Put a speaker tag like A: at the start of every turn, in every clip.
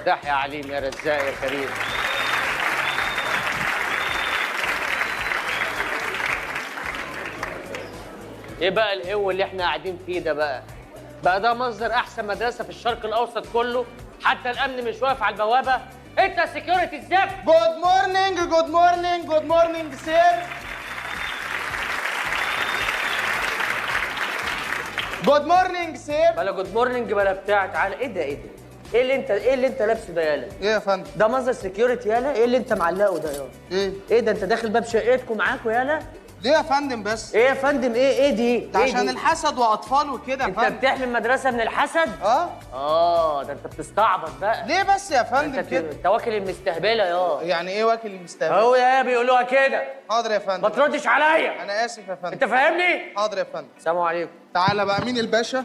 A: فتاح يا عليم يا رزاق يا كريم. ايه بقى الهو اللي احنا قاعدين فيه ده بقى؟ بقى ده منظر احسن مدرسه في الشرق الاوسط كله، حتى الامن مش واقف على البوابة. انت security الزفت.
B: Good morning، good morning، good morning sir. Good morning sir.
A: بلا good morning بلا بتاع، تعالى. ايه ده ايه ده؟ ايه اللي انت ايه اللي انت لابسه ده يالا؟
B: ايه يا فندم؟
A: ده منظر security يالا؟ ايه اللي انت معلقه ده يالا؟
B: ايه؟
A: ايه ده انت داخل باب شقتكم معاكوا يالا؟
B: ليه يا فندم بس؟
A: ايه يا فندم ايه ايه دي؟
B: ده
A: إيه
B: عشان
A: دي؟
B: الحسد واطفال وكده يا فندم.
A: انت بتحمي المدرسة من الحسد؟
B: اه
A: اه ده انت بتستعبط بقى.
B: ليه بس يا فندم كده؟
A: انت واكل المستهبله يا.
B: يعني ايه واكل المستهبله؟
A: هو يا بيقولوها كده.
B: حاضر يا فندم.
A: ما تردش عليا.
B: انا اسف يا فندم.
A: انت فاهمني؟
B: حاضر يا فندم.
A: السلام عليكم.
B: تعالى بقى، مين الباشا؟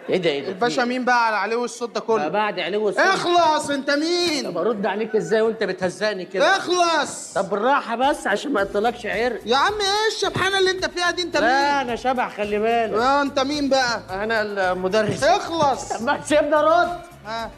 A: ايه ده ايه ده؟
B: الباشا مين بقى على علو الصوت ده كله؟
A: بعد علو الصوت.
B: اخلص، انت مين؟
A: طب ارد عليك ازاي وانت بتهزقني كده؟
B: اخلص.
A: طب بالراحة بس عشان ما اقتلكش عرق.
B: يا عم ايه الشبحانه اللي انت فيها دي؟ انت مين؟
A: لا انا شبح، خلي بالك.
B: اه انت مين بقى؟
A: انا المدرس.
B: اخلص.
A: طب ما تسيبني ارد.
B: ها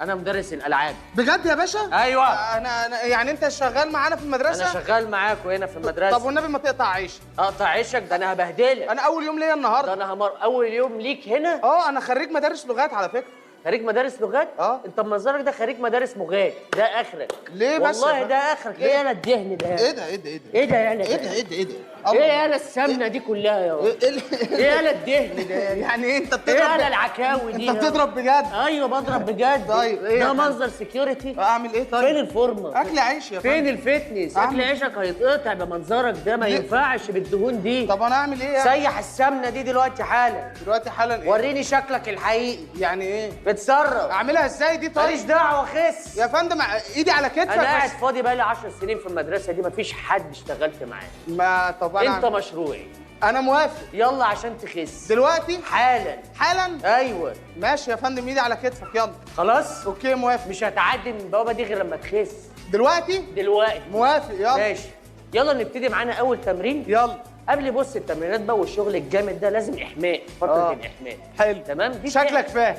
A: انا مدرس الالعاب.
B: بجد يا باشا؟
A: ايوه.
B: انا يعني انت شغال معانا في المدرسة؟
A: انا شغال معاكم هنا في المدرسة.
B: طب والنبي ما تقطع عيشك.
A: اقطع عيشك؟ ده انا هبهدلك.
B: انا اول يوم ليا النهارده.
A: ده انا همر اول يوم ليك هنا؟
B: اه انا خريج مدارس لغات على فكرة.
A: خريج مدارس لغات؟
B: اه.
A: انت بمنظرك ده خريج مدارس مغات، ده اخرك.
B: ليه بس؟
A: والله ده اخرك. ايه يالا الدهن ده؟
B: ايه ده ايه ده ايه ده؟
A: ايه ده يالا؟
B: ايه ده ايه ده ايه ده؟
A: ايه يالا السمنة دي كلها يا ايه يالا الدهن ده؟
B: يعني ايه انت بتضرب؟
A: ايه يالا العكاوي دي؟
B: انت بتضرب بجد؟
A: ايوه بضرب بجد.
B: طيب ايه
A: ده منظر security؟
B: اعمل ايه طيب؟
A: فين الفورمة؟
B: اكل عيش يا فندم.
A: فين ال fitness؟ اكل عيشك هيتقطع بمنظرك ده، ما ينفعش بالدهون دي.
B: طب انا اعمل ايه يعني؟
A: سيح السمنة دي دلوقتي حالا.
B: دلوقتي حالا ايه؟
A: وريني شكلك الحقيقي.
B: يعني ايه؟
A: بتصرف.
B: اعملها ازاي دي طيب؟
A: ماليش دعوه، خس
B: يا فندم. ايدي على كتفك.
A: انا قاعد فاضي بقالي 10 سنين في المدرسة دي، مفيش حد اشتغلت معاه.
B: ما طب انا
A: انت مشروعي.
B: انا موافق.
A: يلا عشان تخس
B: دلوقتي
A: حالا.
B: حالا؟
A: ايوه.
B: ماشي يا فندم، ايدي على كتفك. يلا
A: خلاص
B: okay موافق.
A: مش هتعدي من البوابة دي غير لما تخس.
B: دلوقتي؟
A: دلوقتي.
B: موافق. يلا
A: ماشي، يلا نبتدي معانا اول تمرين.
B: يلا.
A: قبل بص التمرينات بقى والشغل الجامد ده لازم احماء، فترة الاحماء.
B: حلو
A: تمام. دي
B: شكلك فاهم.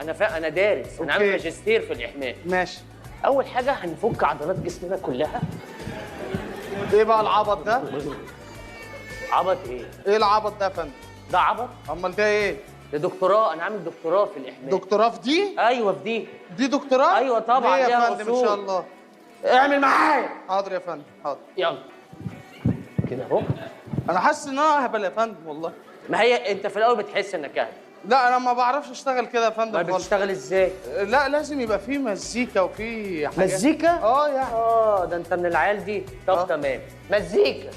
A: انا فاهم، انا دارس، انا عامل ماجستير في الاحماء.
B: ماشي.
A: اول حاجة هنفك عضلات جسمنا كلها.
B: ايه بقى العبط ده؟
A: عبط ايه؟
B: ايه العبط ده يا فندم؟
A: ده عبط؟
B: امال ده ايه؟
A: ده دكتوراه، انا عامل دكتوراه في الاحماء.
B: دكتوراه في دي؟
A: ايوه في دي.
B: دي دكتوراه؟
A: ايوه طبعا.
B: ليه يا فندم؟ ان شاء الله.
A: اعمل معايا.
B: حاضر يا فندم، حاضر.
A: يلا كده اهو.
B: انا حاسس ان انا اهبل يا فندم والله.
A: ما هي انت في الاول بتحس انك اهبل.
B: لا انا ما بعرفش اشتغل كده يا فندم خالص.
A: بتشتغل ازاي؟
B: لا لازم يبقى فيه مزيكا وفيه حاجات.
A: مزيكا؟
B: اه يعني.
A: اه ده انت من العيال دي. طب تمام. مزيكا.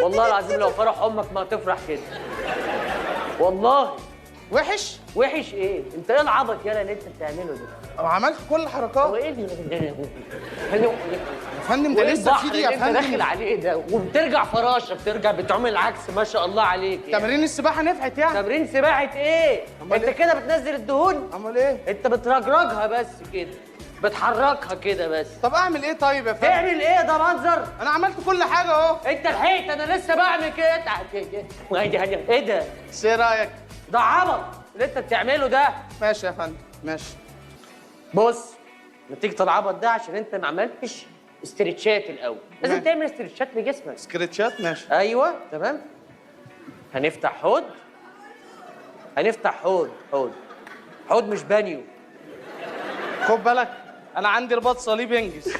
A: والله العظيم لو فرح امك ما هتفرح كده والله.
B: وحش؟
A: وحش ايه؟ انت ايه العبط يالا اللي انت بتعمله ده؟
B: انا عملت كل الحركات.
A: هو ايه اللي
B: يا فندم ده لسه في دي يا فندم؟
A: انت داخل عليه ده وبترجع فراشه، بترجع بتعمل العكس. ما شاء الله عليك يعني.
B: تمرين السباحة نفعت يعني.
A: تمرين سباحة ايه؟ انت كده بتنزل الدهون؟
B: امال ايه؟
A: انت بترجرجها بس كده، بتحركها كده بس.
B: طب اعمل ايه طيب يا فندم؟
A: تعمل ايه؟ ده منظر؟
B: انا عملت كل حاجة اهو.
A: انت لحقت، انا لسه بعمل كده. ايه ده؟
B: ايه رايك؟
A: ده عبط اللي انت بتعمله ده.
B: ماشي يا فندم ماشي.
A: بص نتيجة العبط ده عشان انت ما عملتش stretch ات الاول. لازم تعمل stretch ات لجسمك.
B: stretch ات ماشي.
A: ايوه تمام. هنفتح حوض. هنفتح حوض حوض حوض مش بانيو.
B: خد بالك انا عندي رباط صليب انجز.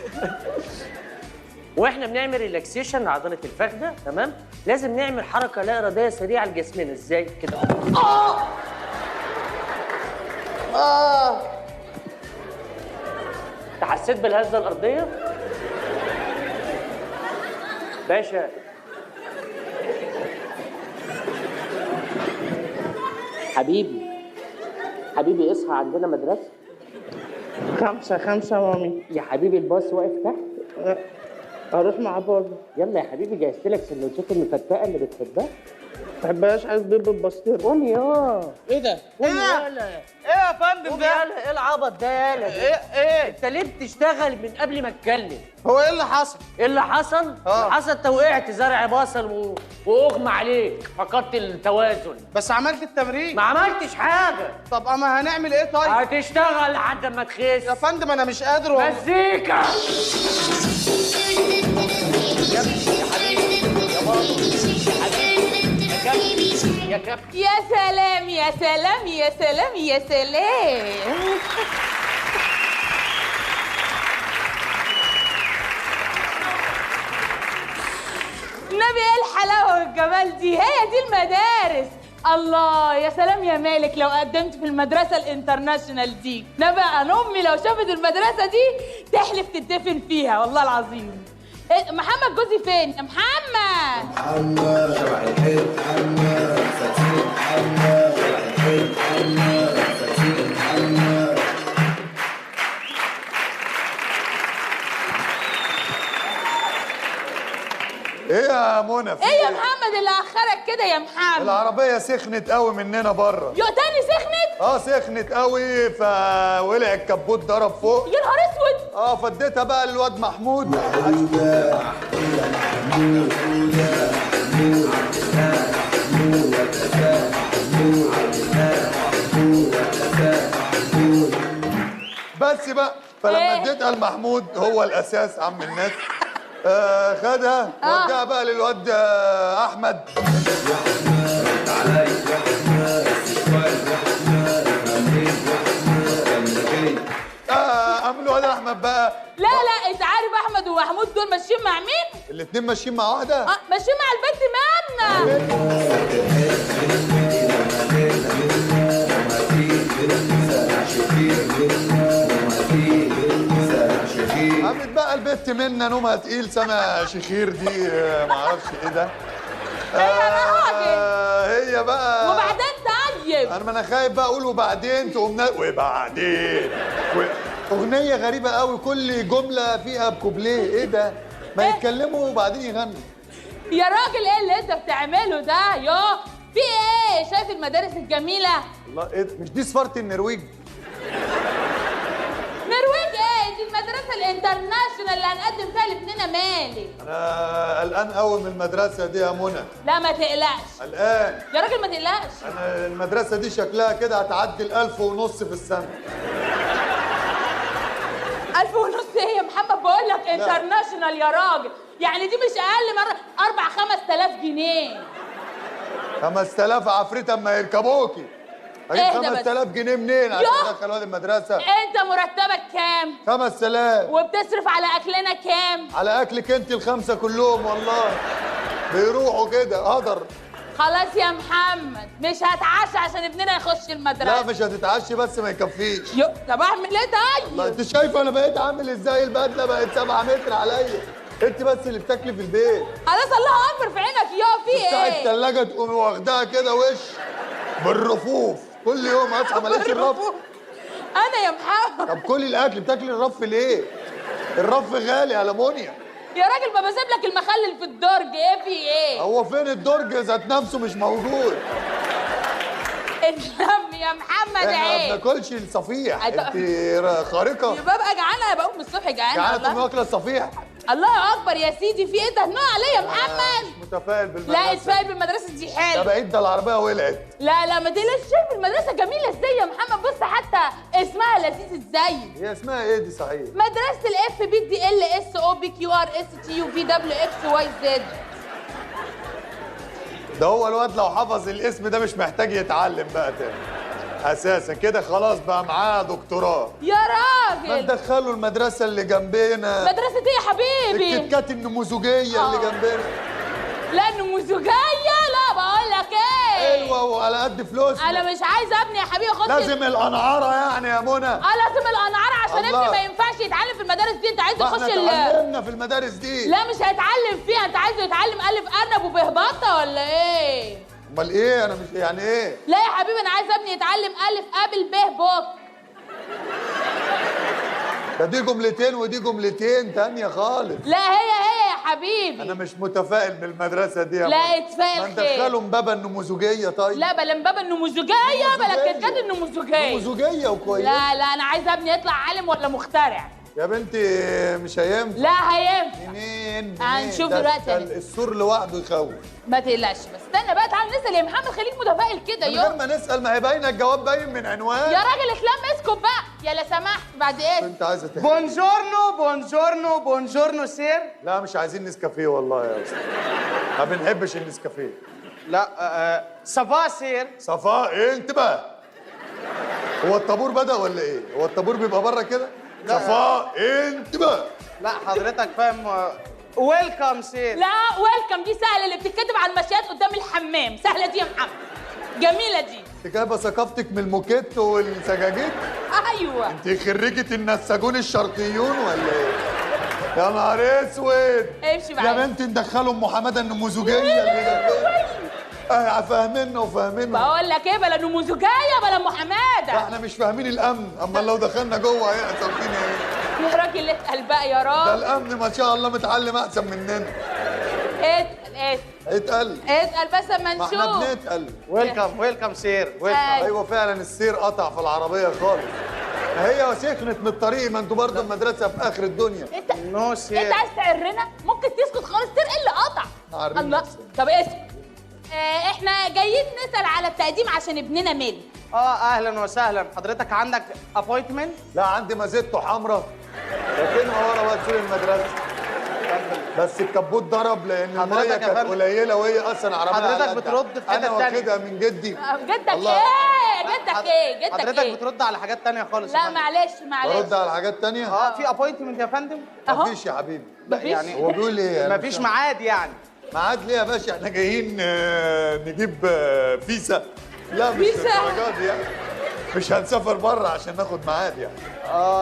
A: واحنا بنعمل relaxation لعضله الفخده، تمام؟ لازم نعمل حركة لا ارادية سريعة لجسمنا. ازاي؟ كده. انت حسيت بالهزه الارضية؟ باشا حبيبي حبيبي اصحى، عندنا مدرسه.
B: 5 يا مامي.
A: يا حبيبي الباص واقف تحت.
B: اروح مع بابا.
A: يلا يا حبيبي، جهزت لك سندوتشات المفتقه اللي بتحبها.
B: ما بحبهاش، عايز بيض بالبسطرمه.
A: قوم يا
B: ايه ده؟
A: قوم يالا.
B: ايه يا فندم ده؟
A: يالا، ايه العبط ده يالا؟
B: ايه
A: انت ليه بتشتغل من قبل ما اتكلم؟
B: هو ايه اللي حصل؟
A: ايه اللي حصل؟ حصل انت وقعت زرع بصل واغمى عليك، فقدت التوازن.
B: بس عملت التمرين.
A: ما عملتش حاجة.
B: طب اما هنعمل ايه طيب؟
A: هتشتغل لحد ما تخس
B: يا فندم. انا مش قادر والله.
A: مزيكا يا حبيبي، يا بابا، يا حبيبي، يا كابتن.
C: يا سلام يا سلام يا سلام يا سلام. النبي ايه الحلاوة والجمال دي؟ هي دي المدارس. الله يا سلام يا مالك لو قدمت في المدرسة ال international دي. نبقى انا امي لو شافت المدرسة دي تحلف تدفن فيها والله العظيم. إيه محمد جوزي فين؟ يا محمد.
D: محمد شبح الحيط، محمد محمد شبح الحيط، محمد محمد.
E: ايه يا منى؟
C: ايه يا محمد اللي اخرك كده يا محمد؟
E: العربية سخنت قوي مننا بره.
C: يا تاني سخنت؟
E: سخنت قوي، فولع الكبوت ضرب فوق.
C: يا نهار اسود.
E: فاديتها بقى للواد محمود. بس بقى، فلما اديتها لمحمود هو الاساس عم الناس، خدها وداها بقى للواد احمد. قام الواد احمد بقى.
C: لا لا، انت عارف احمد ومحمود دول ماشيين مع مين؟
E: الاثنين ماشيين مع واحدة؟
C: ماشيين مع البنت منا.
E: قامت بقى البت منا نومها تقيل، سما شخير دي معرفش ايه ده. هي بقى
C: وبعدين. طيب
E: انا ما انا خايف بقى اقول وبعدين تقوم وبعدين اغنية غريبة قوي، كل جملة فيها بكوبليه. ايه ده؟ ما يتكلموا وبعدين يغنوا.
C: يا راجل ايه اللي انت بتعمله ده؟ يا في ايه؟ شايف المدارس الجميلة؟
E: الله، ايه ده؟ مش دي سفارة النرويج؟
C: نرويج ايه؟ دي المدرسة ال international اللي هنقدم فيها لابننا مالك.
E: انا قلقان قوي من المدرسة دي يا منى.
C: لا ما تقلقش.
E: قلقان
C: يا راجل ما تقلقش.
E: انا المدرسة دي شكلها كده هتعدي 1500 في السنة.
C: 1500 ايه يا محمد؟ بقول لك international يا راجل، يعني دي مش اقل من 4-5 آلاف جنيه.
E: 5000 عفريت اما يركبوكي. هجيب 5000 جنيه منين عشان ادخل واد المدرسة؟
C: انت مرتبك كام؟
E: 5000.
C: وبتصرف على اكلنا كام؟
E: على اكلك انت الخمسة كلهم والله بيروحوا كده هدر.
C: خلاص يا محمد مش هتعشى عشان ابننا يخش المدرسة.
E: لا مش هتتعشي بس ما يكفيش.
C: طب اعمل ايه طيب؟
E: انت شايفه انا بقيت عامل ازاي؟ البدلة بقت 7 متر عليا. انت بس اللي بتاكلي في البيت.
C: خلاص الله اكبر في عينك يا في ايه؟
E: بتاع الثلاجة تقومي واخداها كده وش بالرفوف كل يوم. اصحى ما الاقيش الرف.
C: انا يا محمد.
E: طب كلي الاكل، بتاكلي الرف ليه؟ الرف غالي يا لمونيا.
C: يا راجل ما بسيب لك المخلل في الدرج. ايه في ايه؟
E: هو فين الدرج ذات نفسه؟ مش موجود.
C: الدم يا محمد عيب.
E: ما بناكلش الصفيح. انت خارقة.
C: يبقى ببقى جعانة، بقوم الصبح جعانة.
E: جعانة تقومي واكله الصفيح؟
C: الله اكبر يا سيدي، في ايه ده؟ هنقع عليا يا محمد.
E: مش متفائل بالمدرسة.
C: لا اتفائل بالمدرسة دي حلوة.
E: ده بعيد، ده العربية ولعت.
C: لا لا ما تقلقش، شايف المدرسة جميلة ازاي يا محمد؟ بص حتى اسمها لذيذ ازاي.
E: هي اسمها ايه دي صحيح؟
C: مدرسه ال F B D L S O P Q R S T U V W X Y Z.
E: ده هو الواد لو حفظ الاسم ده مش محتاج يتعلم بقى تاني اساسا كده، خلاص بقى معاه دكتوراه.
C: يا راجل. راجل.
E: ما ندخله المدرسة اللي جنبنا.
C: مدرسه ايه يا حبيبي؟
E: الكتكات النموذجيه اللي جنبنا.
C: لا النموذجيه، لا بقول لك ايه،
E: حلوة وعلى قد فلوسنا.
C: انا مش عايزه ابني يا حبيبي خد.
E: لازم القنعره يعني يا منى.
C: لازم القنعره عشان ابني ما ينفعش يتعلم في المدارس دي. انت عايز يخش
E: اتعلمنا في المدارس دي.
C: لا مش هيتعلم فيها. انت عايزه يتعلم الف ارنب وبهبطه ولا ايه؟
E: امال ايه؟ انا مش يعني ايه؟
C: لا يا حبيبي انا عايزه ابني يتعلم الف قبل ب بوك.
E: ده دي جملتين ودي جملتين تانية خالص.
C: لا هي هي يا حبيبي.
E: أنا مش متفائل بالمدرسة دي يا
C: لا اتفائل خير.
E: ما ندخلهم بابا النموذجية. طيب
C: لا بلا بابا النموذجية بلا كتكات النموذجية. نموذجية
E: وكويسة.
C: لا لا أنا عايزة ابني يطلع عالم ولا مخترع.
E: يا بنتي مش هينفع.
C: لا هينفع.
E: منين؟
C: هنشوف دلوقتي.
E: السور لوحده يخوف.
C: ما تقلقش بس استنى بقى، تعالى نسال يا محمد، خليك متفائل كده.
E: من غير ما نسال، ما هي باينة، الجواب باين من عنوان.
C: يا راجل اتلم، اسكت بقى يا لا سمحت. بعد ايه؟
E: انت عايزه تحكي.
B: buongiorno buongiorno buongiorno sir.
E: لا مش عايزين نسكافيه والله يا استاذ، ما بنحبش النسكافيه.
B: لا ça va sir.
E: ça va ايه؟ انت بقى هو الطابور بدأ ولا ايه؟ هو الطابور بيبقى بره كده؟ ça va انت بقى.
B: لا حضرتك فاهم. welcome sir.
C: لا welcome دي سهلة، اللي بتتكتب على المشيات قدام الحمام، سهلة دي يا محمد، جميلة دي.
E: انت جايبه ثقافتك من الموكيت والسجاجيد؟
C: ايوه.
E: انت خريجة النساجون الشرقيون ولا ايه؟ يا نهار اسود.
C: امشي معايا
E: يا بنتي، ندخلهم محمد النموذجيه اللي جنبنا. فاهميننا وفاهميننا.
C: بقول لك ايه، بلا نموذجيه بلا ام حمادة.
E: احنا مش فاهمين الامن، اما لو دخلنا جوه هيحصل فينا ايه؟
C: يا راجل اتقل بقى يا راجل.
E: ده الامن ما شاء الله متعلم احسن مننا.
C: اتقل اتقل اتقل بس اما نشوف.
E: ما احنا بنتقل.
B: welcome welcome sir welcome.
E: ايوه فعلا السير قطع في العربية خالص. ما هي سخنت من الطريق، ما انتوا برضه المدرسة في اخر الدنيا.
C: انت
B: no sir.
C: انت عايز تعرنا؟ ممكن تسكت خالص، sir ايه اللي قطع؟ الله. طب اسكت. احنا جايين نسأل على التقديم عشان ابننا مالك.
B: اهلا وسهلا. حضرتك عندك appointment؟
E: لا عندي مازيتو حمراء لكنها ورا بقى تسيب المدرسة. بس الكبوت ضرب لان المية كانت قليله وهي اصلا عربية.
B: حضرتك بترد في حتة ثانية.
E: انا واخدها من جدي.
C: جدك ايه؟ جدك ايه؟ جدك
B: حضرتك
C: ايه؟
B: بترد على حاجات ثانية خالص.
C: لا معلش معلش.
E: برد على حاجات ثانية؟
B: في appointment يا فندم؟
E: مفيش يا حبيبي.
B: يعني
E: هو بيقول ايه؟
B: مفيش ميعاد يعني.
E: ميعاد ليه يا باشا؟ احنا جايين نجيب فيزا. لا مش للدرجة دي يعني، مش هنسافر بره عشان ناخد ميعاد يعني.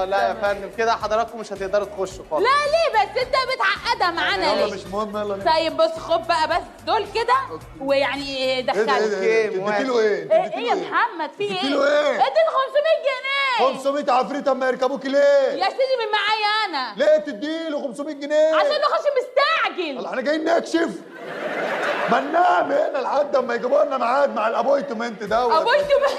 B: لا يا فندم كده حضراتكم مش هتقدروا تخشوا خالص.
C: لا ليه بس انت بتعقدها معانا ليه؟
E: يلا مش مهم، يلا.
C: طيب بص خد بقى بس دول كده ويعني دخلوا.
E: ايه ده؟ اديتيله ايه؟
C: ايه يا محمد في ايه؟
E: اديتيله ايه؟
C: اديته 500 جنيه.
E: 500 عفريت اما يركبوكي ليه؟
C: يا سيدي من معايا انا.
E: ليه تديله 500 جنيه؟
C: عشان نخش مستعجل.
E: احنا جايين نكشف. ما ننام هنا لحد اما يجيبوا لنا ميعاد مع ال appointment دوت.
C: appointment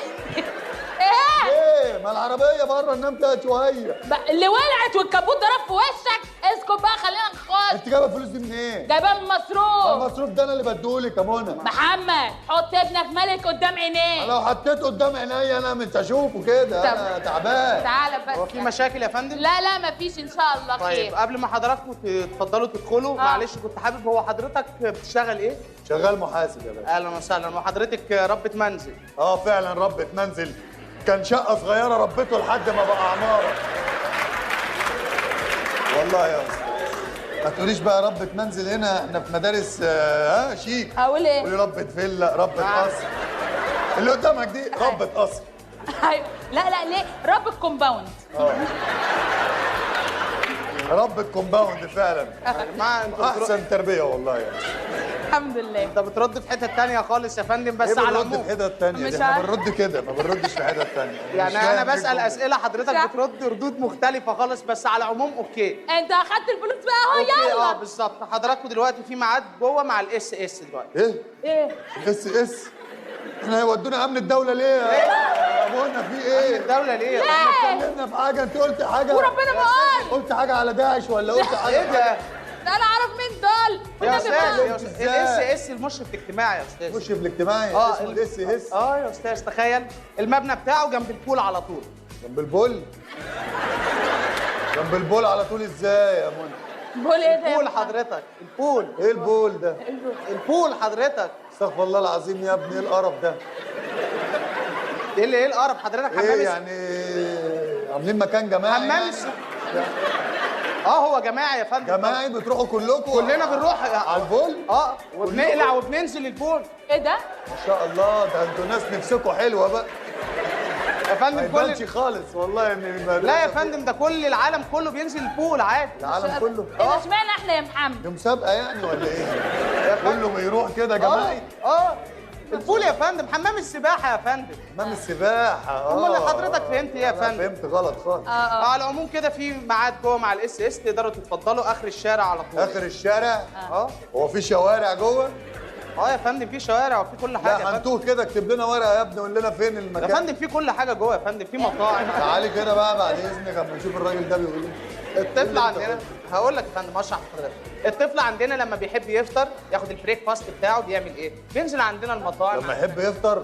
C: ايه؟
E: ايه؟ ما العربية بره ننام فيها شوية.
C: اللي ولعت والكبوت ضرب في وشك. اسكت بقى خلينا نخش.
E: انت جايبه الفلوس دي منين؟
C: جايبها من المصروف.
E: المصروف ده انا اللي بديهولك يا منى.
C: محمد حط ابنك ملك قدام عينيك.
E: لو حطيته قدام عينيا انا مش هشوفه كده، انا تعبان.
C: تعالى بس.
B: هو في مشاكل يا فندم؟
C: لا لا مفيش ان شاء الله خير.
B: طيب قبل ما حضراتكم تتفضلوا تدخلوا، معلش كنت حابب، هو حضرتك بتشتغل ايه؟
E: شغال محاسب يا باشا.
B: اهلا وسهلا. وحضرتك ربة منزل؟
E: فعلا ربة منزل. كان شقة صغيرة ربته لحد ما بقى عمارة. والله يا أستاذ ما تقوليش بقى ربة منزل هنا، احنا في مدارس شيك.
C: أقول إيه؟
E: قولي ربة فيلا، ربة قصر. اللي قدامك دي ربة قصر.
C: أيوه. لا لا ليه؟ ربة compound.
E: ربة compound فعلا. أحسن تربية والله يعني.
C: الحمد لله.
B: انت بترد في حتة ثانية خالص يا فندم. بس على العموم
E: بنرد في حتة ثانية؟ احنا بنرد كده، ما بنردش في حتة ثانية
B: يعني. انا بسال اسئلة حضرتك بترد ردود مختلفة خالص، بس على العموم okay.
C: انت اخدت الفلوس بقى اهو، يلا.
B: بالظبط. حضراتكم دلوقتي في ميعاد جوه مع ال SS دلوقتي.
E: ايه؟
C: ايه؟
E: ال SS؟ احنا هيودونا امن الدولة ليه يا ابونا؟ في ايه؟
B: امن الدولة ليه؟
E: احنا اتكلمنا في حاجة، انت قلت حاجة
C: وربنا ما قال.
E: قلت حاجة على داعش ولا قلت حاجة؟
B: ايه ده؟
C: ده انا اعرف مين دول.
B: يا استاذ ال SS المشرف الاجتماعي يا استاذ.
E: المشرف الاجتماعي اسمه ال SS.
B: يا استاذ تخيل المبنى بتاعه جنب ال pool على طول. جنب
E: ال pool؟ جنب ال pool على طول ازاي يا منى؟
C: pool ايه ده؟
B: ال pool حضرتك، ال pool.
E: ايه ال pool ده؟
B: ال pool حضرتك.
E: استغفر الله العظيم يا ابني، ايه القرف ده؟
B: ايه اللي ايه القرف حضرتك؟
E: حمام ايه يعني؟ عاملين مكان جماعي؟
B: حمام
E: يعني؟
B: اه هو جماعي يا فندم.
E: جماعي بتروحوا كلكم؟
B: كلنا بنروح
E: على ال pool؟
B: اه وبنقلع وبننزل ال pool.
C: ايه ده؟
E: ما شاء الله، ده انتوا ناس نفسكم حلوة بقى
B: يا فندم.
E: ما يبانش خالص والله ان
B: لا يا فندم، ده كل العالم كله بينزل ال pool عادي.
E: العالم كله؟
C: ايه ده، اشمعنى احنا يا محمد؟
E: دي مسابقة يعني ولا ايه؟ كله بيروح كده جماعي؟
B: اه ال pool يا فندم، حمام السباحة يا فندم.
E: حمام السباحة.
B: امال حضرتك فهمت ايه يا فندم؟
E: فهمت غلط خالص.
B: على العموم كده في ميعاد جوه مع ال SS، تقدروا تتفضلوا اخر الشارع على طول.
E: اخر الشارع؟ هو في شوارع جوه؟
B: اه يا فندم في شوارع وفي كل حاجة.
E: لا هنتوه كده، اكتب لنا ورقة يا ابني قول لنا فين المكان.
B: يا فندم في كل حاجة جوه يا فندم، في مطاعم.
E: تعالي كده بقى بعد اذنك اما نشوف الراجل ده بيقول ايه.
B: الطفل عندنا، هقول لك يا فندم اشرح لحضرتك. الطفل عندنا لما بيحب يفطر ياخد ال breakfast بتاعه بيعمل ايه؟ بينزل عندنا المطاعم.
E: لما يحب يفطر؟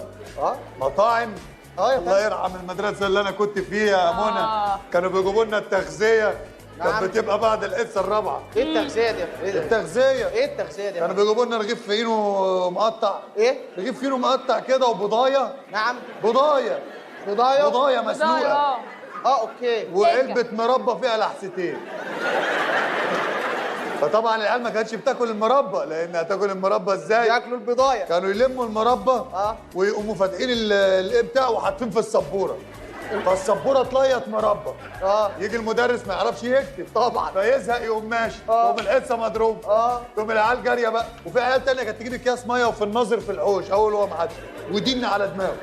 E: مطاعم؟
B: يا فندم.
E: الله يرحم المدرسة اللي انا كنت فيها يا منى، كانوا بيجيبوا لنا التغذية. كانت بتبقى بعد الحصة الرابعة.
B: ايه التغذية دي؟ ايه
E: التغذية؟
B: ايه التغذية دي؟
E: كانوا بيجيبوا لنا رغيف فينو مقطع.
B: ايه؟
E: رغيف فينو مقطع كده وبضايه.
B: نعم.
E: بضايه.
B: بضايه؟
E: بضايه مسلوقة.
B: okay.
E: وعلبة مربى فيها لحستين. فطبعا العيال ما كانتش بتاكل المربى، لان هتاكل المربى ازاي؟
B: ياكلوا البضايه.
E: كانوا يلموا المربى ويقوموا فاتحين الايه بتاعه وحاطين في السبوره. فالسبوره تليط مربى. يجي المدرس ما يعرفش يكتب
B: طبعا،
E: فيزهق يقوم ماشي، يقوم الحصة مضروب، يقوم العيال جارية بقى. وفي عيال تانية كانت تجيب اكياس مية وفي النظر في الحوش اول هو معدي ودين على دماغه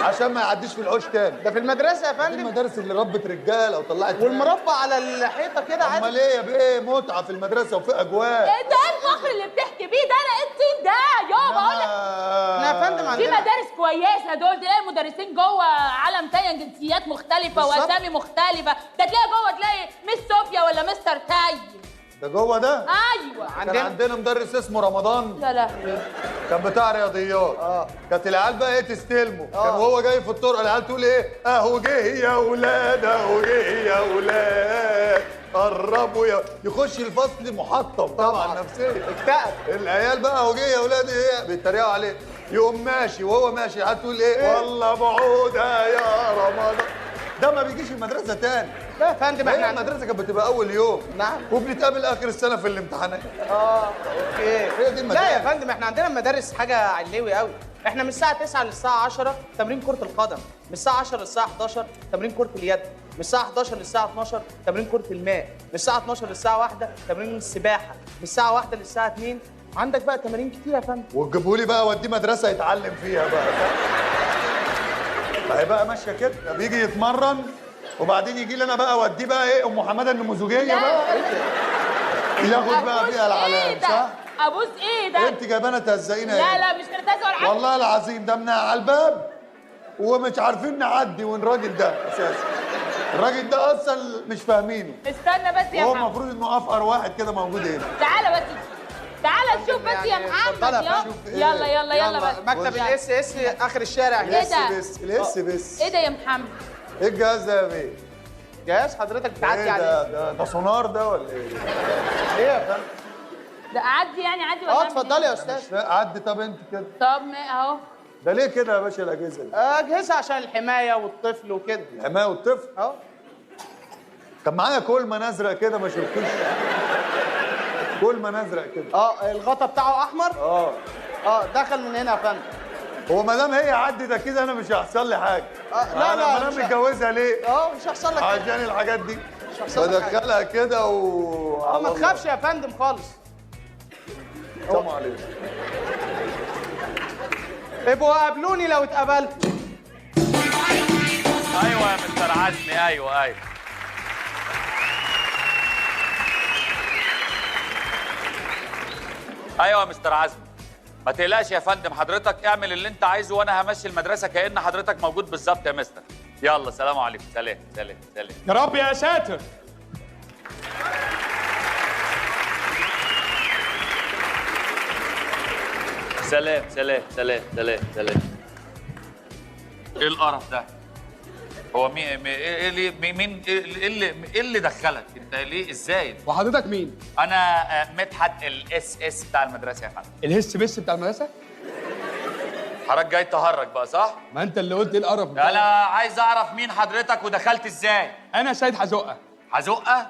E: عشان ما يعديش في الحوش تاني.
B: ده في المدرسة يا فندم؟
E: المدارس اللي ربت رجاله وطلعت
B: والمربى على الحيطة كده عادي.
E: امال ايه يا بيه؟ متعه في المدرسة وفي اجواء.
C: ايه ده الفخر اللي بتحكي بيه ده؟ انا ايه الطين ده يابا؟ اقول لك
B: لا يا فندم، عندنا
C: في مدارس كويسة دول تلاقي مدرسين جوه عالم تاني، جنسيات مختلفة واسامي مختلفة. ده تلاقي جوه تلاقي مس صوفيا ولا مستر تاي.
E: ده جوه ده؟
C: ايوه.
E: كان عندنا مدرس اسمه رمضان.
C: يا لهوي.
E: كان بتاع رياضيات. كانت العيال بقى ايه تستلمه. كان وهو جاي في الطرقه العيال تقول ايه؟ اهو جه يا ولاد، اهو جه يا ولاد، قربوا يا، يخش الفصل محطم طبعا نفسيا.
B: اكتئب.
E: العيال بقى اهو جه يا ولاد ايه؟ بيتريقوا عليه. يقوم ماشي وهو ماشي العيال تقول ايه؟ والله بعوده يا رمضان. ده ما بيجيش المدرسة تاني.
B: لا يا فندم، احنا
E: المدرسة كانت بتبقى اول يوم.
B: نعم.
E: وبنتقابل اخر السنة في الامتحانات.
B: okay.
E: هي دي المدارس.
B: لا يا فندم، احنا عندنا المدارس حاجة علوي قوي. احنا من الساعة 9 للساعة 10 تمرين كره القدم، من الساعة 10 للساعة 11 تمرين كره اليد، من الساعة 11 للساعة 12 تمرين كره الماء، من الساعة 12 للساعة 1 تمرين السباحة، من الساعة 1 للساعة 2 عندك بقى تمارين كتير يا فندم.
E: وتجيبوا لي بقى وديه مدرسه يتعلم فيها بقى. ما هي بقى ماشية كده، بيجي يتمرن وبعدين يجي لي انا بقى اوديه بقى ايه ام حمادة النموذجيه بقى ياخد بقى فيها العلام. صح؟
C: ابوس ايه ده؟
E: انت جايبانا تهزقينا؟
C: لا لا مش نرتزق ولا حاجة
E: والله العظيم، ده من على الباب ومش عارفين نعدي، والراجل ده اساسا الراجل ده اصلا مش فاهمينه.
C: استنى بس يا محمد،
E: هو المفروض انه افقر واحد كده موجود هنا.
C: تعالى بس، تعالى نشوف بس يا محمد. يلا يلا يلا بس.
B: مكتب ال SS اخر الشارع.
C: ايه ده؟
E: ال S بس.
C: ايه ده يا محمد؟
E: ايه الجهاز ده يا بيه؟
B: جهاز حضرتك بتعدي عليه.
E: ده ده سونار ده ولا ايه؟
B: ايه يا فندم؟
C: ده عدي يعني، عدي ولا؟
B: اتفضلي يا استاذ.
E: عدي. طب انت كده.
C: طب ما اهو.
E: ده ليه كده يا باشا الاجهزة دي؟
B: اجهزة عشان الحماية والطفل وكده.
E: الحماية والطفل؟
B: اهو.
E: كان معايا كولمان ازرق كده، ما شفتوش؟ كولمان ازرق كده.
B: الغطا بتاعه احمر؟ دخل من هنا يا فندم.
E: هو ما دام هي عدت اكيد انا مش هيحصل لي حاجة.
B: لا لا،
E: انا متجوزها ليه؟
B: مش هيحصل لك حاجة
E: عشان الحاجات دي.
B: مش هيحصل لك حاجة.
E: بدخلها كده و
B: ما تخافش يا فندم خالص.
E: السلام عليكم.
B: ابقوا قابلوني لو اتقابلتوا.
F: ايوه يا مستر عزمي، ايوه ايوه. ايوه يا مستر عزمي، ما تقلقش يا فندم، حضرتك اعمل اللي انت عايزه وانا همشي المدرسة كأن حضرتك موجود بالظبط يا مستر. يلا سلام عليكم. سلام سلام سلام.
G: يا رب يا ساتر.
F: سلام سلام سلام سلام سلام. ايه القرف ده؟ هو مين مين ايه اللي دخلك؟ انت ليه ازاي؟
G: وحضرتك مين؟
F: انا مدحت ال SS بتاع المدرسة يا فندم.
G: الهس بس بتاع المدرسة؟
F: حضرتك جاي تهرج بقى صح؟
G: ما انت اللي قلت ايه القرف ده.
F: انا عايز اعرف مين حضرتك ودخلت ازاي؟
G: انا سيد حزقه.
F: حزقه؟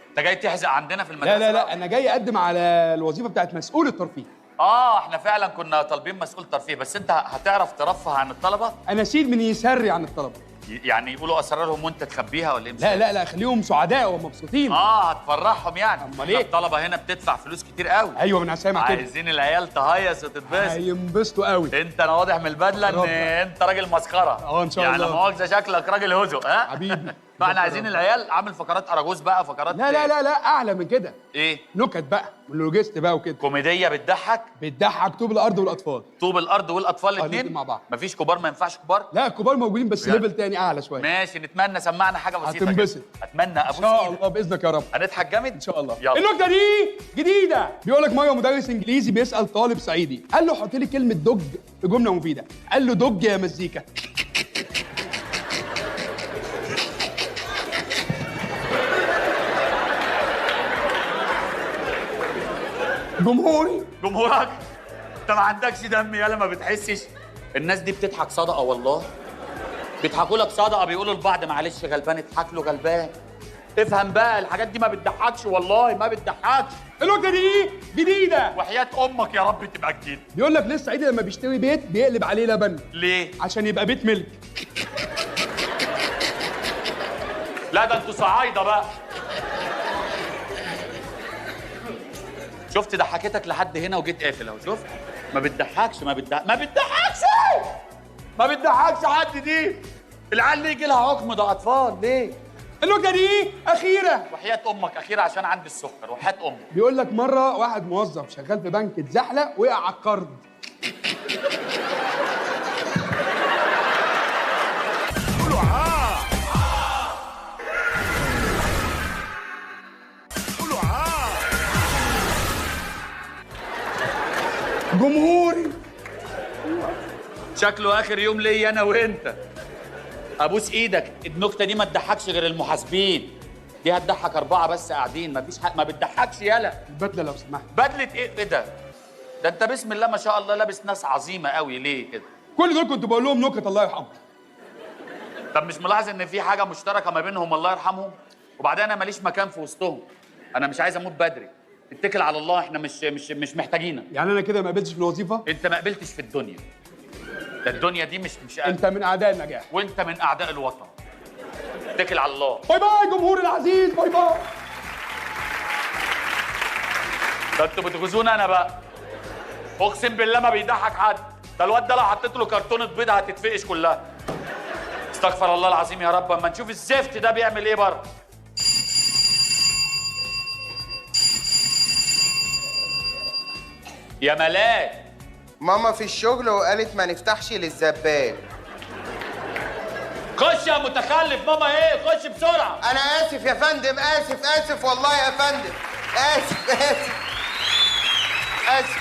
F: انت جاي تحزق عندنا في المدرسة؟
G: لا لا لا، انا جاي اقدم على الوظيفة بتاعت مسؤول الترفيه.
F: احنا فعلا كنا طالبين مسؤول ترفيه، بس انت هتعرف ترفه عن الطلبة؟
G: انا شيل من يسري عن الطلبة.
F: يعني يقولوا اسرارهم وانت تخبيها ولا ايه؟
G: لا لا لا، خليهم سعداء ومبسوطين.
F: هتفرحهم يعني.
G: امال ايه؟
F: الطلبة هنا بتدفع فلوس كتير قوي.
G: ايوه، من سامع كده.
F: عايزين العيال تهيص وتتبسط.
G: هينبسطوا قوي.
F: انت انا واضح من البدلة ان انت راجل مسخرة.
G: ان شاء الله.
F: يعني مؤاخذة شكلك راجل هزق. ها
G: حبيبي.
F: فاحنا عايزين العيال عامل فقرات اراجوز بقى، فقرات
G: لا لا لا لا، اعلى من كده.
F: ايه؟
G: نكت بقى ولوجيست بقى وكده.
F: كوميدية بتضحك؟
G: بتضحك. طوب الارض والاطفال.
F: طوب الارض والاطفال الاثنين
G: مع بعض.
F: مفيش كبار؟ ما ينفعش كبار؟
G: لا، كبار موجودين بس يعني level تاني اعلى شوية.
F: ماشي، نتمنى سمعنا حاجة بسيطة.
G: هتنبسط.
F: اتمنى ابوس
G: ان شاء الله باذنك يا رب.
F: هنضحك جامد
G: ان شاء الله.
F: يلا.
G: النكتة دي جديدة. بيقول لك مرة مدرس انجليزي بيسال طالب صعيدي، قال له حط لي كلمة دج في جملة مفيدة. قال له دج يا مزيكا. جمهوري.
F: جمهورك؟ انت ما عندكش دم يالا، ما بتحسش؟ الناس دي بتضحك صدقه والله، بيضحكوا لك صدقه، بيقولوا لبعض معلش غلبان اضحك له غلبان. افهم بقى، الحاجات دي ما بتضحكش والله، ما بتضحكش.
G: النكتة دي جديدة
F: وحياه امك يا رب تبقى جديدة.
G: بيقول لك ليه الصعيدي لما بيشتري بيت بيقلب عليه لبن؟
F: ليه؟
G: عشان يبقى بيت ملك.
F: لا ده انتوا صعايده بقى. شفت ضحكتك لحد هنا وجيت قافل اهو. شفت؟ ما بتضحكش، ما بتضحكش، ما بتضحكش حد. دي العيال يجي لها حكم، ده اطفال. ليه؟
G: النكتة دي اخيرة
F: وحياه امك، اخيرة عشان عندي السكر وحياه امك.
G: بيقول لك مرة واحد موظف شغال في بنك اتزحلق وقع على القرض. جمهوري.
F: شكله اخر يوم ليا انا وانت. ابوس ايدك، النكتة دي ما تضحكش غير المحاسبين. دي هتضحك 4 بس قاعدين، ما فيش حق. ما بتضحكش يالا.
G: البدلة لو سمحت.
F: بدله ايه؟ ايه ده؟ ده انت بسم الله ما شاء الله لابس ناس عظيمة قوي، ليه كده؟
G: كل دول كنت بقول لهم نكت الله يرحمهم.
F: طب مش ملاحظ ان في حاجة مشتركة ما بينهم الله يرحمهم؟ وبعدين انا ماليش مكان في وسطهم، انا مش عايز اموت بدري. اتكل على الله، احنا مش محتاجينك.
G: يعني انا كده ما قبلتش في الوظيفة؟
F: انت ما قبلتش في الدنيا. ده الدنيا دي مش
G: انت من اعداء النجاح
F: وانت من اعداء الوطن. اتكل على الله.
G: bye bye جمهور العزيز، bye bye.
F: ده انتوا بتغزونا انا بقى. اقسم بالله ما بيضحك حد. ده الواد ده لو حطيت له كرتونة بيضة هتتفقش كلها. استغفر الله العظيم يا رب. اما نشوف الزفت ده بيعمل ايه بره. يا ملاك،
H: ماما في الشغل وقالت ما نفتحش للزبال.
F: خش يا متخلف. ماما ايه؟ خش بسرعة.
H: انا اسف يا فندم، اسف اسف والله يا فندم، اسف اسف اسف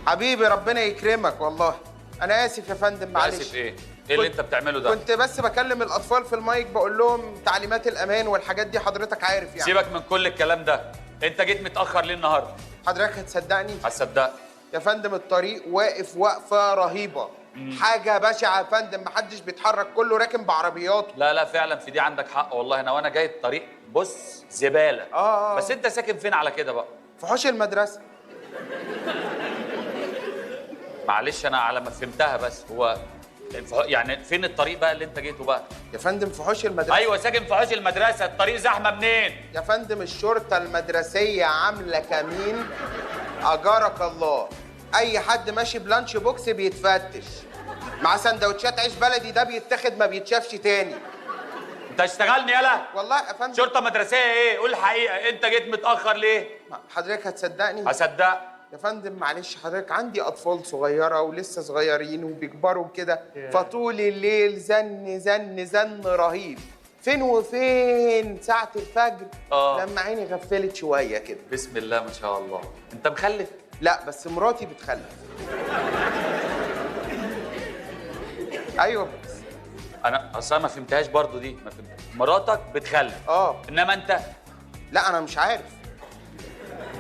H: حبيبي، ربنا يكرمك والله. انا اسف يا فندم، معلش.
F: اسف ايه؟ ايه اللي انت بتعمله ده؟
H: كنت بس بكلم الاطفال في المايك، بقول لهم تعليمات الامان والحاجات دي، حضرتك عارف يعني.
F: سيبك من كل الكلام ده، انت جيت متاخر ليه النهارده؟
H: حضرتك هتصدقني؟
F: هتصدقني
H: يا فندم. الطريق واقف وقفه رهيبة. حاجة بشعة يا فندم، محدش بيتحرك، كله راكن بعربياته.
F: لا لا فعلا في دي عندك حق والله. انا وانا جاي الطريق بص زبالة. بس انت ساكن فين على كده بقى؟
H: في حوش المدرسة.
F: معلش انا على ما فهمتها، بس هو يعني فين الطريق بقى اللي انت جيته بقى؟
H: يا فندم في حوش المدرسة.
F: ايوه ساكن في حوش المدرسة، الطريق زحمة منين؟
H: يا فندم الشرطة المدرسية عامله كمين، اجارك الله. اي حد ماشي ب lunch box بيتفتش، مع سندوتشات عيش بلدي ده بيتاخد ما بيتشافش تاني.
F: انت اشتغلني يالا؟
H: والله يا فندم.
F: شرطه مدرسيه ايه؟ قول الحقيقة، انت جيت متاخر ليه؟
H: حضرتك هتصدقني؟
F: هصدقك
H: يا فندم. معلش حضرتك، عندي اطفال صغيرة ولسه صغيرين وبيكبروا كده، فطول الليل زن زن زن رهيب. فين وفين ساعة الفجر لما عيني غفلت شوية كده.
F: بسم الله ما شاء الله. انت مخلف؟
H: لا بس مراتي بتخلف. ايوه بس
F: انا اصلا ما فهمتهاش برضو دي، ما فهمتهاش. مراتك بتخلف؟ انما انت؟
H: لا انا مش عارف.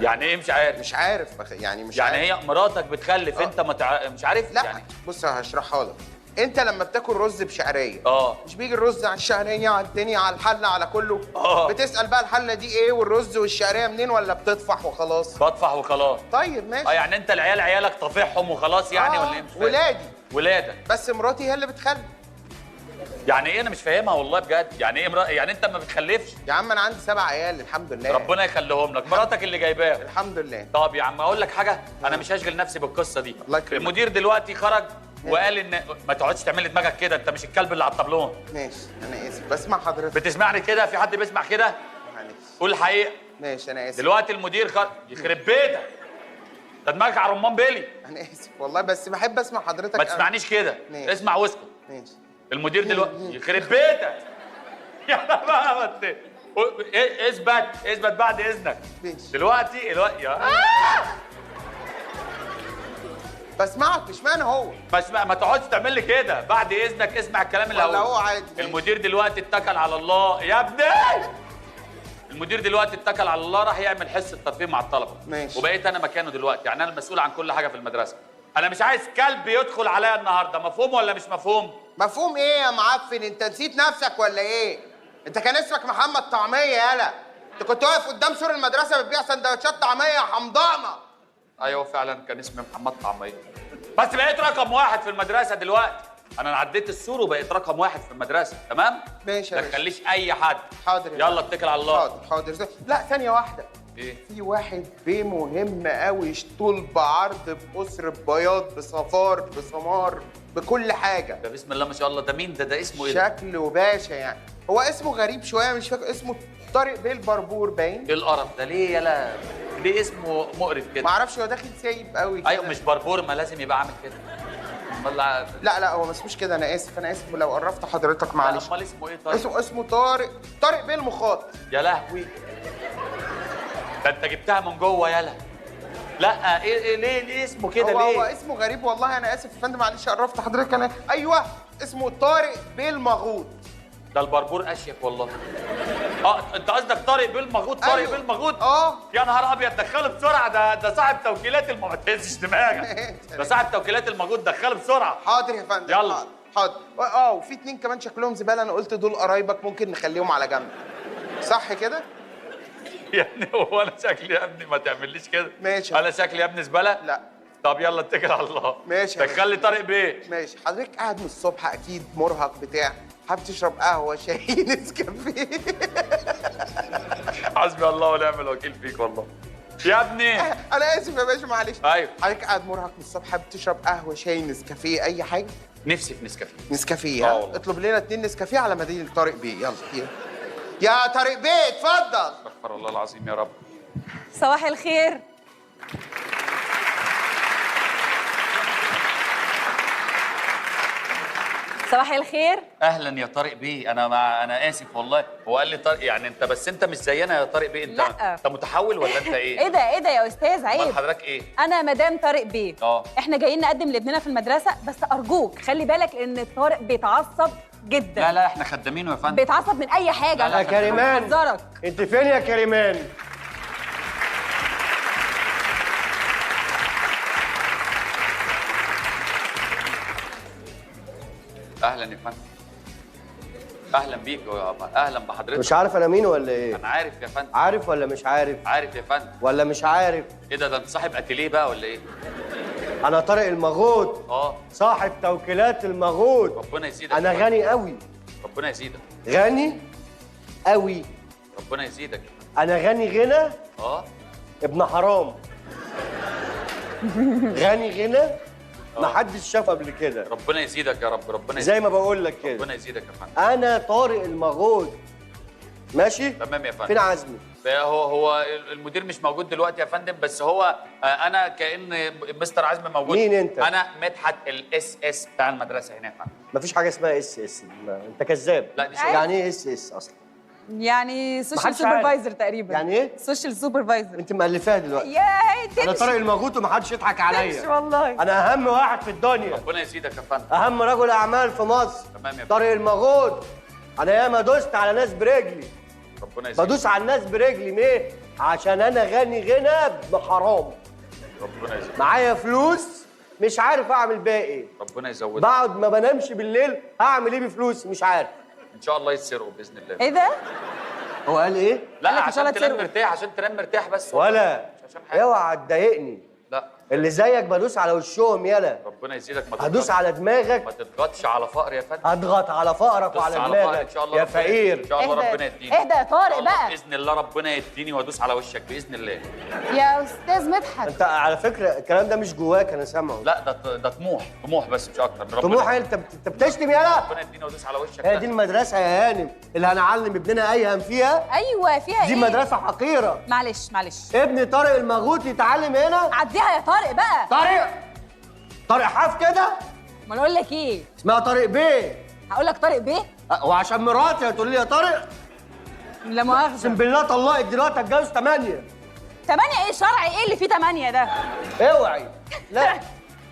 F: يعني ايه مش عارف؟
H: مش عارف يعني مش
F: يعني
H: عارف.
F: هي مراتك بتخلف انت ما مش عارف؟
H: لا
F: يعني
H: بص هشرحها لك. انت لما بتاكل رز بشعريه مش بيجي الرز على الشعرية على الدنيا على الحلة على كله؟ بتسال بقى الحلة دي ايه والرز والشعريه منين، ولا بتطفح وخلاص؟
F: بطفح وخلاص.
H: طيب ماشي.
F: يعني انت العيال عيالك طافحهم وخلاص يعني ولا ايه؟ مش فاهم.
H: ولادي.
F: ولادك.
H: بس مراتي هي اللي بتخلف.
F: يعني ايه؟ انا مش فاهمها والله بجد. يعني ايه يعني انت ما بتخلفش؟
H: يا عم انا عندي 7 عيال الحمد لله.
F: ربنا يخليهم لك. مراتك اللي جايباهم.
H: الحمد لله.
F: طب يا عم اقول لك حاجة، انا مش هشغل نفسي بالقصة دي.
H: الله يكرمك.
F: المدير دلوقتي خرج وقال ان ما تقعدش تعمل لي دماغك كده، انت مش الكلب اللي على الطبلون.
H: ماشي انا اسف، بسمع حضرتك.
F: بتسمعني كده؟ في حد بيسمع كده؟
H: معلش
F: قول الحقيقة.
H: ماشي انا اسف.
F: دلوقتي المدير خرج. يخرب بيتك، ده دماغك على رمان بيلي.
H: انا اسف والله، بس بحب اسمع حضرتك.
F: ما تسمعنيش كده، اسمع واسكت.
H: ماشي.
F: المدير دلوقتي يخرب بيتك. يا بقى اثبت اثبت بعد اذنك.
H: ماشي.
F: دلوقتي يا
H: بسمعك. اشمعنى هو؟
F: بس ما تقعدش تعمل لي كده، بعد اذنك اسمع الكلام اللي هقوله.
H: هو عادي.
F: المدير دلوقتي اتكل على الله يا ابني. المدير دلوقتي اتكل على الله، راح يعمل حصة ترفيه مع الطلبة.
H: ماشي.
F: وبقيت انا مكانه دلوقتي، يعني انا المسؤول عن كل حاجة في المدرسة. انا مش عايز كلب يدخل عليا النهارده، مفهوم ولا مش مفهوم؟
H: مفهوم ايه يا معفن؟ انت نسيت نفسك ولا ايه؟ انت كان اسمك محمد طعميه يالا. انت كنت واقف قدام سور المدرسة بتبيع سندوتشات طعميه يا حمضانة.
F: ايوه فعلا كان اسمي محمد طعميه، بس بقيت رقم 1 في المدرسة دلوقتي. انا عديت السور وبقيت رقم 1 في المدرسة، تمام؟
H: ماشي يا
F: ما
H: باشا.
F: تخليش اي حد.
H: حاضر.
F: يلا اتكل على الله.
H: حاضر حاضر. لا ثانية واحدة.
F: ايه؟
H: في واحد بيه مهم قوي، طول بعرض بقصر ببياض بصفار بسمار بكل حاجة.
F: ده بسم الله ما شاء الله، ده مين ده؟ ده اسمه ايه ده؟
H: شكله باشا يعني. هو اسمه غريب شوية مش فاكر اسمه. طارق بيه البربور باين.
F: ايه القرف ده؟ ليه يالا؟ ليه اسمه مقرف كده؟
H: معرفش، هو داخل سايب قوي كده.
F: ايوه مش بربور، ما لازم يبقى عامل كده. لا
H: لا هو ما اسموش كده. انا اسف انا اسف ولو قرفت حضرتك، معلش.
F: امال اسمه ايه طيب؟
H: اسمه طارق، طارق بيه المخاط.
F: يا لهوي، ده انت جبتها من جوه يالا. لا ايه ليه اسمه كده ليه؟
H: هو اسمه غريب والله، انا اسف يا فندم معلش قرفت حضرتك. انا ايوه اسمه طارق بيه المغوط.
F: ده البربور اشيك والله. انت قصدك طارق بيه المغوط؟ طارق أيوه. بيه المغوط. يا نهار ابيض، دخله بسرعة. ده صاحب توكيلات ما تهزش دماغك. ده صاحب توكيلات المغوط، دخله بسرعة.
H: حاضر يا فندم.
F: يلا
H: حاضر. وفي 2 كمان شكلهم زبالة، انا قلت دول قرايبك ممكن نخليهم على جنب، صح كده؟
F: يعني هو انا شكلي يا ابني ما تعمليش كده.
H: ماشي.
F: انا شكلي يا ابني زبالة؟
H: لا.
F: طب يلا اتكل على الله.
H: ماشي.
F: دخلي طارق بيه.
H: ماشي. حضرتك قاعد من الصبح اكيد مرهق بتاع، حابب تشرب قهوة شاي نسكافيه؟
F: حسبي الله ونعم الوكيل فيك والله يا ابني.
H: انا اسف يا باشا معلش.
F: ايوه.
H: حضرتك قاعد مرهق من الصبح، حابب تشرب قهوة شاي نسكافيه اي حاجة؟
F: نفسي في نسكافيه.
H: نسكافيه؟ ها؟ اطلب لنا 2 نسكافيه على مدينة طارق بيه. يلا يا طارق بيه اتفضل.
F: استغفر الله العظيم يا رب.
I: صباح الخير. صباح الخير.
F: اهلا يا طارق بيه. انا اسف والله، هو قال لي طارق يعني انت، بس انت مش زينا يا طارق بيه. انت
I: لا.
F: انت متحول ولا انت ايه؟
I: ايه ده ايه ده يا استاذ، عيب.
F: امال حضرتك ايه؟
I: انا مدام طارق بيه. احنا جايين نقدم لابننا في المدرسة، بس ارجوك خلي بالك ان طارق بيتعصب جدا.
F: لا لا احنا خدامينه يا فندم.
I: بيتعصب من اي حاجة.
F: لا
J: يا كريمان انت فين يا كريمان؟
F: اهلا يا فندم. اهلا بيك، اهلا بحضرتك.
J: مش عارف انا مين ولا ايه؟
F: انا عارف يا فندم.
J: عارف ولا مش عارف؟
F: عارف يا فندم.
J: ولا مش عارف؟
F: ايه ده انت صاحب اتيليه بقى ولا ايه؟
J: انا طارق المغوط. صاحب توكيلات المغوط.
F: ربنا يزيدك.
J: انا غني قوي.
F: ربنا يزيدك.
J: غني قوي.
F: ربنا يزيدك.
J: انا غني غنى. ابن حرام. غني غنى محدش شافه قبل كده.
F: ربنا يزيدك يا رب. ربنا يزيدك
J: زي ما بقول لك كده.
F: ربنا يزيدك يا فندم.
J: انا طارق المغوط. ماشي؟
F: تمام يا فندم.
J: فين عزمي؟
F: هو المدير مش موجود دلوقتي يا فندم، بس هو انا كأن مستر عزمي موجود.
J: مين انت؟
F: انا مدحت ال SS بتاع المدرسة هنا يا فندم.
J: مفيش حاجة اسمها SS، انت كذاب.
F: لا دي
J: يعني ايه SS اصلا؟
I: يعني social supervisor تقريبا.
J: يعني ايه؟
I: social supervisor.
J: انت مألفاها دلوقتي.
I: يا تمشي.
J: انا طارق المغوط ومحدش يضحك عليا.
I: تمشي والله.
J: انا اهم واحد في الدنيا.
F: ربنا يزيدك يا فندم.
J: اهم رجل اعمال في مصر.
F: تمام يا فندم.
J: طارق المغوط. انا ياما دوست على ناس برجلي.
F: ربنا يزيدك.
J: بدوس على الناس برجلي. عشان انا غني غنى ابن حرام.
F: ربنا يزودك.
J: معايا فلوس مش عارف اعمل بيها ايه.
F: ربنا يزودك.
J: بقعد ما بنامش بالليل، اعمل ايه بفلوسي مش عارف.
F: ان شاء الله يتسرقوا باذن الله.
I: ايه ده؟
J: هو قال ايه؟
F: لا عشان تنام مرتاح، عشان تنام مرتاح بس.
J: ولا
F: مش عشان حاجة.
J: اوعى تضايقني.
F: لا
J: اللي زيك بدوس على وشهم. يالا
F: ربنا يزيدك. ما
J: هدوس على دماغك.
F: ما تضغطش على فقر يا فندم.
J: هضغط على فقرك وعلى دماغك
F: إن شاء الله
J: يا فقير.
F: ان شاء الله ربنا يديني.
I: اهدى يا طارق بقى.
F: باذن الله ربنا يديني وادوس على وشك باذن الله.
I: يا استاذ مدحت
J: انت على فكرة الكلام ده مش جواك، انا سامعه.
F: لا ده طموح، طموح بس مش اكتر.
J: طموح؟ انت بتشتم يالا.
F: ربنا يديني وادوس على وشك.
J: هي دي المدرسة يا هانم اللي هنعلم ابننا ايهم فيها؟
I: ايوه فيها.
J: دي مدرسه حقيرة.
I: معلش معلش،
J: ابن طارق المغوط يتعلم هنا؟
I: عديها يا طارق بقى.
J: طارق؟ طارق حاف كده؟
I: ما انا اقول لك ايه؟
J: اسمها طارق بيه.
I: هقول لك طارق بيه؟
J: وعشان مراتي هتقول لي يا طارق؟
I: لا مؤاخذة.
J: اقسم بالله طلقك دلوقتي، هتجوز 8.
I: 8 ايه؟ شرعي ايه اللي فيه 8 ده؟
J: اوعي. لا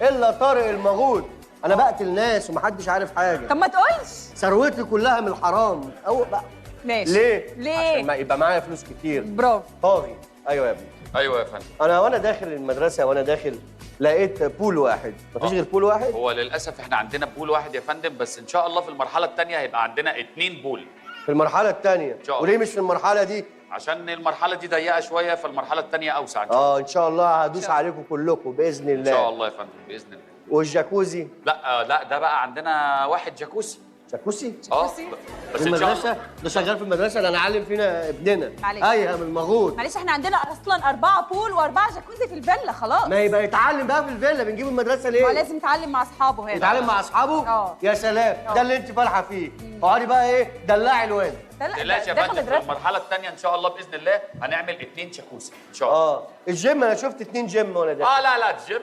J: الا طارق المغوط. انا بقتل ناس ومحدش عارف حاجة.
I: طب ما تقولش.
J: ثروتي كلها من الحرام. او بقى
I: ماشي.
J: ليه؟
I: ليه؟
J: عشان ما يبقى معايا فلوس كتير.
I: برافو.
J: طاغي. ايوه يا ابني.
F: ايوه يا فندم.
J: انا وانا داخل المدرسة وانا داخل لقيت pool واحد، مفيش غير pool واحد؟
F: هو للاسف احنا عندنا pool واحد يا فندم، بس ان شاء الله في المرحلة الثانية هيبقى عندنا 2 pool.
J: في المرحلة الثانية؟ ان شاء الله. وليه مش في المرحلة دي؟
F: عشان المرحلة دي ضيقه شوية، فالمرحله الثانية اوسع. ان
J: ان شاء الله هدوس عليكم كلكم باذن الله.
F: ان شاء الله يا فندم باذن الله.
J: والجاكوزي؟
F: لا لا ده بقى عندنا واحد جاكوزي.
J: جاكوزي؟
F: جاكوزي؟ بس
J: المدرسة ده شغال في المدرسة اللي هنعلم فينا ابننا.
I: معلش
J: ايهم المغوط.
I: معلش احنا عندنا اصلا 4 pool و4 جاكوزي في الفيلا خلاص.
J: ما يبقى يتعلم بقى في الفيلا، بنجيبه المدرسة ليه؟
I: ما لازم يتعلم مع اصحابه هنا.
J: يتعلم مع اصحابه؟ يا سلام، ده اللي انت فالحه فيه. اقعدي بقى ايه دلعي الواد.
F: لا يا فندم، في المرحلة الثانية ان شاء الله باذن الله هنعمل 2 جاكوزي ان شاء الله.
J: الجيم انا شفت 2 جيم وانا داخل.
F: لا لا الجيم.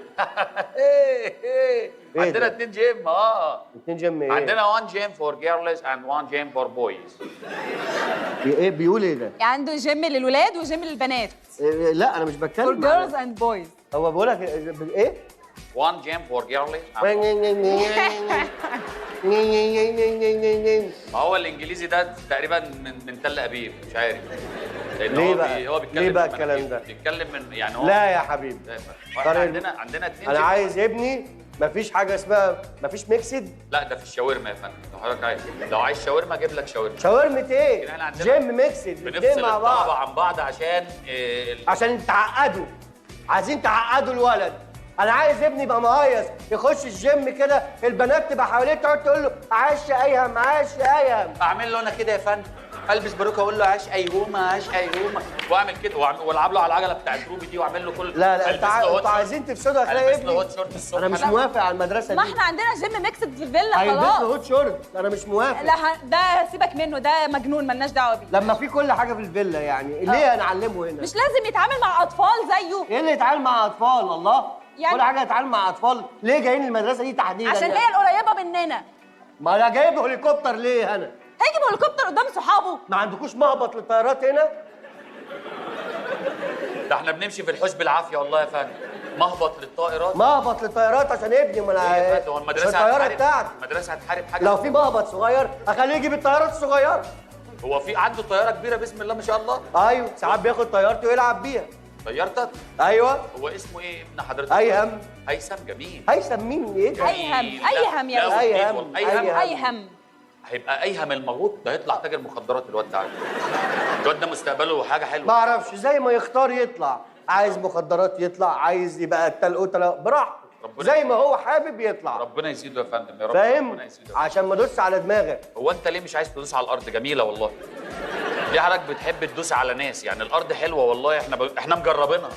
F: ايه عندنا 2 جيم.
J: 2 جيم ايه؟
F: عندنا 1 gym for girls and 1 gym for boys.
J: ايه بيقول ايه ده؟
I: عنده جيم للولاد وجيم للبنات.
J: إيه لا انا مش بتكلم
I: for girls and boys.
J: هو بيقول لك ايه؟
F: 1 gym for girls. ما هو الانجليزي ده تقريبا من تل ابيب، مش عارف.
J: ليه بقى؟
F: هو بيتكلم
J: ليه بقى الكلام ده؟
F: بيتكلم من يعني هو.
J: لا يا حبيبي،
F: عندنا 2.
J: انا عايز ابني مفيش حاجة اسمها مفيش mixed.
F: لا ده في الشاورما يا فندم، لو حضرتك عايز، لو عايز شاورما اجيب لك شاورما.
J: شاورما ايه؟ gym mixed،
F: بنفصل مع بعض عن بعض عشان
J: عشان تعقدوا، عايزين تعقدوا الولد. انا عايز ابني يبقى مهيص، يخش الجيم كده البنات تبقى حواليه تقعد تقول له عاش يا ايهم، عاش يا ايهم.
F: اعمل له انا كده يا فندم، البس باروكه اقول له عاش ايهومه، عاش ايهومه، واعمل كده والعب له على العجلة بتاعت روبي دي واعمل له كل.
J: لا لا انتوا عايزين تفسدوا اخلاق ابني.
F: hot short الصبح.
J: انا مش موافق على المدرسة دي.
I: ما احنا عندنا gym mixed في الفيلا خلاص.
J: هيلبس له hot short، انا مش موافق.
I: لا ده سيبك منه، ده مجنون مالناش دعوه بيه.
J: لما في كل حاجة في الفيلا يعني ليه هنعلمه هنا؟
I: مش لازم يتعامل مع اطفال زيه.
J: ايه اللي يتعامل مع اطفال؟ الله يعني كل حاجة يتعامل مع اطفال، ليه جايين المدرسة دي تحديدا؟
I: عشان هي القريبة مننا.
J: ما انا جايب هليكوبتر ليه انا؟
I: هيجيب هليكوبتر قدام صحابه؟
J: ما عندكوش مهبط للطيارات هنا؟
F: ده احنا بنمشي في الحوش بالعافية والله يا فندم. مهبط للطائرات؟
J: مهبط للطيارات عشان ابني. ما انا
F: هو المدرسة
J: الطيارة بتاعتي.
F: المدرسة هتحارب حاجة؟
J: لو في مهبط صغير اخليه يجيب الطيارات الصغيرة.
F: هو في عنده طيارة كبيرة بسم الله ما شاء الله؟
J: ايوه ساعات بياخد طيارته ويلعب بيها.
F: طيارتك؟
J: ايوه.
F: هو اسمه ايه ابن حضرتك؟
J: ايهم.
F: هيثم. جميل.
J: هيثم مين؟ ايه ده؟
I: ايهم. ايهم يا
J: ايهم.
F: ايهم.
I: ايهم
F: هيبقى ايهم المغوط ده، هيطلع تاجر مخدرات الواد ده. الواد ده مستقبله حاجة حلوة.
J: ما اعرفش، زي ما يختار يطلع، عايز مخدرات يطلع، عايز يبقى قتال قتله براحته، زي ما هو حابب يطلع.
F: ربنا يزيده يا فندم يا رب.
J: فاهم؟
F: ربنا يزيده.
J: عشان ما ادوس على دماغك.
F: هو انت ليه مش عايز تدوس على الارض؟ جميلة والله. ليه حضرتك بتحب تدوس على ناس؟ يعني الارض حلوة والله، احنا مجربينها.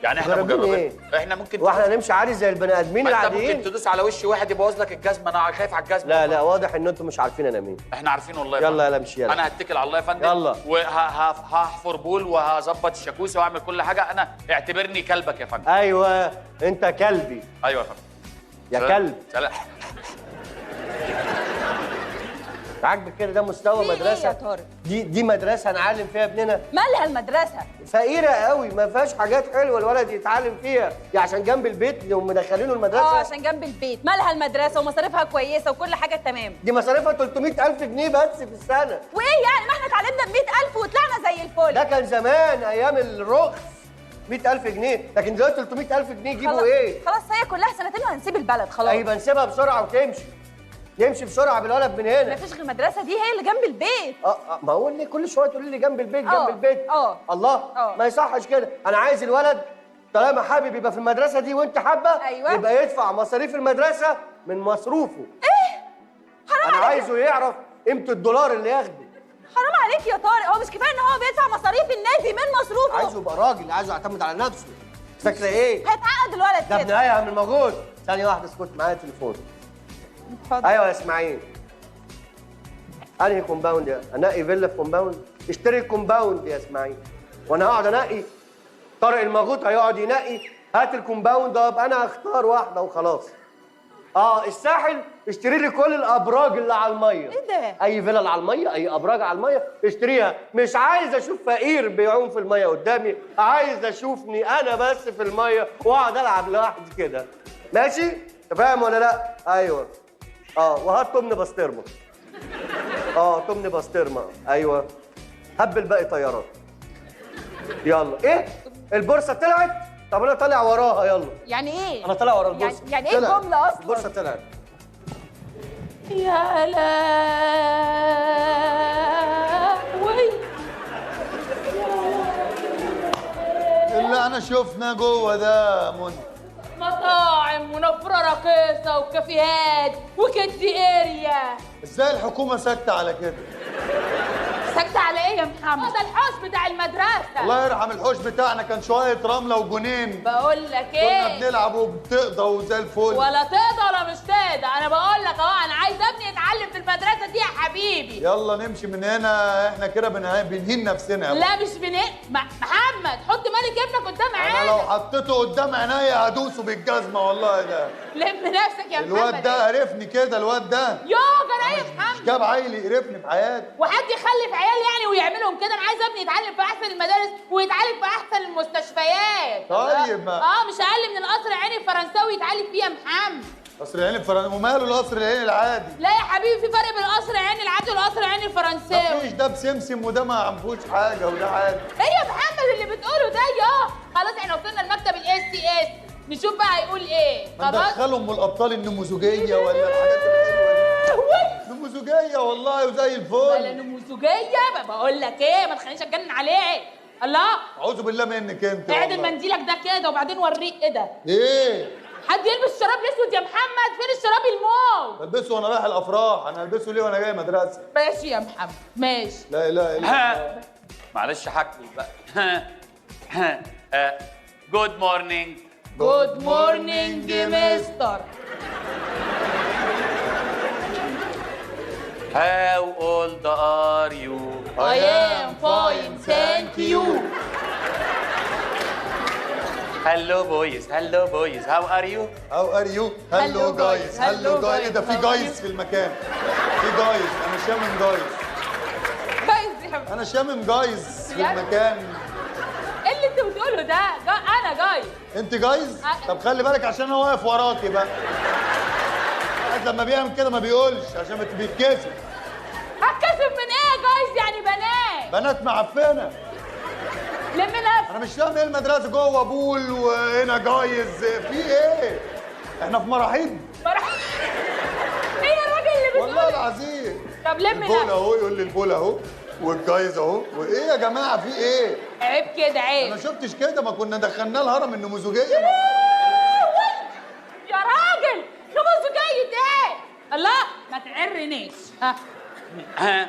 F: يعني احنا مجربين ايه؟ احنا ممكن
J: واحنا نمشي عادي زي البني ادمين العاديين.
F: ممكن تدوس على وش واحد يبوظ لك الجزمة، انا خايف على الجزمة.
J: لا لا واضح ان انتم مش عارفين انا مين.
F: احنا عارفين والله.
J: يلا يلا امشي يلا.
F: انا هتكل على الله يا فندم.
J: يلا.
F: وهحفر pool وهظبط الشاكوزي وهعمل كل حاجة. انا اعتبرني كلبك يا فندم.
J: ايوه انت كلبي.
F: ايوه يا فندم.
J: يا كلب.
F: سلام.
J: عاجبك كده؟ ده مستوى مدرسه؟
I: ايه يا طارق؟
J: دي مدرسه هنعلم فيها ابننا؟
I: مالها المدرسة؟
J: فقيرة قوي، ما فيهاش حاجات حلوة الولد يتعلم فيها، يعني عشان جنب البيت لو مدخلينه المدرسة.
I: عشان جنب البيت، مالها المدرسة ومصاريفها كويسة وكل حاجة تمام.
J: دي مصاريفها 300,000 جنيه بس في السنة.
I: وايه يعني؟ ما احنا اتعلمنا ب 100,000 وطلعنا زي الفل.
J: ده كان زمان ايام الرخص 100,000 جنيه، لكن دلوقتي 300,000 جنيه يجيبوا ايه؟
I: خلاص هي كلها سنتين وهنسيب البلد خلاص.
J: ايوه نسيبها بسرعة وتمشي. نمشي بسرعة بالولد من هنا.
I: مفيش غير المدرسة دي هي اللي جنب البيت.
J: ما هو اللي كل شوية تقولي لي جنب البيت جنب البيت. الله، ما يصحش كده. انا عايز الولد طالما حابب يبقى في المدرسة دي وانت حابة، أيوة، يبقى يدفع مصاريف المدرسة من مصروفه.
I: ايه؟ حرام عليك.
J: انا عايزه يعرف قيمة الدولار اللي ياخده.
I: حرام عليك يا طارق، هو مش كفاية ان هو بيدفع مصاريف النادي من مصروفه؟
J: عايزه يبقى راجل، عايزه يعتمد على نفسه. فاكره ايه؟
I: هيتعقد الولد كده.
J: ده ابن ايهم الموجود. ثانية واحدة اسكت، معايا تليفون.
I: اتفضل.
J: ايوه يا اسماعيل. انهي compound يا؟ انقي فيلا في compound؟ اشتري compound يا اسماعيل. وانا هقعد انقي؟ طارق المغوط هيقعد ينقي؟ هات ال compound ابقى انا هختار واحدة وخلاص. الساحل اشتري لي كل الابراج اللي على المية.
I: ايه ده؟
J: اي فيلا اللي على المية، اي ابراج على المية اشتريها. مش عايز اشوف فقير بيعوم في المية قدامي، عايز اشوفني انا بس في المية واقعد العب لوحدي كده. ماشي؟ انت فاهم ولا لا؟ ايوه. وهات تمن بسطرمه. تمن بسطرمه، ايوه. هبل باقي طيارات. يلا، ايه؟ البورصة طلعت؟ طب انا طالع وراها. يلا.
I: يعني ايه؟
J: انا طالع ورا البورصة.
I: يعني ايه الجملة اصلا؟
J: البورصة طلعت.
C: يا لهوي،
E: اللي انا شفنا جوه ده منى
C: مطاعم ونفرة راقصة وكافيهات و kids area.
E: ازاي الحكومة ساكتة على كده؟
C: ساكتة على ايه يا محمد؟ ده الحوش بتاع المدرسة.
E: الله يرحم الحوش بتاعنا، كان شوية رملة وجنين.
C: بقول لك ايه؟
E: كنا بنلعب وبتقضى وزي الفل.
C: ولا تقضى ولا مش تقضى، انا بقول لك اهو، انا عايز ابني يتعلم في المدرسة دي يا حبيبي.
E: يلا نمشي من هنا، احنا كده بنهين نفسنا.
C: لا مش بنهين. محمد حط مالك ابنك قدام عينك.
E: انا لو حطيته قدام عينيا هدوسه بالجزمة والله. ده
C: لم نفسك يا محمد.
E: الواد ده قرفني كده، الواد ده.
C: يا جرى ايه يا محمد؟
E: مش جاب عيل يقرفني في حياتي.
C: وحد يخلف عيال يعني ويعملهم كده؟ انا عايز ابني يتعلم في احسن المدارس ويتعالج في احسن المستشفيات.
E: طيب
C: مش اقل من القصر العيني الفرنساوي يتعالج فيه يا محمد.
E: قصر العيني الفرنساوي؟ وماله القصر العيني العادي؟
C: لا يا حبيبي، في فرق بين القصر العيني العادي والقصر العيني الفرنساوي.
E: مفيش، ده بسمسم وده ما فيهوش حاجة وده عادي.
C: ايه يا محمد اللي بتقوله ده؟ يا خلاص احنا وصلنا لمكتب ال SCS، نشوف بقى هيقول ايه.
E: خلاص ندخلهم الابطال النموذجيه ولا الحاجات الحلوة دي؟ نموذجيه والله وزي الفل.
C: ولا نموذجيه؟ بقول لك ايه، ما تخلينيش اتجنن عليك. الله،
E: اعوذ بالله منك انت.
C: اعدل منديلك ده كده وبعدين وريك ايه ده.
E: ايه؟
C: حد يلبس شراب الاسود يا محمد؟ فين الشراب الموف؟
E: بلبسه وانا رايح الافراح، انا هلبسه ليه وانا جاي مدرسه؟
C: ماشي يا محمد ماشي.
E: لا اله الا الله.
F: معلش هاكل بقى. Good morning.
C: Good morning mister.
F: How old are you?
C: I am fine, thank you.
F: Hello boys, hello boys, how are you?
E: How are you? Hello guys, hello guys. ايه ده، في guys في المكان. في guys، انا شامم guys.
C: Guys يا حبيبي.
E: انا شامم guys في المكان.
C: ايه اللي انت بتقوله ده؟ انا guys.
E: انت guys؟ طب خلي بالك عشان انا واقف وراكي بقى. لما بيعمل كده ما بيقولش عشان بيتكسف.
C: هتكسف من ايه يا guys؟ يعني بنات.
E: بنات معفنه.
C: لم نفسك.
E: انا مش فاهم ايه المدرسة جوه pool وهنا guys، في ايه؟ احنا في مراحيض.
C: مراحيض ايه يا راجل اللي بتقول؟
E: والله العظيم.
C: طب لم نفسك.
E: ال pool اهو، يقول لي ال pool اهو وال guys اهو، وايه يا جماعة في ايه؟
C: عيب كده، عيب.
E: انا ما شفتش كده، ما كنا دخلناه الهرم النموذجيه.
C: يا راجل نموذجيه ايه؟ الله ما تعرنيش.
F: ها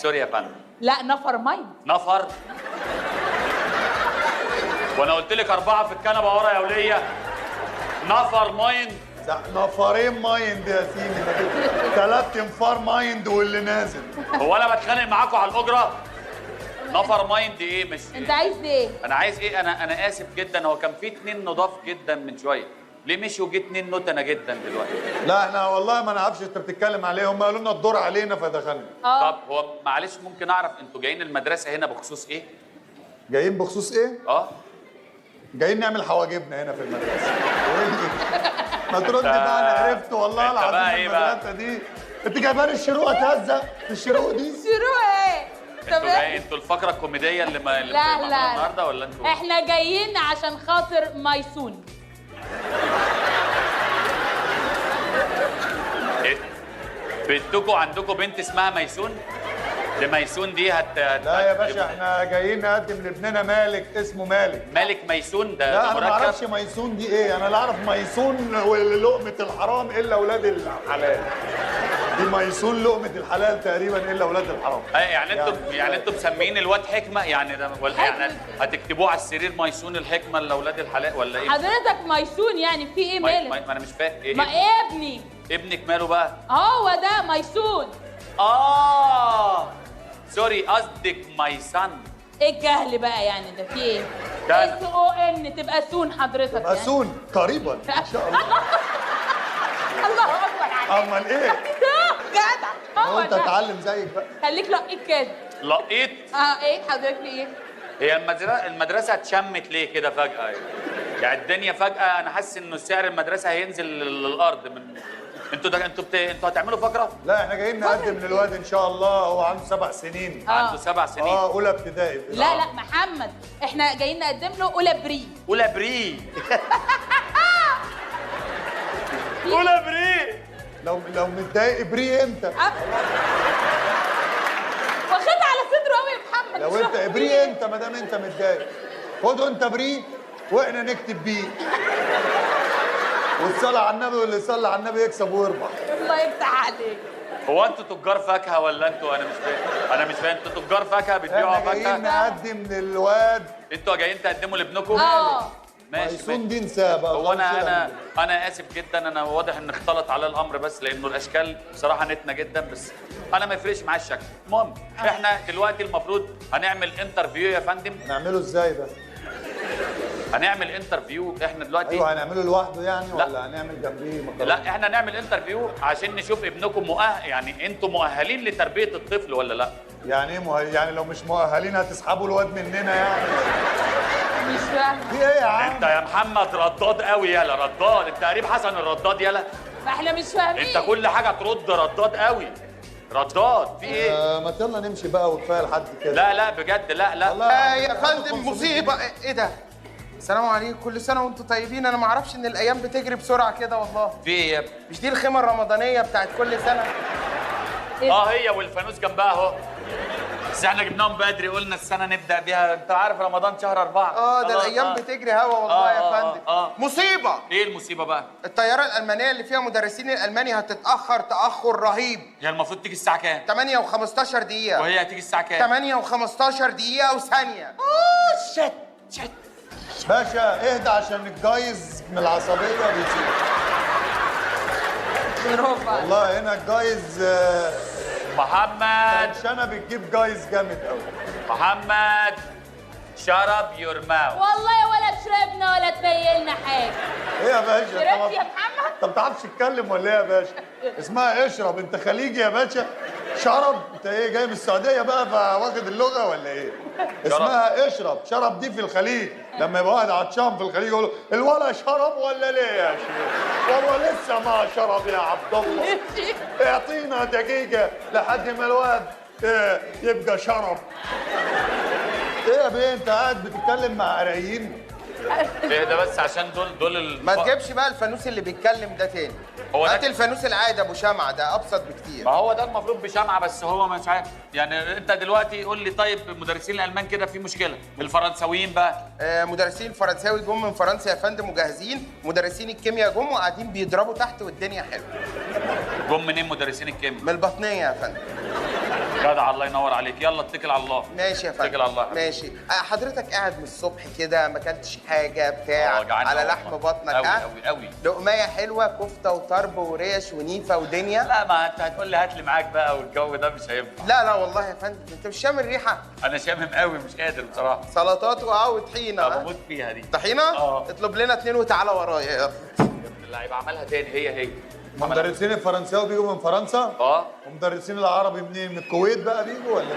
F: sorry يا فندم.
C: لا نفر mind.
F: نفر؟ وانا قلت لك 4 في الكنبة ورا يا وليه. نفر mind؟
E: نفرين mind يا سيدي، 3 انفار mind واللي نازل.
F: هو انا بتخانق معاكم على الاجرة؟ نفر mind ايه؟ مش
C: انت عايز ايه؟
F: انا عايز ايه؟ انا اسف جدا، هو كان في 2 نضاف جدا من شوية. ليه مشي وجه 2 نوتنه جدا دلوقتي؟
E: لا احنا والله ما نعرفش انت بتتكلم عليه، هم قالوا لنا الدور علينا فدخلنا.
F: طب هو معلش ممكن اعرف انتوا جايين المدرسة هنا بخصوص ايه؟
E: جايين بخصوص ايه؟ جايين نعمل حواجبنا هنا في المدرسة. ما ترد بقى، انا عرفت والله العظيم المدرسة دي. انت جايباني الشروق اتهزق في الشروق دي؟
C: الشروق ايه؟
F: انتوا انتوا الفقرة الكوميدية اللي ما اللي
C: لا لا
F: النهارده ولا انتوا؟
C: احنا جايين عشان خاطر ميسون.
F: ايه؟ بنتكوا عندكوا بنت اسمها ميسون؟ دي ميسون دي
E: لا يا باشا، احنا جايين نقدم لابننا مالك، اسمه مالك.
F: مالك ميسون ده؟
E: لا انا ما اعرفش ميسون دي ايه، انا لا اعرف ميسون ولقمه الحرام الا اولاد الحلال. دي ميسون لقمة الحلال تقريبا الا اولاد الحرام.
F: يعني انتوا يعني انتوا مسميين الواد حكمه يعني ده، ولا يعني هتكتبوه على السرير ميسون الحكمة لاولاد الحلال ولا ايه؟
C: حضرتك ميسون يعني في ايه مالك؟
F: ما انا مش فاهم ايه.
C: ما ايه ابني؟
F: ابنك ماله بقى؟
C: هو ده ميسون.
F: sorry، قصدك my son.
C: ايه الجهل بقى يعني ده في ايه؟ S O N تبقى soon حضرتك.
E: تبقى يعني soon قريبا ان شاء الله.
C: الله اكبر عليك.
E: امال ايه؟
C: جدع.
E: هو انت اتعلم زيك بقى.
C: خليك لقيت كده.
F: لقيت؟
C: ايه حضرتك ايه؟
F: هي المدرسة اتشمت ليه كده فجأة؟ يعني الدنيا فجأة انا حاسس انه سعر المدرسة هينزل للارض من انتوا ده انتوا هتعملوا فقره؟
E: لا احنا جايين نقدم للواد ان شاء الله، هو عنده 7 سنين.
F: عنده 7 سنين؟
E: اولى ابتدائي.
C: لا لا محمد، احنا جايين نقدم له اولى pre.
F: اولى pre. اولى pre.
E: لو متضايق pre انت.
C: واخدها على صدره قوي يا محمد.
E: لو انت pre انت ما دام انت متضايق، خده انت pre واحنا نكتب بيه. والصلاة على النبي، واللي يصلي على النبي يكسب ويربح.
C: الله يفتح عليك.
F: هو انتوا تجار فاكهة ولا انتوا؟ أنا مش فاهم، أنا مش فاهم، انتوا تجار فاكهة بتبيعوا فاكهة؟
E: احنا جايين نقدم للواد.
F: انتوا جايين تقدموا لابنكم؟ ماشي.
E: ميسون دي انساها بقى.
F: هو أنا آسف جدا، أنا واضح إن اختلط على الأمر بس لأنه الأشكال بصراحة نتنة جدا، بس أنا ما يفرقش معايا الشكل. المهم احنا دلوقتي المفروض هنعمل interview يا فندم.
E: نعمله إزاي ده؟
F: هنعمل interview احنا دلوقتي.
E: ايوه هنعمله لوحده يعني ولا هنعمل جنبيه مقالات؟
F: لا احنا نعمل interview عشان نشوف ابنكم مؤهل، يعني انتوا مؤهلين لتربية الطفل ولا لا؟
E: يعني ايه يعني لو مش مؤهلين هتسحبوا الواد مننا يعني؟
C: مش فاهمه
E: في ايه يا عم؟
F: انت يا محمد رداد قوي، يالا رداد، انت قريب حسن الرداد يالا.
C: ما احنا مش فاهمين.
F: انت كل حاجة ترد رداد قوي. رداد في ايه؟
E: ما يلا نمشي بقى وكفاية لحد كده.
F: لا لا بجد لا لا.
H: يا فندم مصيبة. ايه ده؟ السلام عليكم، كل سنة وانتم طيبين. أنا ما أعرفش إن الأيام بتجري بسرعة كده والله.
F: في إيه يا ابني؟
H: مش دي الخيمة الرمضانية بتاعت كل سنة؟
F: هي والفانوس جنبها أهو. بس إحنا جبناهم بدري، قلنا السنة نبدأ بيها، أنت عارف رمضان شهر 4.
H: ده الأيام بتجري هوا والله يا فندم. مصيبة.
F: إيه المصيبة بقى؟
H: الطيارة الألمانية اللي فيها مدرسين الألماني هتتأخر تأخر رهيب.
F: هي المفروض تيجي الساعة كام؟
H: 8:15 دقيقة.
F: وهي هتيجي الساعة كام؟
H: 8:15 دقيقة وثانية.
F: shit shit.
E: باشا اهدى عشان الجايز من العصبية بيطير. والله هنا الجايز
F: محمد
E: شنب بتجيب جايز جامد قوي.
F: محمد shut up your mouth.
C: والله يا ولا شربنا ولا تبيلنا حاجة.
E: ايه يا باشا؟
C: شربت يا محمد؟
E: انت ما بتعرفش تتكلم ولا ايه يا باشا؟ اسمها اشرب، انت خليجي يا باشا. شرب، انت ايه جاي من السعودية بقى فواخد اللغة ولا ايه؟ اسمها اشرب، شرب دي في الخليج، لما يبقى واحد عطشان في الخليج يقول له الولا شرب ولا ليه يا شيخ؟ والله لسه ما شرب يا عبد الله. اعطينا دقيقة لحد ما الواد يبقى شرب. ايه يا بيه انت قاعد بتتكلم مع قرايين؟
F: ايه ده بس عشان دول
H: ما تجيبش بقى الفانوس اللي بيتكلم ده تاني. هو هات الفانوس العادي ابو شمعة ده ابسط بكتير.
F: ما هو ده المفروض بشمعة، بس هو مش عارف. يعني انت دلوقتي قول لي طيب مدرسين الالمان كده في مشكلة، الفرنساويين بقى؟
H: مدرسين الفرنساوي جم من فرنسا يا فندم وجاهزين، مدرسين الكيمياء جم وقاعدين بيضربوا تحت والدنيا حلوة.
F: جم منين مدرسين الكيمياء؟
H: من البطنيه يا فندم.
F: جدع، الله ينور عليك، يلا اتكل على الله.
H: ماشي يا فندم،
F: اتكل على الله.
H: ماشي. حضرتك قاعد من الصبح كده ما اكلتش حاجة بتاع على لحم بطنك؟
F: قوي قوي قوي.
H: لقمايه حلوة، كفته وطرب وريش ونيفه ودنيا.
F: لا ما انت هتقول لي هات لي معاك بقى والجو ده مش هينفع.
H: لا لا والله يا فندم انت مش شامم الريحة؟
F: انا شامم قوي، مش قادر بصراحة.
H: سلطات وطحينه.
F: بموت فيها دي.
H: طحينه؟ اطلب لنا 2 وتعالى ورايا يلا.
F: اللعيبة عملها تاني. هي
E: مدرسين الفرنساوي بيجوا من فرنسا؟
F: اه.
E: ومدرسين العربي منين؟ من الكويت بقى بيجوا ولا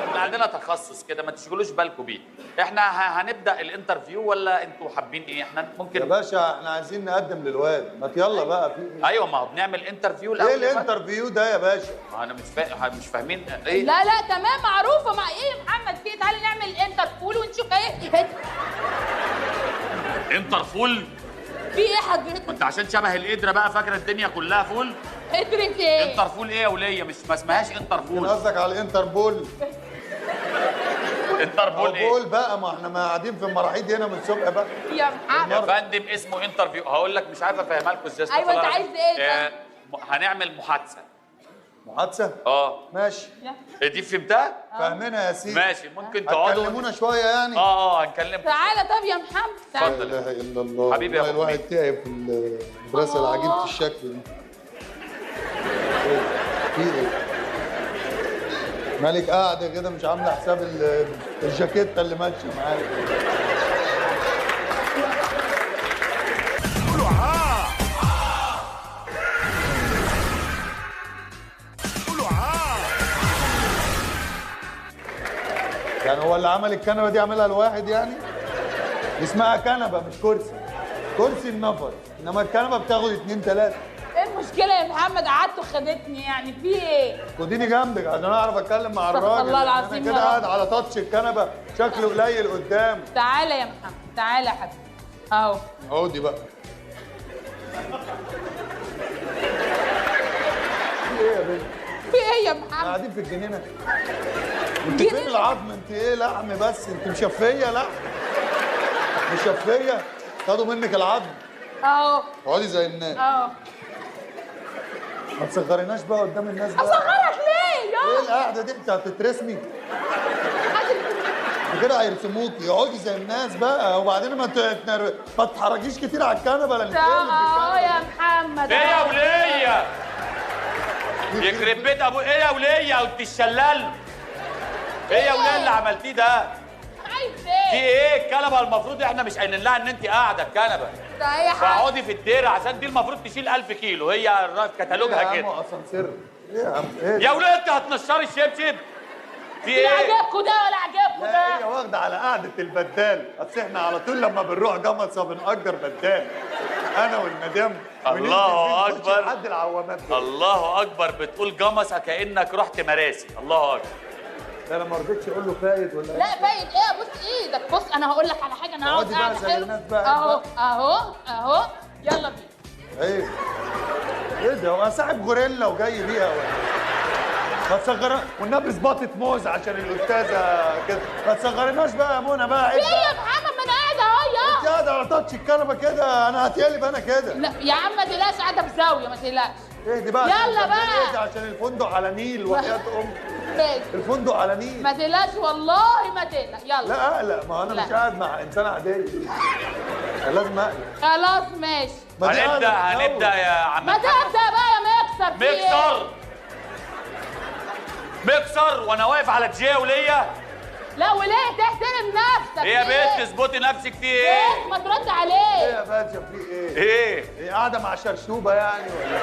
F: احنا عندنا تخصص كده، ما تشغلوش بالكم بيه. احنا هنبدا ال interview ولا انتوا حابين ايه؟ احنا ممكن
E: يا باشا احنا عايزين نقدم للواد، ما يلا بقى في ايه؟
F: ايوه ما هو بنعمل interview الاول.
E: ايه ال interview ده يا باشا؟
F: ما انا مش فاهمين ايه.
C: لا لا تمام معروفة. مع ايه يا محمد في؟ تعالى نعمل انترفول ونشوف ايه.
F: انترفول؟
C: في ايه حضرتك؟
F: انت عشان شبه القدرة بقى فاكره الدنيا كلها فول؟
C: قدرة ايه؟
F: انترفول ايه يا وليه؟ مش ما اسمهاش انترفول.
E: قصدك على الانتربول؟
F: انتربول ايه؟
E: بول بقى، ما احنا ما قاعدين في المراحيض هنا من الصبح بقى
C: يا محمد.
F: يا فندم اسمه interview. هقول لك مش عارف افهمها لكم ازاي.
C: ايوه انت عايز ايه؟
F: هنعمل محادثة.
E: محادثة؟
F: اه
E: ماشي.
F: دي فهمتها؟
E: فاهمينها يا سيدي.
F: ماشي ممكن تقعدوا
E: تكلمونا شوية يعني؟
F: اه هنكلمكم.
C: تعالى طب يا محمد تعالى.
E: لا اله الا الله
F: حبيبي يا ابو
E: الواحد تعب في المدرسة العجيبة الشكل دي. في ايه؟ مالك قاعدة كده مش عامله حساب الجاكيته اللي ماشية معاك. يعني هو اللي عمل الكنبة دي عملها الواحد يعني؟ اسمها كنبة مش كرسي. كرسي النفر، انما الكنبة بتاخد 2 3.
C: ايه المشكلة يا محمد؟ قعدت وخدتني يعني في ايه؟
E: خديني جنبك عشان اعرف اتكلم مع الراجل.
C: الله العظيم
E: انا كده قاعد على تاتش الكنبة شكله قليل قدام.
C: تعالى يا محمد تعالى يا حبيبي اهو.
E: اقعدي بقى. في ايه يا بنت؟
C: في ايه يا محمد؟
E: قاعدين في الجنينة. انت فين العظم؟ انت ايه لحم بس؟ انت مشفيه لحم؟ مشفيه؟ خدوا منك العظم.
C: اهو.
E: اقعدي زي الناس.
C: اهو.
E: ما تصغريناش بقى قدام الناس بقى.
C: اصغرك ليه يا؟
E: ايه القعدة دي؟ انت هتترسمي؟ كده هيرسموكي. اقعدي زي الناس بقى، وبعدين ما تتحركيش كتير على الكنبة لان
C: اهو يا محمد.
F: ايه يا وليه؟ يخرب بيت ابو ايه يا وليه؟ وانت الشلال. ايه يا وليه اللي عملتيه ده؟
C: عايز ايه؟
F: في ايه؟ الكنبة المفروض احنا مش قايلين لها ان انت قاعدة الكنبة.
C: ده اي حاجة.
F: فاقعدي في الديرة عشان دي المفروض تشيل 1000 كيلو، هي كتالوجها كده.
E: يا عم اسانسير. ايه يا عم؟ ايه؟
F: يا وليه انت هتنشري الشبشب؟ في ايه؟
C: لا عجبكوا ده ولا عجبكوا ده.
E: هي واخده على قعدة البدال، اصل احنا على طول لما بنروح جمصه بنأجر بدال. انا والمدام.
F: الله اكبر.
E: لحد العوامات.
F: الله اكبر، بتقول جمصه كانك رحت مراسي. الله اكبر.
E: ده انا ما رضيتش اقول له فايد ولا
C: لا فايد ايه؟ بص ايدك، بص انا هقول لك على حاجة. انا هقعد قاعدة حلو اهو اهو اهو. يلا بينا.
E: ايه ايه ده؟ هو صاحب غوريلا وجاي بيها ولا؟ ما تصغر والنبي ظبطت موز عشان الاستاذة كده. ما تصغرناش بقى يا منى بقى.
C: ايه يا محمد؟ ما انا قاعدة اهو. يا
E: انت قاعدة على تاتش الكنبة كده، انا هتقلب انا كده.
C: لا يا عم ما تقلقش، قاعدة في زاوية ما تقلقش.
E: اهدي بقى.
C: يلا بقى
E: اهدي عشان الفندق على نيل وحياه امك.
C: ماشي.
E: الفندق على نيل.
C: ما تقلقش والله ما تقلق. يلا.
E: لا اقلق، ما انا مش قاعد مع انسانه عادية. لازم اقلق.
C: خلاص ماشي.
F: هنبدا يا عم.
C: ما تبدا بقى يا مكسر.
F: مكسر مكسر وانا واقف على جي وليا.
C: لا وليه؟ تحترم نفسك.
F: ايه يا بنت اظبطي نفسك. في ايه؟
C: ما ترد عليه.
E: ايه يا باشا في ايه؟
F: ايه؟
E: ايه قاعدة مع شرشوبه يعني ولا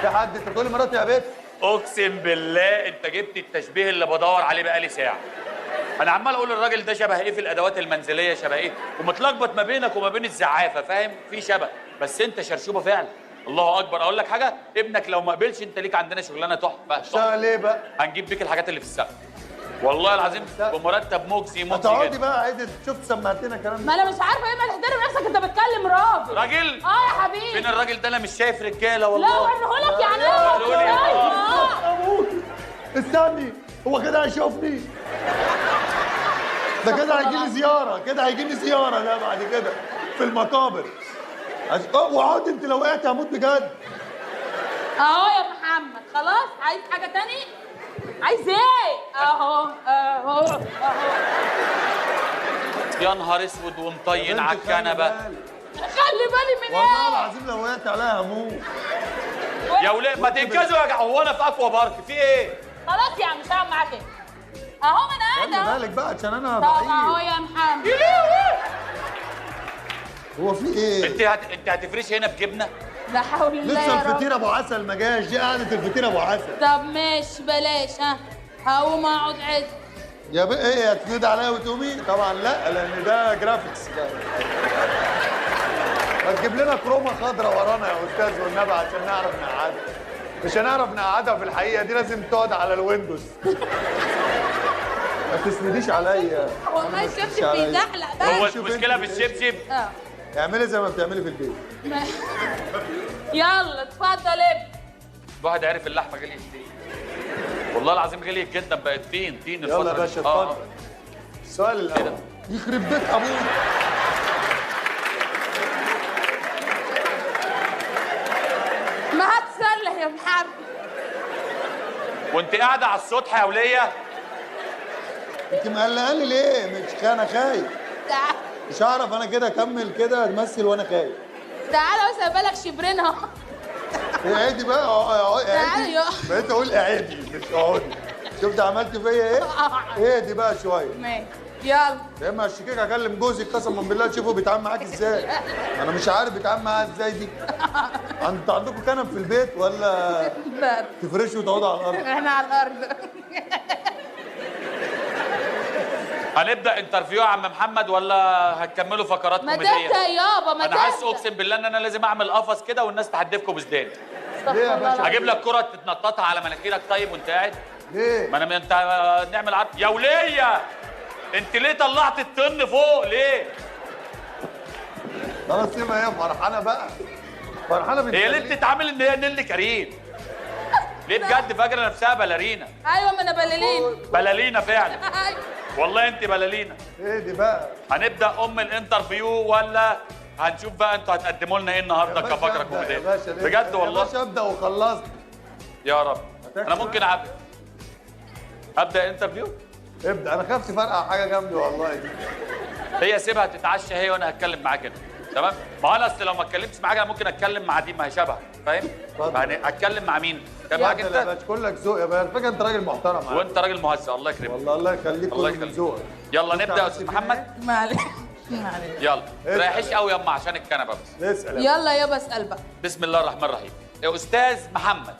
E: في حد؟ انت بتقول لمراتي يا بنت؟
F: اقسم بالله انت جبت التشبيه اللي بدور عليه بقالي ساعة. انا عمال اقول الراجل ده شبه ايه في الادوات المنزلية، شبه ايه، ومتلخبط ما بينك وما بين الزعافه، فاهم؟ في شبه، بس انت شرشوبه فعلا. الله اكبر. اقول لك حاجة، ابنك لو ما قبلش انت ليك عندنا شغلانة تحفة.
E: اشتغل ايه بقى؟
F: هنجيب بيك الحاجات اللي في السقف والله العظيم بمرتب مجزي مجزي.
E: هتقعدي بقى عادي. شفت سمعتنا كلام.
C: ما انا مش عارفه ايه. ما تحترم نفسك، انت بتكلم راجل.
F: راجل؟
C: اه يا حبيبي.
F: فين الراجل ده؟ انا مش شايف رجاله والله.
C: لا اوريهولك يعني.
E: ايه؟ استني، هو كده هيشوفني؟ ده كده هيجي لي زيارة، كده هيجي لي زيارة ده بعد كده في المقابر. وعود انت لو وقعت هموت بجد.
C: اهو يا محمد خلاص. عايز حاجة تاني؟ عايز ايه؟ اهو اهو اهو.
F: يا نهار اسود ومطين على الكنبة.
C: خلي بالي من ايه؟
E: والله العظيم لو وقعت عليها هموت.
F: يا ولاد ما تنجزوا يا جماعة، هو انا في اكوا بارك في ايه؟
C: خلاص يا عم مش هعمل معاك ايه. اهو ما انا قاعدة.
E: خلي بالك بقى عشان انا ضعيف.
C: طب اهو يا محمد.
E: هو في ايه؟
F: انت هتفرشي هنا بجبنه؟
C: لا حول الله
E: لسه
C: يا رب.
E: الفطير ابو عسل ما جاش، دي قعدة الفطير ابو عسل.
C: طب ماشي بلاش. ها هقوم اقعد عدل.
E: يا بقى ايه هتسند عليا وتقومي؟ طبعا لا، لان ده graphics. ده ما تجيب لنا chroma خضرا ورانا يا استاذ والنبي عشان نعرف نقعدها. مش هنعرف نقعدها في الحقيقة، دي لازم تقعد على ال Windows. ما تسنديش عليا
C: والله. الشبشب بيزحلق بقى.
F: هو المشكلة في الشبشب؟
E: اعملي زي ما بتعملي في البيت.
C: يلا اتفضل ابني.
F: الواحد عرف اللحمة غليت ليه. والله العظيم غليت جدا، بقت طين طين.
E: يلا يا باشا اتفضل. السؤال الاول. يخرب بيت ابوك.
C: ما هتصلح يا محمد.
F: وانت قاعدة على السطح يا وليه؟
E: انت مقلقاني ليه؟ مش انا خايف.
C: تعال.
E: مش هعرف انا كده اكمل كده امثل وانا خايف.
C: تعالى بس بالك شبرينها.
E: اعيدي بقى. اعيدي. بقيت اقول اعيدي مش اقعدي. شفت عملت فيا ايه؟ اهدي بقى شوية.
C: ماشي يلا.
E: يا اما اشتكيك اكلم جوزي قسما بالله تشوفه بيتعامل معاك ازاي. انا مش عارف بيتعامل معاها ازاي دي. انتوا عندكم كنب في البيت ولا تفرشوا وتقعدوا على الارض؟
C: احنا على الارض.
F: هنبدا interview يا عم محمد ولا هتكملوا فقرات كوميدية؟
C: ما تبدا يابا، ما
F: انا حاسس اقسم بالله ان انا لازم اعمل قفص كده والناس تحدفكم بزدان.
E: ليه يا باشا؟
F: هجيب لك كره تتنططها على مناخيرك طيب وانت قاعد؟
E: ليه؟
F: ما انا انت نعمل عرض يا وليه. انت ليه طلعت الطن فوق ليه؟
E: خلاص سيبها، هي فرحانة بقى. فرحانة.
F: هي ليه بتتعامل ان هي نيللي كريم؟ ليه بجد فاكره نفسها باليرينا؟
C: ايوه ما انا باليرينا.
F: باليرينا فعلا. والله انت باليرينا.
E: ايه دي بقى؟
F: هنبدا ام ال interview ولا هنشوف بقى انتوا هتقدموا لنا ايه النهارده كفقره كوميدية؟ بجد والله
E: يا باشا ابدا وخلصت.
F: يا رب. انا ممكن ابدا interview؟
E: ابدا. انا خفت فرقع حاجة جنبي والله دي.
F: هي سيبها تتعشى هي وانا هتكلم معاك انت. تمام؟ ما انا اصل لو ما اتكلمتش معاك انا ممكن اتكلم مع دي، ما هي شبه، فاهم؟ يعني اتكلم مع مين؟ اتكلم معاك انت؟
E: يا باشا كلك ذوق يا باشا، على فكرة انت راجل محترم.
F: وانت راجل مهزأ، الله يكرمك.
E: والله الله يخليك، كله من ذوقك.
F: يلا نبدا يا استاذ محمد.
C: معلش معلش.
F: يلا ريحيش قوي يما عشان الكنبة بس.
E: اسال.
C: يلا يابا اسال بقى.
F: بسم الله الرحمن الرحيم. يا استاذ محمد.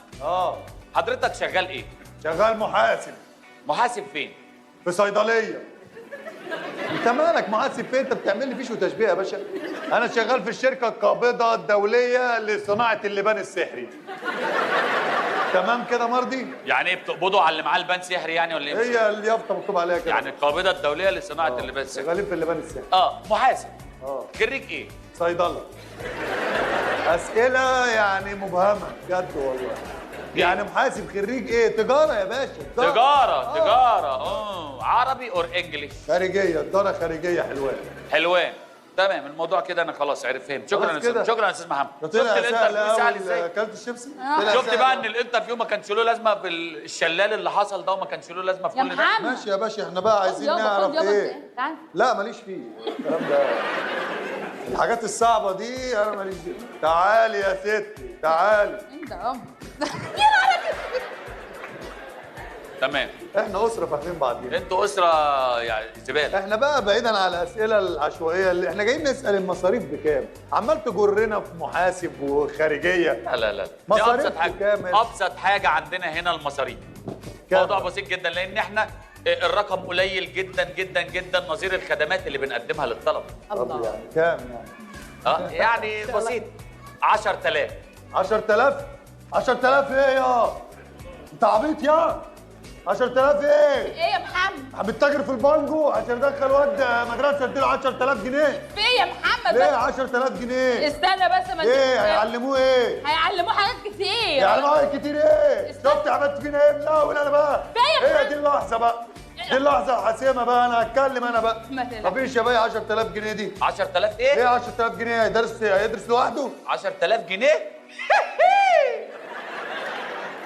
F: حضرتك شغال ايه؟
E: شغال محاسب.
F: محاسب فين؟
E: في صيدلية. انت مالك محاسب فين؟ انت بتعمل لي فيش وتشبيه يا باشا. انا شغال في الشركة القابضة الدولية لصناعة اللبان السحري. تمام كده مرضي؟
F: يعني ايه بتقبضوا على اللي معاه لبان سحري يعني ولا ايه؟
E: هي اليافطه مكتوب عليها كده.
F: يعني القابضة الدولية لصناعة اللبان السحري.
E: شغالين في اللبان السحري.
F: محاسب. خريج ايه؟
E: صيدلة. اسئلة يعني مبهمة بجد والله. يعني محاسب خريج ايه؟ تجارة يا باشا.
F: تجارة. تجارة. عربي or English؟
E: خارجية، تجارة خارجية. حلوان.
F: حلوان. تمام الموضوع كده انا خلاص عرفت فهمت. شكرا يا استاذ، شكرا يا استاذ محمد.
E: شفت ال interview سهل ازاي؟ اكلت الشيبسي؟
F: شفت بقى ان ال interview ما كانش له لازمه في الشلال اللي حصل ده، وما كانش له لازمه في كل ده.
E: ماشي يا باشا، احنا بقى عايزين نعرف ايه. لا ماليش فيه الكلام ده، الحاجات الصعبة دي انا ماليش فيها. تعالي يا ستي تعالي.
C: انت يا
F: تمام.
E: احنا اسره فاهمين بعضينا.
F: انتوا اسره يعني زبالة.
E: احنا بقى بعيدا على الاسئلة العشوائية اللي احنا جايين نسال المصاريف بكام؟ عمال تجرنا في محاسب وخارجيه.
F: لا لا لا،
E: مصاريف
F: ابسط حاجة
E: بكام؟
F: ابسط حاجة عندنا هنا المصاريف. موضوع بسيط جدا، لان احنا الرقم قليل جدا جدا جدا نظير الخدمات اللي بنقدمها للطلبة.
E: الله. يعني كام يعني؟
F: يعني بسيط. 10000.
E: 10000؟ 10000 ايه يا؟ انت عبيط يا؟ 10000 ايه؟
C: ايه يا محمد؟
E: بتتاجر في البانجو عشان ادخل واد مدرسه اديله 10000 جنيه.
C: في ايه يا محمد؟
E: ليه 10000 جنيه؟
C: استنى بس ما
E: ايه هيعلموه ايه؟
C: هيعلموه حاجات كتير.
E: هيعلموه حاجات كتير ايه؟ شفت عملت فينا ايه من الاول انا بقى؟
C: في ايه يا محمد؟
E: هي دي اللحظة بقى، دي اللحظة الحاسمة بقى، انا هتكلم انا بقى. مفيش يا بيه 10000 جنيه دي.
F: 10000 ايه؟
E: ايه 10000 جنيه؟ هيدرس لوحده؟
F: 10000 جنيه؟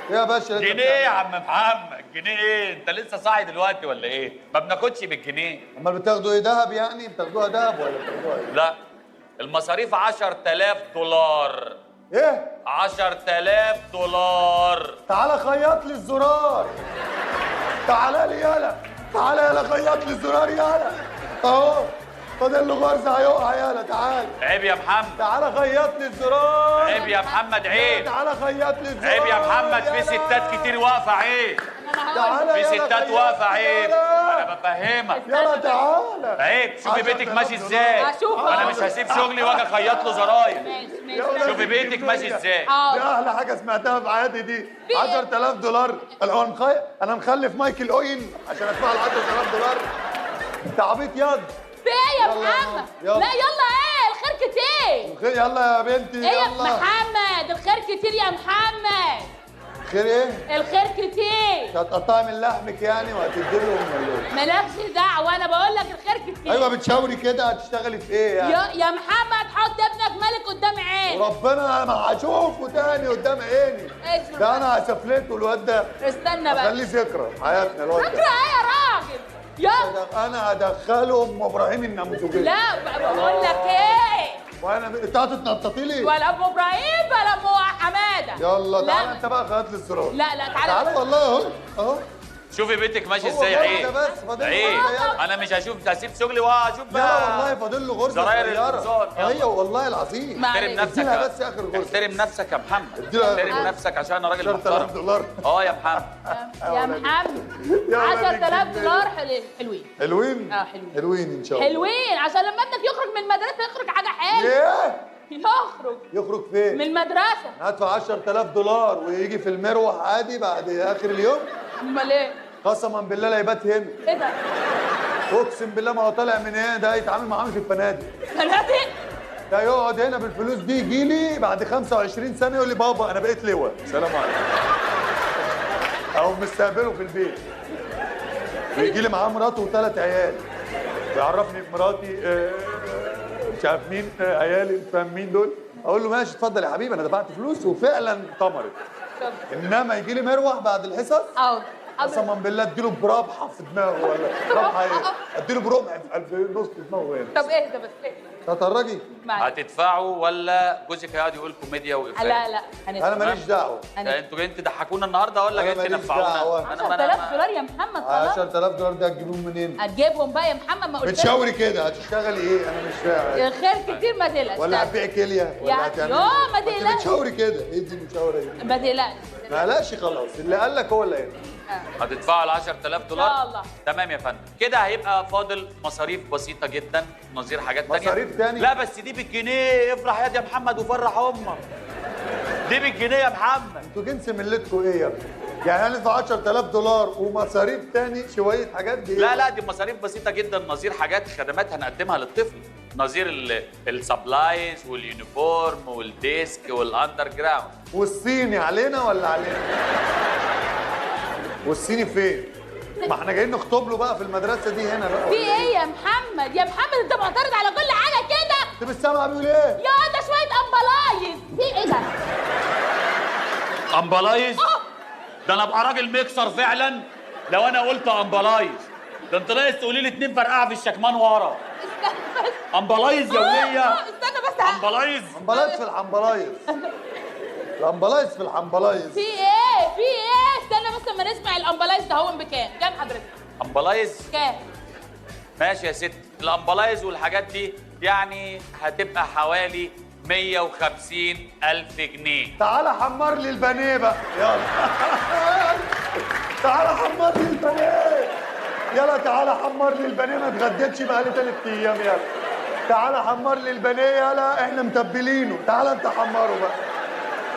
E: يا باشا
F: جنيه يا عم محمد، جنيه ايه؟ انت لسه صاحي دلوقتي ولا ايه؟ ما بناخدش بالجنيه.
E: امال بتاخدوا ايه؟ دهب يعني؟ بتاخدوها دهب ولا بتاخدوها ايه؟
F: لا، المصاريف 10000 دولار.
E: ايه؟
F: 10000 دولار.
E: تعالى خيط لي الزرار. تعالى لي يالا، تعالى يالا خيط لي الزرار يالا. اهو فاضل له غرزه هيقع. يالا تعال.
F: عيب يا محمد.
E: تعالى خيط لي الزرار.
F: عيب يا محمد عيب.
E: تعالى خيط لي الزرار.
F: عيب يا محمد، في ستات كتير واقفة عيب.
E: تعالى
F: في ستات واقفة عيب. انا بفهمك.
E: يلا تعالى.
F: عيب. شوفي بيتك ماشي ازاي. انا مش هسيب شغلي واجي اخيط له زراير. شوفي بيتك ماشي ازاي.
E: دي احلى حاجة سمعتها في حياتي دي. 10000 دولار. انا مخلف مايكل اوين عشان ادفع له 10000 دولار. انت عبيط ياض.
C: في ايه يا محمد؟ لا يلا ايه الخير كتير.
E: يلا يا بنتي.
C: ايه يا محمد الخير كتير يا محمد.
E: خير ايه؟
C: الخير كتير.
E: هتقطعي من لحمك يعني وهتدي لهم ولا ايه؟
C: مالكش دعوه، انا بقول لك الخير كتير.
E: ايوه بتشاوري كده هتشتغلي في ايه يعني؟
C: يا محمد حط ابنك مالك قدام عيني.
E: وربنا انا هشوفه تاني قدام عيني. ده انا هسفلته الواد ده.
C: استنى بقى.
E: خليه ذكرى في حياتنا الواد ده.
C: ذكرى ايه يا راجل؟ يلا
E: انا هدخله ام ابراهيم النموذجيه.
C: لا بقول لك ايه؟
E: وانا انت هتتنططي لي؟
C: ولا ام ابراهيم ولا ام حمادة.
E: يلا تعالى انت بقى خيط لي الزرار.
C: لا لا تعالى
E: تعالى والله اهو اهو.
F: شوفي بيتك ماشي ازاي. عيب عيب. انا مش هشوف، هسيب شغلي واشوف بقى.
E: لا والله فاضل له غرزه صغيرة. ايوه والله العظيم.
F: احترم نفسك
E: بس اخر غرزه.
F: احترم نفسك يا محمد. احترم نفسك عشان انا راجل محترم.
E: دولار.
F: اه يا محمد.
C: يا محمد 10000 دولار حلوين.
E: حلوين؟
C: اه حلوين.
E: حلوين ان شاء الله.
C: حلوين عشان لما ابنك يخرج من المدرسة يخرج حاجة حلوة.
E: ايه؟
C: يخرج.
E: يخرج فين؟
C: من المدرسة.
E: هدفع 10000 دولار ويجي في المروح عادي بعد اخر اليوم؟
C: امال ايه؟
E: قسما بالله لا يبات هنا.
C: ايه ده؟
E: اقسم بالله ما هو طالع من هنا ده يتعامل معاه في الفنادق.
C: فنادق؟
E: ده يقعد هنا بالفلوس دي يجي لي بعد 25 سنة يقول لي بابا انا بقيت لواء. سلام عليكم. او مستقبله في البيت. ويجي لي معاه مراته وثلاث عيال. ويعرفني بمراتي مش عارف مين عيالي مش فاهم مين دول. اقول له ماشي اتفضل يا حبيبي انا دفعت فلوس وفعلا طمرت. انما يجي لي مروح بعد الحصص
C: حاضر
E: قسما بالله اديله بربحه في دماغه ولا ربحه ايه؟ اديله برمح في نص دماغه هنا.
C: طب اهدى بس اهدى.
E: هتهرجي؟
F: هتدفعوا ولا جوزك هيقعد يقول كوميديا وإفيه؟
C: لا لا
E: هندفع. انا ماليش دعوه.
F: انتوا جايين تضحكونا النهارده ولا جايين تنفعونا؟
C: 10000 دولار يا محمد خلاص.
E: 10000 دولار ده هتجيبهم منين؟
C: هتجيبهم بقى يا محمد ما قلتلكش.
E: بتشاوري كده هتشتغلي ايه؟ انا مش فاهم.
C: الخير كتير ما تقلقش.
E: ولا هتبيعي كليه؟ ولا هتعملي
C: يا ما تقلقش.
E: بتشاوري كده ايه دي المشاورة دي؟
C: ما تقلقش.
E: ما قلقش خلاص، اللي قال لك هو اللي قال.
F: هتدفعوا ال 10000 دولار؟
C: ان شاء الله.
F: تمام يا فندم، كده هيبقى فاضل مصاريف بسيطة جدا نظير حاجات تانية.
E: مصاريف تاني؟
F: لا بس دي بالجنيه، افرح يا محمد وفرح امك. دي بالجنيه يا محمد.
E: انتوا جنس ملتكم ايه يا ابني؟ يعني هندفع 10000 دولار ومصاريف تاني شوية حاجات دي؟
F: لا لا دي مصاريف بسيطة جدا، نظير حاجات خدمات هنقدمها للطفل، نظير ال supplies وال uniform وال desk وال underground.
E: والصيني علينا ولا علينا؟ والصيني فين؟ ما احنا جايين نخطب له بقى في المدرسة دي هنا بقى.
C: في ايه يا محمد؟ يا محمد انت معترض على كل حاجة كده؟
E: انت مش سامع بيقول ايه؟
C: يا ده شوية امبلايز، في ايه ده؟
F: امبلايز؟ ده انا ابقى راجل ميكسر فعلا لو انا قلت امبلايز. ده انت ناقص تقولي لي 2 فرقعه في الشكمان ورا.
C: استنى بس.
F: امبلايز يا وليه.
C: استنى بس.
F: امبلايز.
E: امبلايز في الحمبلايز. الامبلايز في الحمبلايز.
C: في ايه؟ في ايه؟ استنى بس لما نسمع الامبلايز ده هو بكام؟ كام حضرتك؟
F: امبلايز؟
C: كام؟
F: ماشي يا ست، الامبلايز والحاجات دي يعني هتبقى حوالي 150,000 جنيه.
E: تعالى حمر لي البانيه بقى، يلا. تعالى حمر لي البانيه. يلا تعالى حمر لي البانيه، ما اتغديتش بقالي 3 ايام. يلا تعالى حمر لي البانيه، يلا احنا متبلينه، تعالى انت حمرة بقى.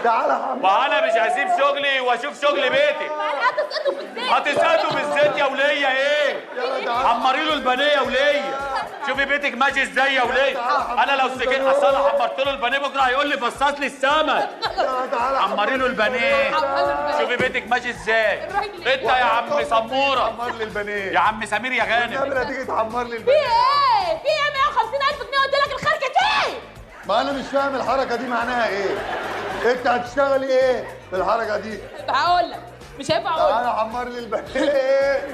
E: تعالى حمر.
F: ما انا مش هسيب شغلي واشوف شغل بيتي.
C: هتسقطه في الزيت.
F: هتسقطه في الزيت يا وليه. ايه؟ حمري له البانيه يا وليه. شوفي بيتك ماشي ازاي يا وليه. انا لو سكت اصل انا حمرت له البانيه بكره هيقول لي فصص لي السمك. حمري له البانيه. شوفي بيتك ماشي ازاي. انت يا عم سمورة.
E: حمر لي البانيه.
F: يا عم سمير يا غانم.
E: النبي هتيجي تحمر لي البانيه.
C: في ايه؟ في ايه 150,000 جنيه قلت لك الخير كتير.
E: ما انا مش فاهم الحركة دي معناها ايه؟ انت هتشتغلي ايه في الحركة دي؟
C: هقول لك مش هينفع اقول.
E: تعالى حمر لي البانيه.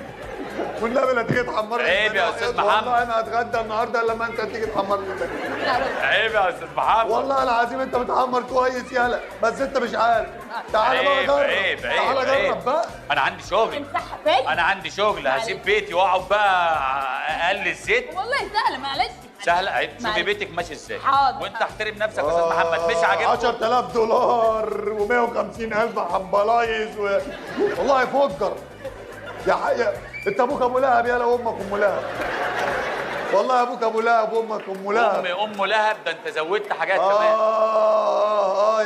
E: والنبي لا تيجي تحمر لي.
F: عيب يا استاذ محمد.
E: والله انا هتغدى النهارده الا لما انت تيجي تحمر لي البانيه.
F: عيب يا استاذ محمد.
E: والله العظيم انت بتحمر كويس يالا، بس انت مش عارف. تعالى بقى جرب.
F: عيب عيب.
E: تعالى جرب بقى.
F: انا عندي شغل.
C: امسحها فيا.
F: انا عندي شغل، هسيب بيتي واقعد بقى اقل الزيت.
C: والله سهلة معلش.
F: سهلة عيب. شوفي بيتك ماشي ازاي.
C: حاضر.
F: وانت احترم نفسك يا استاذ محمد، مش عاجبك
E: 10000 دولار و150000 حنبلايز والله فجر يا حي. انت ابوك ابو لهب يالا وامك ام لهب. والله ابوك ابو لهب وامك ام لهب.
F: امي ام لهب، ده انت زودت حاجات كمان.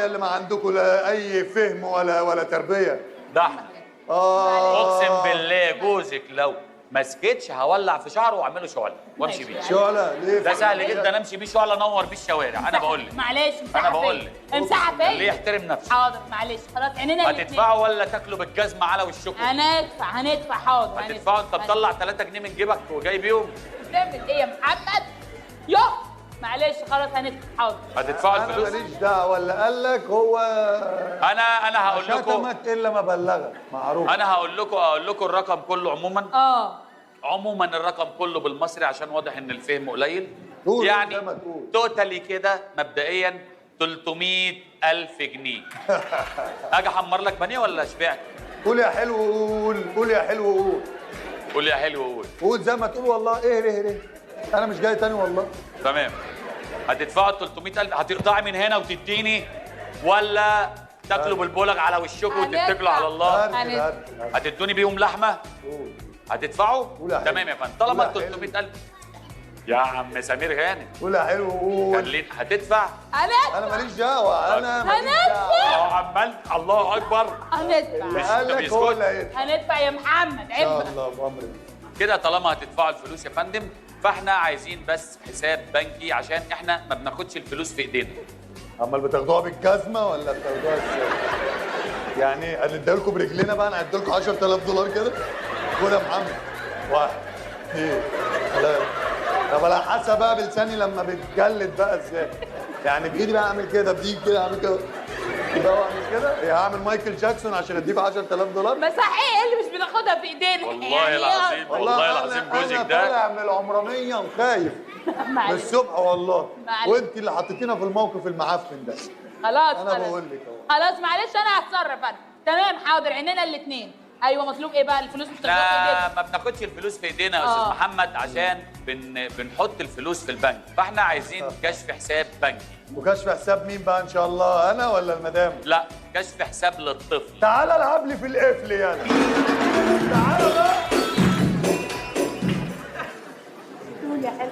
E: يا اللي ما عندكم لا اي فهم ولا تربيه.
F: ده احنا اقسم بالله جوزك لو ما سكتش هولع في شعره واعمله شعله وامشي بيه.
E: شعله ليه؟
F: ده سهل جدا، امشي بيه شعله انور بيه الشوارع. انا بقول لك
C: معلش،
F: انا بقول لك
C: امسحها فيا.
F: ليه يحترم نفسه.
C: حاضر معلش خلاص، عينينا الاثنين.
F: هتدفعوا ولا تاكلوا بالجزمه على وشكم؟
C: هندفع هندفع، حاضر
F: هتدفعوا. انت مطلع 3 جنيه من جيبك وجاي بيهم؟
C: بتعمل ايه يا محمد؟ يوه معلش خلاص هندفع، حاضر.
F: هتدفعوا الفلوس؟
E: انا ماليش دعوه، ولا قال لك هو
F: انا هقول لكم
E: شتمك الا ما بلغك، معروف.
F: انا هقول لكم، اقول لكم الرقم كله عموما. عموما الرقم كله بالمصري عشان واضح ان الفهم قليل. يعني totally كده مبدئيا 300000 جنيه. اجي احمر لك بانيه ولا شبعت؟
E: قول يا حلو قول، قول يا حلو قول،
F: قول يا حلو قول،
E: قول زي ما تقول والله. ايه ايه ايه، انا مش جاي تاني والله.
F: تمام. هتدفعوا 300000، هتقطعي من هنا وتديني ولا تاكلوا بالبولغ على وشكم وتتكلوا على الله؟ هتدوني بيهم لحمه؟ هتدفعوا؟ تمام يا فندم. طالما 300000 يا عم سمير غانم.
E: قول يا حلو قول.
F: هتدفع؟
E: انا ماليش دعوه، انا ماليش دعوه.
F: عمال الله اكبر.
C: هندفع. هندفع يا محمد، عيب.
E: ان شاء الله بامرك
F: كده. طالما هتدفعوا الفلوس يا فندم فاحنا عايزين بس حساب بنكي عشان احنا ما بناخدش الفلوس في ايدينا.
E: امال بتاخدوها بالجزمه ولا بتاخدوها ازاي؟ يعني هنديها لكم برجلينا بقى؟ انا هدي لكم 10000 دولار كده. خد يا محمد، 1 2 3. طب انا حاسه بقى بلساني لما بتجلد بقى ازاي؟ يعني بايدي بقى اعمل كده، بايدي كده اعمل كده، يبقى اعمل كده، يا هعمل مايكل جاكسون عشان اديك 10000 دولار؟
C: بس صحيح ايه اللي مش بناخدها في ايدينا؟
F: والله العظيم، والله العظيم جوزك ده
E: طالع من العمرانية وخايف من الصبح والله، وانت اللي حطيتينا في الموقف المعفن ده.
C: خلاص
E: انا بقول لك اهو.
C: خلاص معلش انا هتصرف انا. تمام حاضر، عينينا الاثنين. ايوه مطلوب ايه بقى؟ الفلوس مش بتاخدها في ايدينا.
F: ما بناخدش الفلوس في ايدينا يا استاذ محمد عشان بنحط الفلوس في البنك، فاحنا عايزين كشف حساب بنكي.
E: وكشف حساب مين بقى ان شاء الله، انا ولا المدام؟
F: لا، كشف حساب للطفل.
E: تعالى العب لي في القفل يالا. تعالى بقى.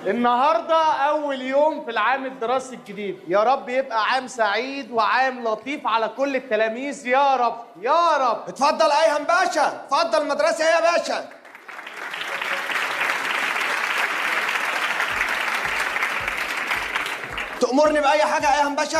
B: النهارده اول يوم في العام الدراسي الجديد، يا رب يبقى عام سعيد وعام لطيف على كل التلاميذ يا رب يا رب.
K: اتفضل ايهم باشا، اتفضل المدرسة ايه يا باشا؟ تأمرني بأي حاجة يا ايهم باشا؟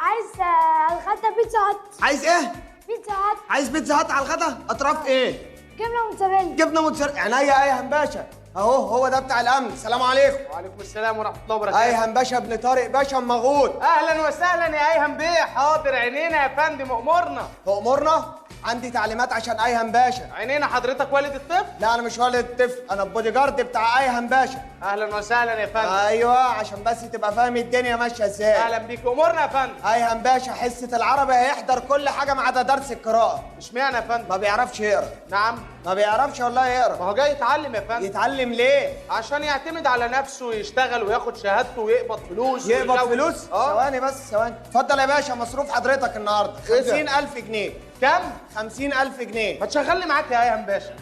L: عايز على الغدا بيتزا هات.
K: عايز ايه؟
L: بيتزا هات.
K: عايز بيتزا هات على الغدا؟ اطراف ايه؟
L: جبنه موتزاريلا.
K: جبنه موتزاريلا. عينيا يا ايهم باشا. اهو هو ده بتاع الامن. السلام عليكم.
B: وعليكم السلام ورحمة الله وبركاته.
K: ايهم باشا ابن طارق باشا المغوط.
B: اهلا وسهلا يا ايهم بيه. حاضر عينينا يا فندم، امورنا.
K: تأمرنا؟ عندي تعليمات عشان ايهم باشا.
B: عينينا. حضرتك والد الطفل؟
K: لا انا مش والد الطفل، انا البودي جارد بتاع ايهم باشا.
B: اهلا وسهلا يا فندم.
K: ايوه عشان بس تبقى فاهم الدنيا ماشية ازاي.
B: اهلا بيك، امورنا يا فندم.
K: ايهم باشا حصة العربي هيحضر كل حاجة ما عدا درس القراءة.
B: اشمعنى يا فندم؟
K: ما بيعرفش يقرا.
B: نعم؟
K: ما بيعرفش والله يقرا.
B: ما هو جاي يتعلم يا فندم.
K: يتعلم ليه؟
B: عشان يعتمد على نفسه ويشتغل وياخد شهادته ويقبض فلوس.
K: يقبض فلوس؟ ثواني بس ثواني. اتفضل يا باشا مصروف حضرتك النهارده 50000 جنيه.
B: كم؟
K: 50000 جنيه.
B: ما تشغلني معاك يا ايهم باشا.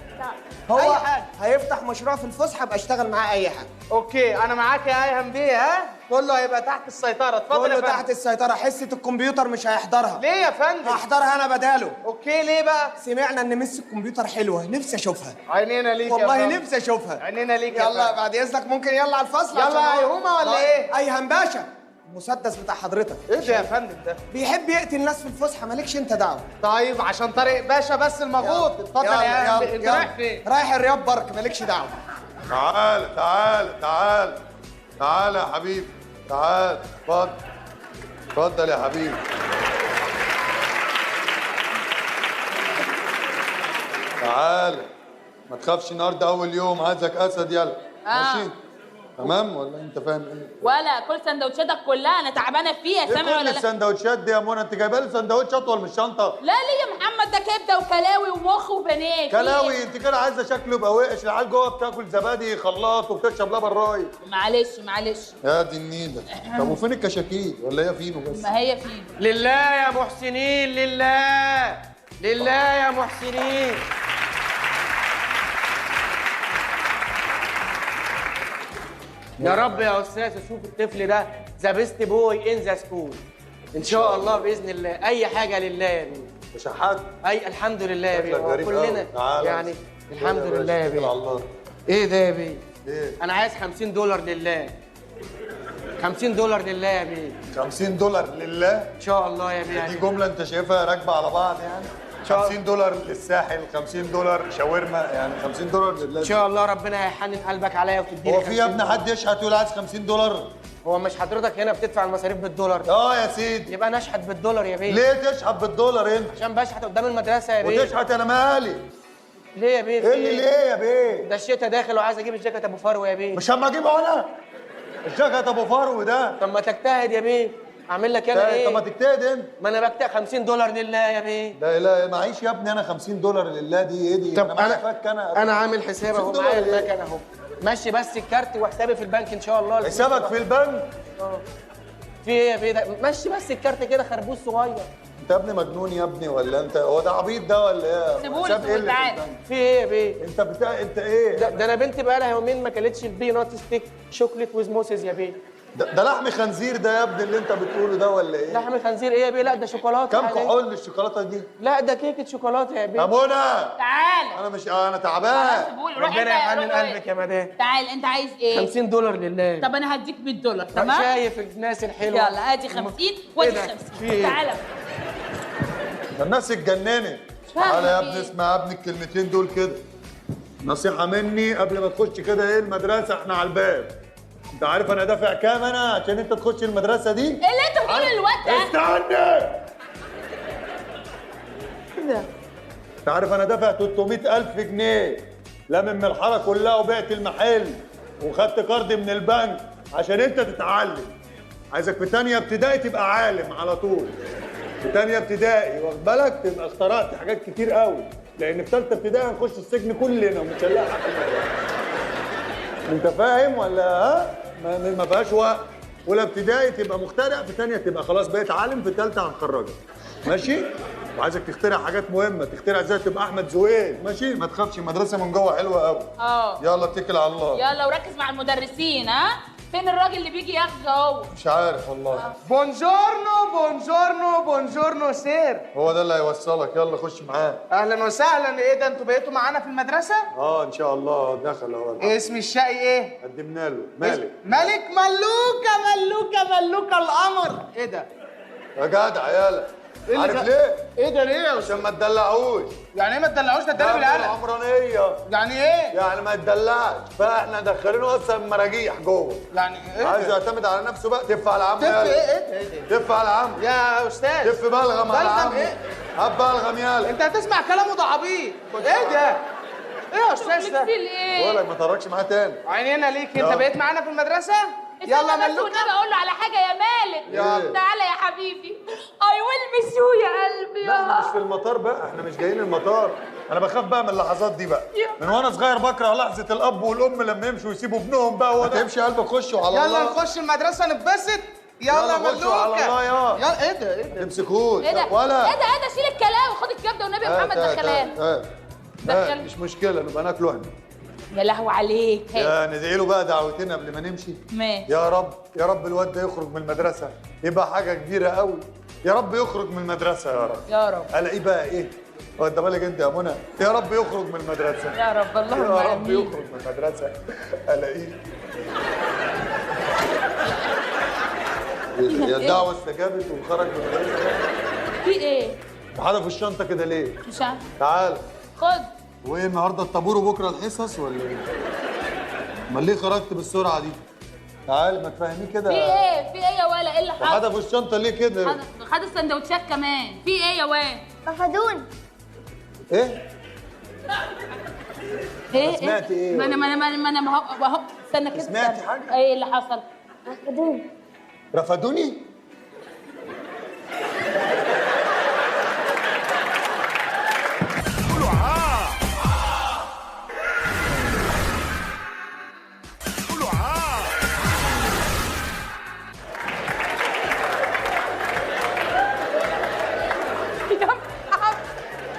K: هو
B: أي حاجة.
K: هيفتح مشروع في الفسحة ابقى اشتغل معاه اي حاجة.
B: okay انا معاك يا ايهم بيه. ها؟ كله هيبقى تحت السيطرة. اتفضل يا
K: كله
B: فندم.
K: تحت السيطرة. حصة الكمبيوتر مش هيحضرها.
B: ليه يا فندم؟
K: هحضرها انا بداله.
B: okay ليه بقى؟
K: سمعنا ان miss الكمبيوتر حلوة، نفسي اشوفها.
B: عينينا ليك يا
K: والله
B: فندم.
K: نفسي اشوفها.
B: عينينا ليك يا
K: يلا
B: فندم.
K: بعد اذنك ممكن يلا على الفصل.
B: يلا يا ايهومه ولا ايه؟
K: ايهم باشا المسدس بتاع حضرتك.
B: ايه ده يا فندم ده؟
K: بيحب يقتل ناس في الفسحة، مالكش انت دعوه.
B: طيب عشان طارق باشا بس المغوط. اتفضل يا ايهم. انت رايح فين؟
K: رايح الرياض بارك، مالكش دعوه.
E: تعال تعال تعال تعال يا حبيبي، تعال اتفضل اتفضل يا حبيبي. تعال ما تخافش، النهارده اول يوم، عايزك اسد. يلا ماشي. تمام ولا انت فاهم ايه؟
C: ولا كل سندوتشاتك كلها انا تعبانة فيها. سامع ولا لا؟
E: السندوتشات دي يا منى انت جايبه لي سندوتش اطول من الشنطة.
C: لا ليه يا محمد؟ ده كبده وكلاوي ومخ وبانيه.
E: كلاوي؟ انت كده عايزه شكله يبقى وحش. العيال جوه بتاكل زبادي خلاط وبتشرب لبن رايب.
C: معلش معلش.
E: يا دي النيله. طب وفين الكشاكيل ولا هي فينو بس؟
C: ما هي فينو.
A: لله يا محسنين، لله لله يا محسنين. يا رب يا استاذ اشوف الطفل ده the best boy in the school ان شاء الله باذن الله. اي حاجة لله يا بيه.
E: شحات؟
A: اي الحمد لله يا بيه، كلنا يعني الحمد لله يا بيه.
E: الله.
A: ايه ده يا بيه؟
E: ايه؟
A: انا عايز $50 لله. $50 لله يا بيه.
E: $50 لله؟
A: ان شاء الله يا بيه.
E: دي جملة انت شايفها راكبه على بعض يعني؟ $50 للساحل، $50 شاورما، يعني $50 لله.
A: ان شاء الله ربنا هيحنن قلبك عليا وتديني.
E: هو في يا ابني حد يشحت يقول عايز $50؟
A: هو مش حضرتك هنا بتدفع المصاريف بالدولار؟
E: اه يا سيدي.
A: يبقى انا اشحت بالدولار يا بيه.
E: ليه تشحت بالدولار انت؟
A: عشان بشحت قدام المدرسة يا بيه.
E: وتشحت؟ انا مالي.
A: ليه يا بيه؟
E: ايه اللي ليه يا بيه؟
A: ده الشتا داخل وعايز اجيب الجاكيت ابو فرو يا بيه.
E: مش اما اجيبه انا؟ الجاكيت ابو فرو ده.
A: طب ما تجتهد يا بيه. اعمل لك انا ايه؟
E: طب ما تجتهد انت.
A: ما انا بجتهد. $50 لله يا بيه.
E: لا لا معيش يا ابني انا $50 لله دي ايه دي؟
A: طب
E: انا
A: انا عامل حساب اهو، معايا المكنه اهو. ماشي بس الكارت وحسابي في البنك ان شاء الله.
E: حسابك في البنك؟
A: اه. في ايه يا بيه ده؟ مشي بس الكارت كده خربوش صغير.
E: انت يا ابني مجنون يا ابني ولا انت هو ده عبيط ده ولا ايه؟
C: سيبولي سيبولي تعالى.
A: في ايه يا بيه؟
E: انت بتاع انت ايه؟
A: ده انا بنتي بقى لها يومين ما كلتش ال peanut stick chocolate with موسيز يا بيه.
E: ده لحم خنزير ده يا ابني اللي انت بتقوله ده ولا ايه؟
A: لحم خنزير ايه يا بيه؟ لا ده شوكولاتة.
E: كم كحول الشوكولاتة دي؟
A: لا ده كيكة شوكولاتة يا بيه.
E: يا منى
C: تعالى.
E: انا مش انا تعبان.
A: ربنا يحنن قلبك يا مدام.
C: تعال انت عايز ايه؟
A: $50 لله.
C: طب انا هديك $100. تمام؟
A: شايف الناس الحلوة.
C: يلا ادي 50 وادي 50. تعالى.
E: ده الناس اتجننت. تعالى يا ابني اسمع يا ابني الكلمتين دول كده. نصيحة مني قبل ما تخش كده ايه المدرسة، احنا على الباب. انت عارف انا دافع كام انا عشان انت تخش المدرسة دي؟
C: ايه اللي انت بتقوله للواد ده؟
E: استنى!
C: ايه ده؟
E: انت عارف انا دافع 300,000 جنيه لمم من الحارة كلها وبعت المحل وخدت قرض من البنك عشان انت تتعلم. عايزك في تانية ابتدائي تبقى عالم على طول. في تانية ابتدائي واخد بالك تبقى اخترعت حاجات كتير قوي، لان في تالتة ابتدائي هنخش السجن كلنا ومش هنلاقي حق. انت فاهم ولا ها؟ ما فيهاش وقت. اولى ابتدائي تبقى مخترع، في ثانية تبقى خلاص بقيت عالم، في ثالثة هنخرجك. ماشي؟ وعايزك تخترع حاجات مهمة، تخترع ازاي تبقى احمد زويل، ماشي؟ ما تخافش المدرسة من جوه حلوة قوي.
C: اه
E: يلا اتكل على الله.
C: يلا وركز مع المدرسين. ها؟ فين الراجل اللي بيجي ياخده هو؟
E: مش عارف والله.
B: buongiorno buongiorno buongiorno sir.
E: هو ده اللي هيوصلك، يلا خش معاه.
B: اهلا وسهلا. ايه ده انتوا بقيتوا معانا في المدرسة؟
E: اه ان شاء الله دخل اهو.
B: اسم الشقي ايه؟
E: قدمنا له مالك.
B: مالك ملوكه ملوكه ملوكه القمر. ايه ده؟
E: يا جدع يالا. عارف ليه؟
B: ايه ده ليه؟
E: عشان ما تدلعوش.
B: يعني ايه ما تدلعوش؟ ده ادانا بالقلم.
E: عمرانيه.
B: يعني ايه؟
E: يعني ما تدلعش، فاحنا دخلينه اصلا مراجيح جوه.
B: يعني ايه؟
E: عايز يعتمد على نفسه بقى. تف على عمه.
B: تف ايه؟ ايه؟
E: تف على عمه
B: يا استاذ.
E: تف بلغم على عمه.
B: بلغم ايه؟
E: هات بلغم يالا.
B: انت هتسمع كلامه ده عبيط. ايه ده؟ ايه يا استاذ ده؟
E: بقول لك ما تتحركش معاه تاني.
B: عينينا ليك، انت بقيت معانا في المدرسة؟ يلا ملوكه.
C: والنبي اقول له على حاجة يا مالك.
E: يلا
C: تعالى يا حبيبي. I will miss you يا قلبي.
E: لا احنا مش في المطار بقى، احنا مش جايين المطار. انا بخاف بقى من اللحظات دي بقى. من وانا صغير بكره لحظة الاب والام لما يمشوا ويسيبوا ابنهم بقى. هو تمشي قلبك خشوا على الله.
B: يلا نخش المدرسة نتبسط. يلا ملوكه.
E: على الله يا.
B: يلا ايه ده؟ ايه ده؟
E: تمسكوش.
C: ايه ده؟
E: ولا
C: ايه ده؟ ايه ده؟ شيل الكلاوي، خد الكبده والنبي يا محمد دخلها.
E: دخل. مش مشكلة نبقى ناكله احنا.
C: يا لهوي عليك.
E: يا ندعي له بقى دعوتين قبل ما نمشي.
C: ماشي.
E: يا رب يا رب الواد ده يخرج من المدرسة يبقى حاجة كبيرة قوي. يا رب يخرج من المدرسة يا رب.
C: يا رب.
E: الاقيه بقى ايه؟ واخد بالك انت يا منى؟ يا رب يخرج من المدرسة.
C: يا رب اللهم
E: يا رب يخرج من المدرسة الاقيه. يا الدعوة استجابت وخرج من المدرسة.
C: في ايه؟
E: حدفوا الشنطة كده ليه؟
C: مش عارف.
E: تعال
C: خد.
E: وايه النهارده الطابور وبكره الحصص ولا ايه؟ امال ليه خرجت بالسرعة دي؟ تعال ما تفهميه كده.
C: في ايه؟ في ايه يا ولا؟ ايه اللي حصل؟
E: حدفوا الشنطة ليه كده؟
C: خد السندوتشات كمان. في ايه يا واد؟
L: رفضوني.
E: ايه؟
C: ايه؟
E: سمعت ايه؟
C: ما انا ما انا ما انا ما هو استنى كده.
E: سمعتي حاجة؟
C: ايه اللي حصل؟
L: رفدوني.
E: رفدوني؟
M: قولوا ها. قولوا ها.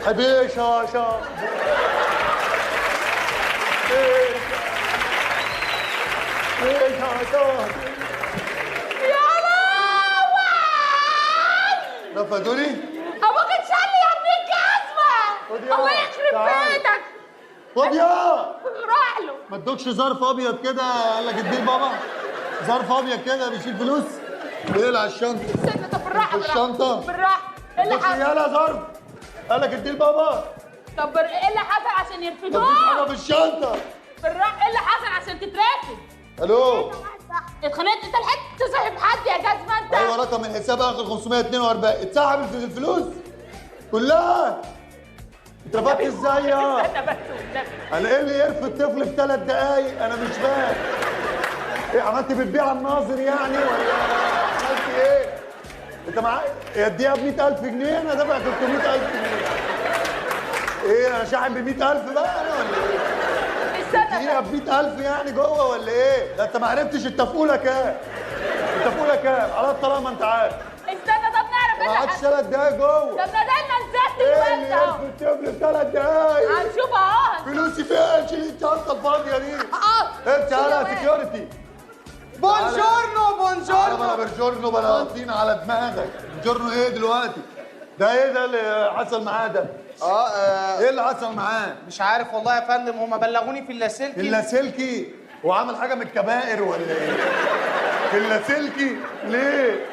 E: حبيبي شاشة.
C: يا لهوي،
E: رفدوني؟
C: ابوك اتشل يا ابن الجزمة. الله يخرب بيتك.
E: خد يا
C: راح له.
E: ما ادوكش ظرف ابيض كده قال لك اديه لبابا؟ ظرف ابيض كده بيشيل فلوس؟ بيقلع الشنطة.
C: استنى، طب بالراحة
E: الشنطة
C: بالراحة. ايه اللي حصل؟
E: يلا ظرف قال لك اديه لبابا.
C: طب ايه اللي حصل عشان يرفدوه؟
E: مفيش حاجة في الشنطة.
C: بالراحة، ايه اللي حصل عشان تترفد؟
E: الو،
C: اتخانقت انت؟ لحقت تصاحب حد يا جزمه انت؟
E: ايوه، رقم الحساب اخر 542 اتسحبت الفلوس كلها. اترفدت ازاي يا؟
C: استنى بس والنبي.
E: انا ايه اللي يرفد طفل في 3 دقايق؟ انا مش فاهم. ايه عملت بتبيع على الناظر يعني ولا عملت ايه؟ انت معاك اديها ب 100000 جنيه، انا دافع 300000 جنيه. ايه انا شاحن ب 100000 بقى انا ولا ايه؟
C: استنى،
E: ب 100000 يعني جوه ولا ايه؟ ده انت ما عرفتش التفقوله كام؟ التفقوله كام؟ على الطلاق ما انت عارف.
C: استنى، طب نعرف ايه
E: ما قعدتش 3 دقايق جوه.
C: طب ندلنا نزلت دلوقتي اهو.
E: ايه اللي في 3 دقايق؟
C: هنشوف اهو.
E: فلوسي فين؟ شيل الشنطة الفاضيه دي. امشي على security.
B: buongiorno buongiorno.
E: بلا buongiorno بلا طين على دماغك. buongiorno ايه دلوقتي؟ ده ايه ده اللي حصل معاه ده؟ ايه اللي حصل معاه؟
B: مش عارف والله يا فندم، هما بلغوني في اللاسلكي.
E: اللاسلكي؟ هو عمل حاجة من الكبائر ولا ايه؟ في اللاسلكي ليه؟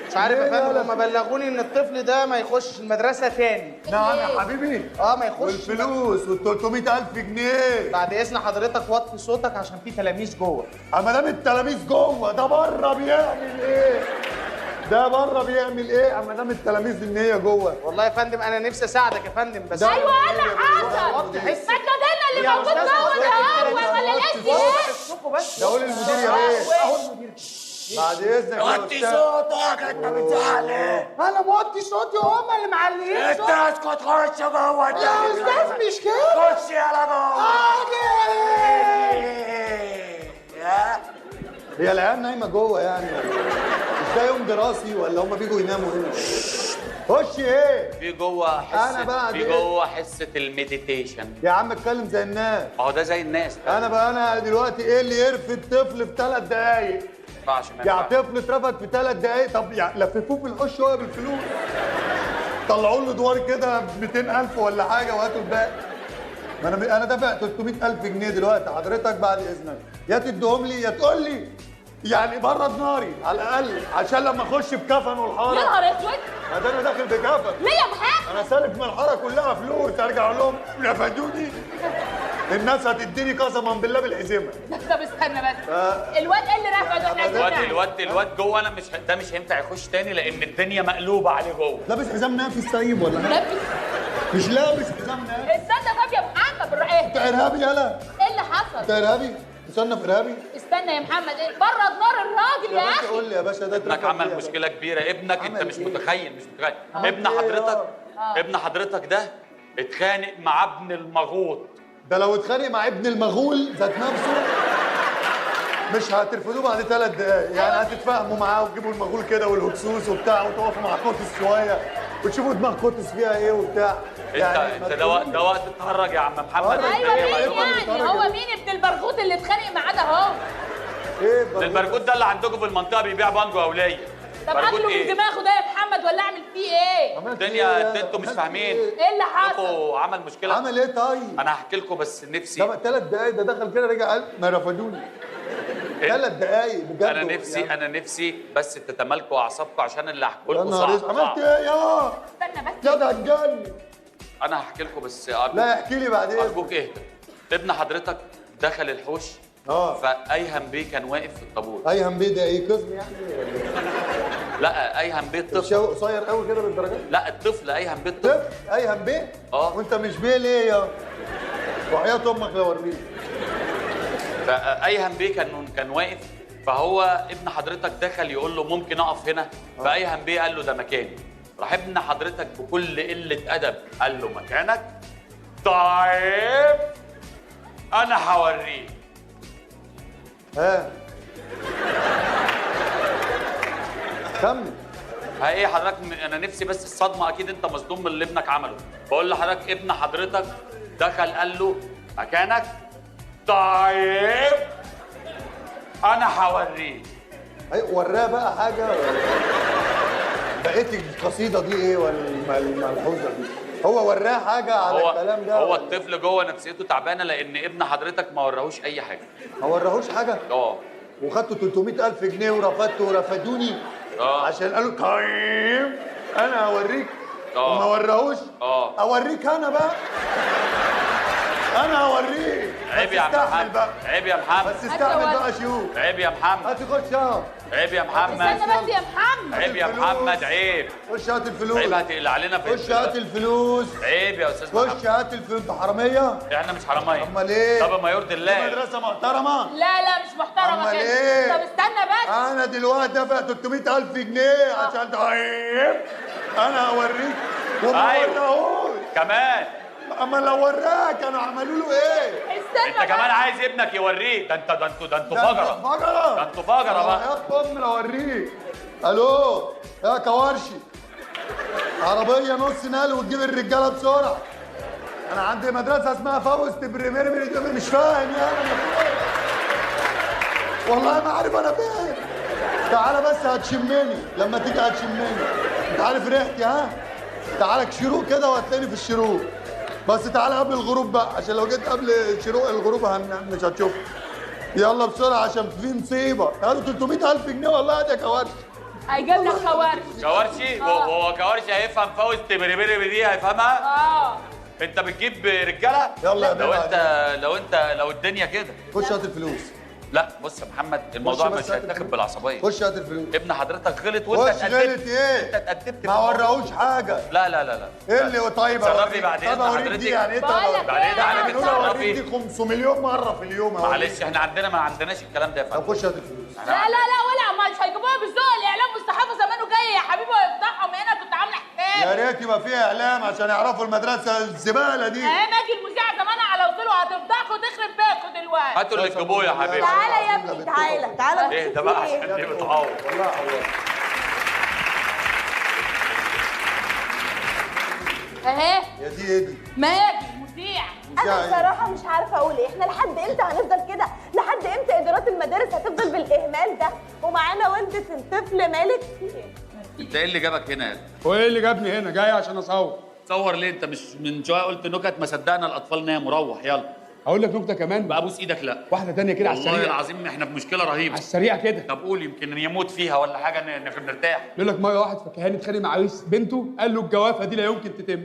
B: مش عارف يا فندم، هما بلغوني ان الطفل ده ما يخش المدرسة تاني.
E: نعم يا حبيبي.
B: ما يخش.
E: والفلوس وال 300000 جنيه.
B: بعد اذن حضرتك وطي صوتك عشان في تلاميذ جوه.
E: اما دام التلاميذ جوه، ده بره بيعمل ايه؟ ده بره بيعمل ايه؟ اما دام التلاميذ ان هي جوه.
B: والله يا فندم انا نفسي اساعدك يا فندم، بس
C: ايوه ايه اللي حصل؟ ما تنادلنا اللي موجود جوه ده هو ولا الاس ايه؟
B: بس
E: ده قول للمدير يا بيه.
B: اهو المدير.
E: بعد اذنك
F: وطي صوتك، انت بتزعق ليه؟
B: انا موطي صوتي وهم اللي معليين صوتي.
F: انت اسكت، خش جوه.
B: يا استاذ مش كده.
F: خش يلا جوه.
E: هي العيال نايمة جوه يعني؟ مش ده يوم دراسي ولا هم بيجوا يناموا هنا؟ خش ايه؟
F: في جوه حصة، في جوه حصة ال meditation.
E: يا عم اتكلم زي الناس.
F: ما هو ده زي الناس.
E: انا دلوقتي ايه اللي يرفد طفل في 3 دقايق؟
F: ما ينفعش.
E: يعني طفل اترفد في 3 دقايق، طب يعني لففوه في الحوش شوية بالفلوس. طلعوا له دوار كده ب 200000 ولا حاجة وهاتوا الباقي. ما انا دافع 300000 جنيه دلوقتي حضرتك، بعد اذنك يا تديهم لي يا تقول لي يعني برد ناري على الاقل، عشان لما اخش بكفن والحاره.
C: يا نهار اسود،
E: ما ده انا داخل بكفن
C: ليه يا محمد؟
E: انا سالف من الحارة كلها فلوس، ارجع اقول لهم رفدوني؟ الناس هتديني قسما بالله بالحزمه.
C: طب استنى بس، الواد ايه اللي رفده؟ احنا عايزين
F: الواد جوه. انا مش ده مش هينفع يخش تاني لان الدنيا مقلوبة عليه جوه.
E: لابس حزام نافس طيب ولا
C: لابس؟
E: مش لابس حزام نافس.
C: استنى طب يا محمد بالراحة.
E: انت ارهابي يالا.
C: ايه اللي حصل؟
E: انت ارهابي؟ مصنف ارهابي؟
C: استنى يا محمد، ايه برد نار الراجل يا اخي.
E: قول لي يا باشا، ده
F: ابنك عمل مشكلة كبيرة. ابنك انت مش متخيل، مش متخيل. ابن حضرتك، ابن حضرتك ده اتخانق مع ابن المغوط.
E: ده لو اتخانق مع ابن المغول ذات نفسه مش هترفدوه بعد 3 دقايق، يعني هتتفاهموا معاه وتجيبوا المغول كده والهكسوس وبتاع، وتقفوا مع قطز شوية وتشوفوا دماغ قطز فيها ايه وبتاع.
F: يعني انت ده وقت تتهرج يا عم محمد.
C: ايوه مين يعني؟ هو مين ابن البرغوت اللي اتخانق معاه ده؟ اهو
E: ايه
F: البرغوت ده اللي عندكم في المنطقة بيبيع بانجو يا وليه؟
C: طب اكله من دماغه ده يا محمد ولا اعمل فيه ايه؟
F: الدنيا انتوا مش فاهمين
C: ايه اللي حصل؟
F: عمل مشكلة.
E: عمل ايه طيب؟
F: انا هحكي لكم بس نفسي.
E: طب 3 دقايق ده دخل كده رجع قال ما رفدوني. 3 دقايق بجد.
F: انا نفسي يعني. انا نفسي بس تتمالكوا اعصابكم عشان اللي هحكي لكم صعب.
E: عملت ايه يا؟
C: استنى بس
E: يا ده هتجنن.
F: انا هحكي لكم بس ارجوك.
E: لا احكي لي بعدين.
F: ارجوك اهدى. ابن حضرتك دخل الحوش، فايهم بيه كان واقف في الطابور.
E: ايهم بيه ده ايه، قزم يعني؟
F: لا ايهم بيه الطفل.
E: قصير قوي كده بالدرجة؟
F: لا الطفل ايهم بيه الطفل.
E: طفل ايهم بيه؟ وانت مش بيه ليه يا؟ وحياة امك لو اوريك.
F: فايهم بيه كان واقف، فهو ابن حضرتك دخل يقول له ممكن اقف هنا، فايهم بيه قال له ده مكاني. راح ابن حضرتك بكل قلة ادب قال له مكانك؟ طيب انا هوريك.
E: ها كمل.
F: ها ايه حضرتك؟ انا نفسي بس الصدمة، اكيد انت مصدوم من اللي ابنك عمله. بقول لحضرتك ابن حضرتك دخل قال له مكانك؟ طيب انا هوريك.
E: ايوه وراه بقى حاجة. بقيت القصيدة دي ايه ولا الملحوظة دي؟ هو وراه حاجة على الكلام ده؟
F: هو الطفل جوه نفسيته تعبانة لان ابن حضرتك ما وراهوش اي حاجة.
E: ما وراهوش حاجة؟
F: اه.
E: وخدتوا 300,000 جنيه ورفدتوا ورفدوني عشان قالوا طيب انا هوريك. وما وراهوش؟ اوريك انا بقى. انا هوريك.
F: عيب يا محمد، عيب يا محمد،
E: بس استحمل بقى شيوخ.
F: عيب يا محمد،
E: هات خش اهو.
F: عيب يا محمد،
C: استنى بس يا محمد.
F: عيب يا محمد، عيب.
E: خش هات الفلوس.
F: عيب، هتقلع علينا في.
E: خش هات الفلوس.
F: عيب يا استاذ محمد،
E: خش هات الفلوس. انتوا حرامية؟
F: احنا مش حرامية.
E: امال ايه؟
F: طب ما يرضي الله.
E: دي مدرسه محترمه؟
C: لا لا مش محترمه.
E: امال ايه؟
C: طب استنى بس،
E: انا دلوقتي دافع 300,000 جنيه عشان طيب انا هوريك وما وراهوش
F: كمان.
E: اما لو وراك كانوا عملوا له ايه؟
C: استنى
F: انت كمان عايز ابنك يوريه؟ ده انت ده انتوا ده انتوا فجره، ده انتوا فجره بقى.
E: يا امي لو اوريك. الو يا كوارشي، عربية نص نقل وتجيب الرجالة بسرعة. انا عندي مدرسه اسمها فاوست بريمير، مش فاهم يعني انا فين، والله ما عارف انا فين. تعالى بس هتشمني لما تيجي، هتشمني، انت عارف ريحتي. ها تعالى شروق كده وهتلاقيني في الشروق. بس تعالى قبل الغروب بقى، عشان لو جيت قبل شروق الغروب مش هتشوف. يلا بسرعة عشان في مصيبة. هاتوا 300,000 جنيه والله. هات يا كوارشي.
C: هيجيب لك كوارشي.
F: كوارشي؟ هو كوارشي هيفهم فاوست بريبيري دي؟ هيفهمها؟ انت بتجيب رجاله؟
E: يلا يا
F: باشا. لو انت لو الدنيا كده
E: خش هات الفلوس.
F: لا بص يا محمد، الموضوع مش هيتاخد بالعصبيه.
E: خش هات الفلوس.
F: ابن حضرتك غلط وانت اتأدبت.
E: غلط ايه؟
F: انت اتأدبت.
E: ما وراهوش حاجة.
F: لا لا لا لا.
E: ايه اللي طيب؟
F: تصرفي بعد اذن حضرتك.
E: دي يعني ايه؟
F: بعد اذن تصرفي
E: دي 500 مليون مرة في اليوم.
F: معلش احنا عندنا ما عندناش الكلام ده يا فندم.
E: خش هات الفلوس.
C: لا لا لا، ولا مش هيجيبوها بالذوق. الاعلام والصحافة زمانه جاي يا حبيبي ويفضحهم هنا. كنت عامله حساب.
E: يا ريت يبقى فيها اعلام عشان يعرفوا المدرسة الزبالة دي.
C: اهي ماجي المذيعه زمانها على وصوله هتفضحكوا وتخرب بيتكم دلوقتي.
F: هاتوا اللي تجيبوه يا حبيبي.
I: تعالى يا ابني، تعالى تعالى.
F: ايه ده بقى عشان دي بتعور.
E: والله عور.
C: اهي
E: يا دي ايه دي؟
C: ماجي المذيع.
I: انا بصراحة مش عارفه اقول ايه. احنا لحد امتى هنفضل كده؟ لحد امتى ادارات المدارس هتفضل بالاهمال ده؟ ومعانا والده الطفل مالك.
F: انت ايه اللي جابك هنا يا
G: هو ايه اللي جابني هنا؟ جاي عشان اصور.
F: تصور ليه؟ انت مش من شوية قلت نكت؟ ما صدقنا الاطفال ناموا. روح يلا.
G: هقول لك نكتة كمان
F: بقى. ابوس ايدك. لا
G: واحدة ثانية كده على السريع.
F: والله العظيم احنا في مشكلة رهيبة.
G: على السريع كده.
F: طب قول، يمكن يموت فيها ولا حاجة نرتاح.
G: بيقول لك مية واحد فكهاني اتخانق مع عريس بنته، قال له الجوافه دي لا يمكن تتم.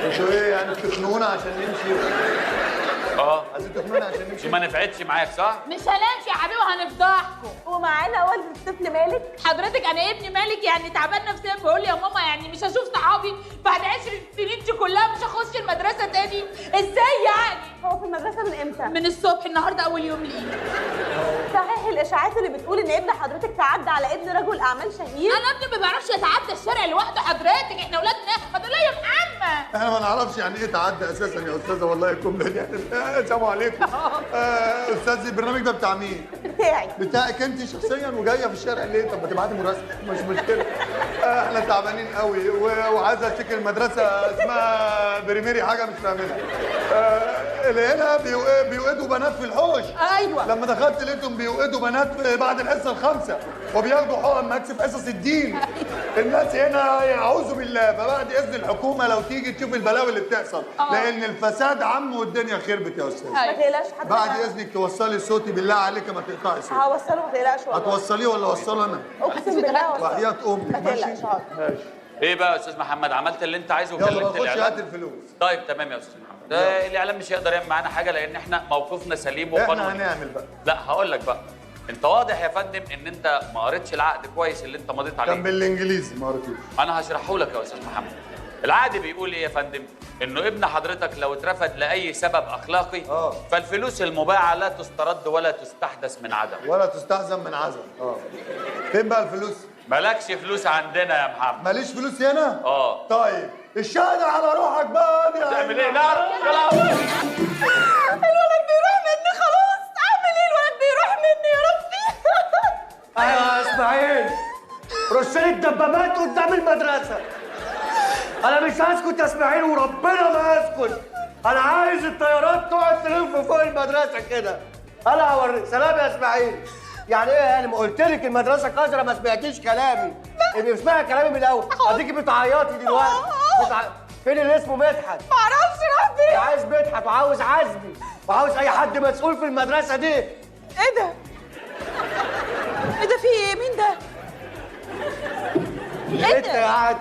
E: انتوا ايه يعني بتخنقونا عشان نمشي؟ عايزين تخنقونا عشان نمشي؟
F: ما نفعتش معاك صح؟
C: مش هنمشي يا حبيبي وهنفضحكم.
I: ومعانا والدة الطفل مالك.
C: حضرتك انا ابني مالك يعني تعبان نفسيا، بيقول لي يا ماما يعني مش هشوف صحابي بعد 10 سنين دي كلها، مش هخش المدرسة تاني. ازاي يعني؟
I: هو في المدرسة من امتى؟
C: من الصبح، النهارده اول يوم ليه.
I: صحيح الاشاعات اللي بتقول ان ابن حضرتك تعدى على ابن رجل اعمال شهير؟
C: انا ابني ما بيعرفش يتعدى الشارع لوحده حضرتك، احنا اولاد ما تقول يا محمد.
E: احنا ما نعرفش يعني ايه تعدى اساسا يا استاذه والله. الجملة دي السلام عليكم. استاذ البرنامج ده بتاع مين؟
I: بتاعي.
E: بتاعك انت شخصيا؟ وجاية في الشارع ليه؟ طب ما تبعتي مراسل، مش مشكلة. احنا تعبانين قوي وعايزه اشتكي المدرسة اسمها بريميري حاجة مش فاهمينها. اللي هنا بيوقدوا بنات في الحوش.
C: ايوه
E: لما دخلت لقيتهم بيوقدوا بنات بعد الحصة الخامسة وبياخدوا حقن ماكس في حصص الدين. الناس هنا يعوذ بالله. فبعد اذن الحكومة لو تيجي تشوف البلاوي اللي بتحصل، لان الفساد عم والدنيا خربت يا استاذ.
I: ما تقلقش حضرتك.
E: بعد اذنك توصلي صوتي بالله عليك، ما تقطعي صوتي.
I: هوصله ما تقلقش والله.
E: هتوصليه ولا اوصله انا؟
I: اقسم بالله هوصله.
E: وحياة امك.
I: ما تقلقش.
E: ماشي.
F: ايه بقى يا استاذ محمد، عملت اللي انت عايزه وكلمت الاعلام؟
E: يلا خش هات الفلوس.
F: طيب تمام يا استاذ محمد. ده الاعلام مش هيقدر يعمل معانا حاجة لان احنا موقفنا سليم وقانوني.
E: احنا هنعمل بقى.
F: لا هقول لك بقى، انت واضح يا فندم ان انت ما قريتش العقد كويس اللي انت مضيت عليه.
E: كان بالانجليزي ما قريتوش.
F: انا هشرحه لك يا استاذ محمد. العقد بيقول ايه يا فندم؟ انه ابن حضرتك لو اترفد لاي سبب اخلاقي فالفلوس المباعه لا تسترد ولا تستحدث من عدم.
E: ولا تستحزن من عزم. فين بقى الفلوس؟
F: مالكش فلوس عندنا يا محمد.
E: ماليش فلوس هنا؟ طيب الشهادة على روحك بقى.
F: تعمل ايه؟ لا لا،
I: الولد بيروح مني خلاص. اعمل ايه؟ الولد بيروح مني يا ربي.
J: ايوه يا اسماعيل، رشيت الدبابات قدام المدرسة. انا مش هسكت يا اسماعيل، وربنا ما هسكت. انا عايز الطيارات تقعد تلف فوق المدرسة كده. انا هوريك. سلام يا اسماعيل. يعني ايه يعني؟ ما قلت لك المدرسة قذرة، ما سمعتيش كلامي. ابقي اسمعي كلامي من الاول. اديكي بتعيطي دلوقتي. فين اللي اسمه مدحت؟
I: معرفش راح فين.
J: عايز مدحت وعاوز عزمي وعاوز اي حد مسؤول في المدرسة دي.
I: ايه ده؟ ايه ده؟ في ايه؟ مين ده؟
J: انت قاعد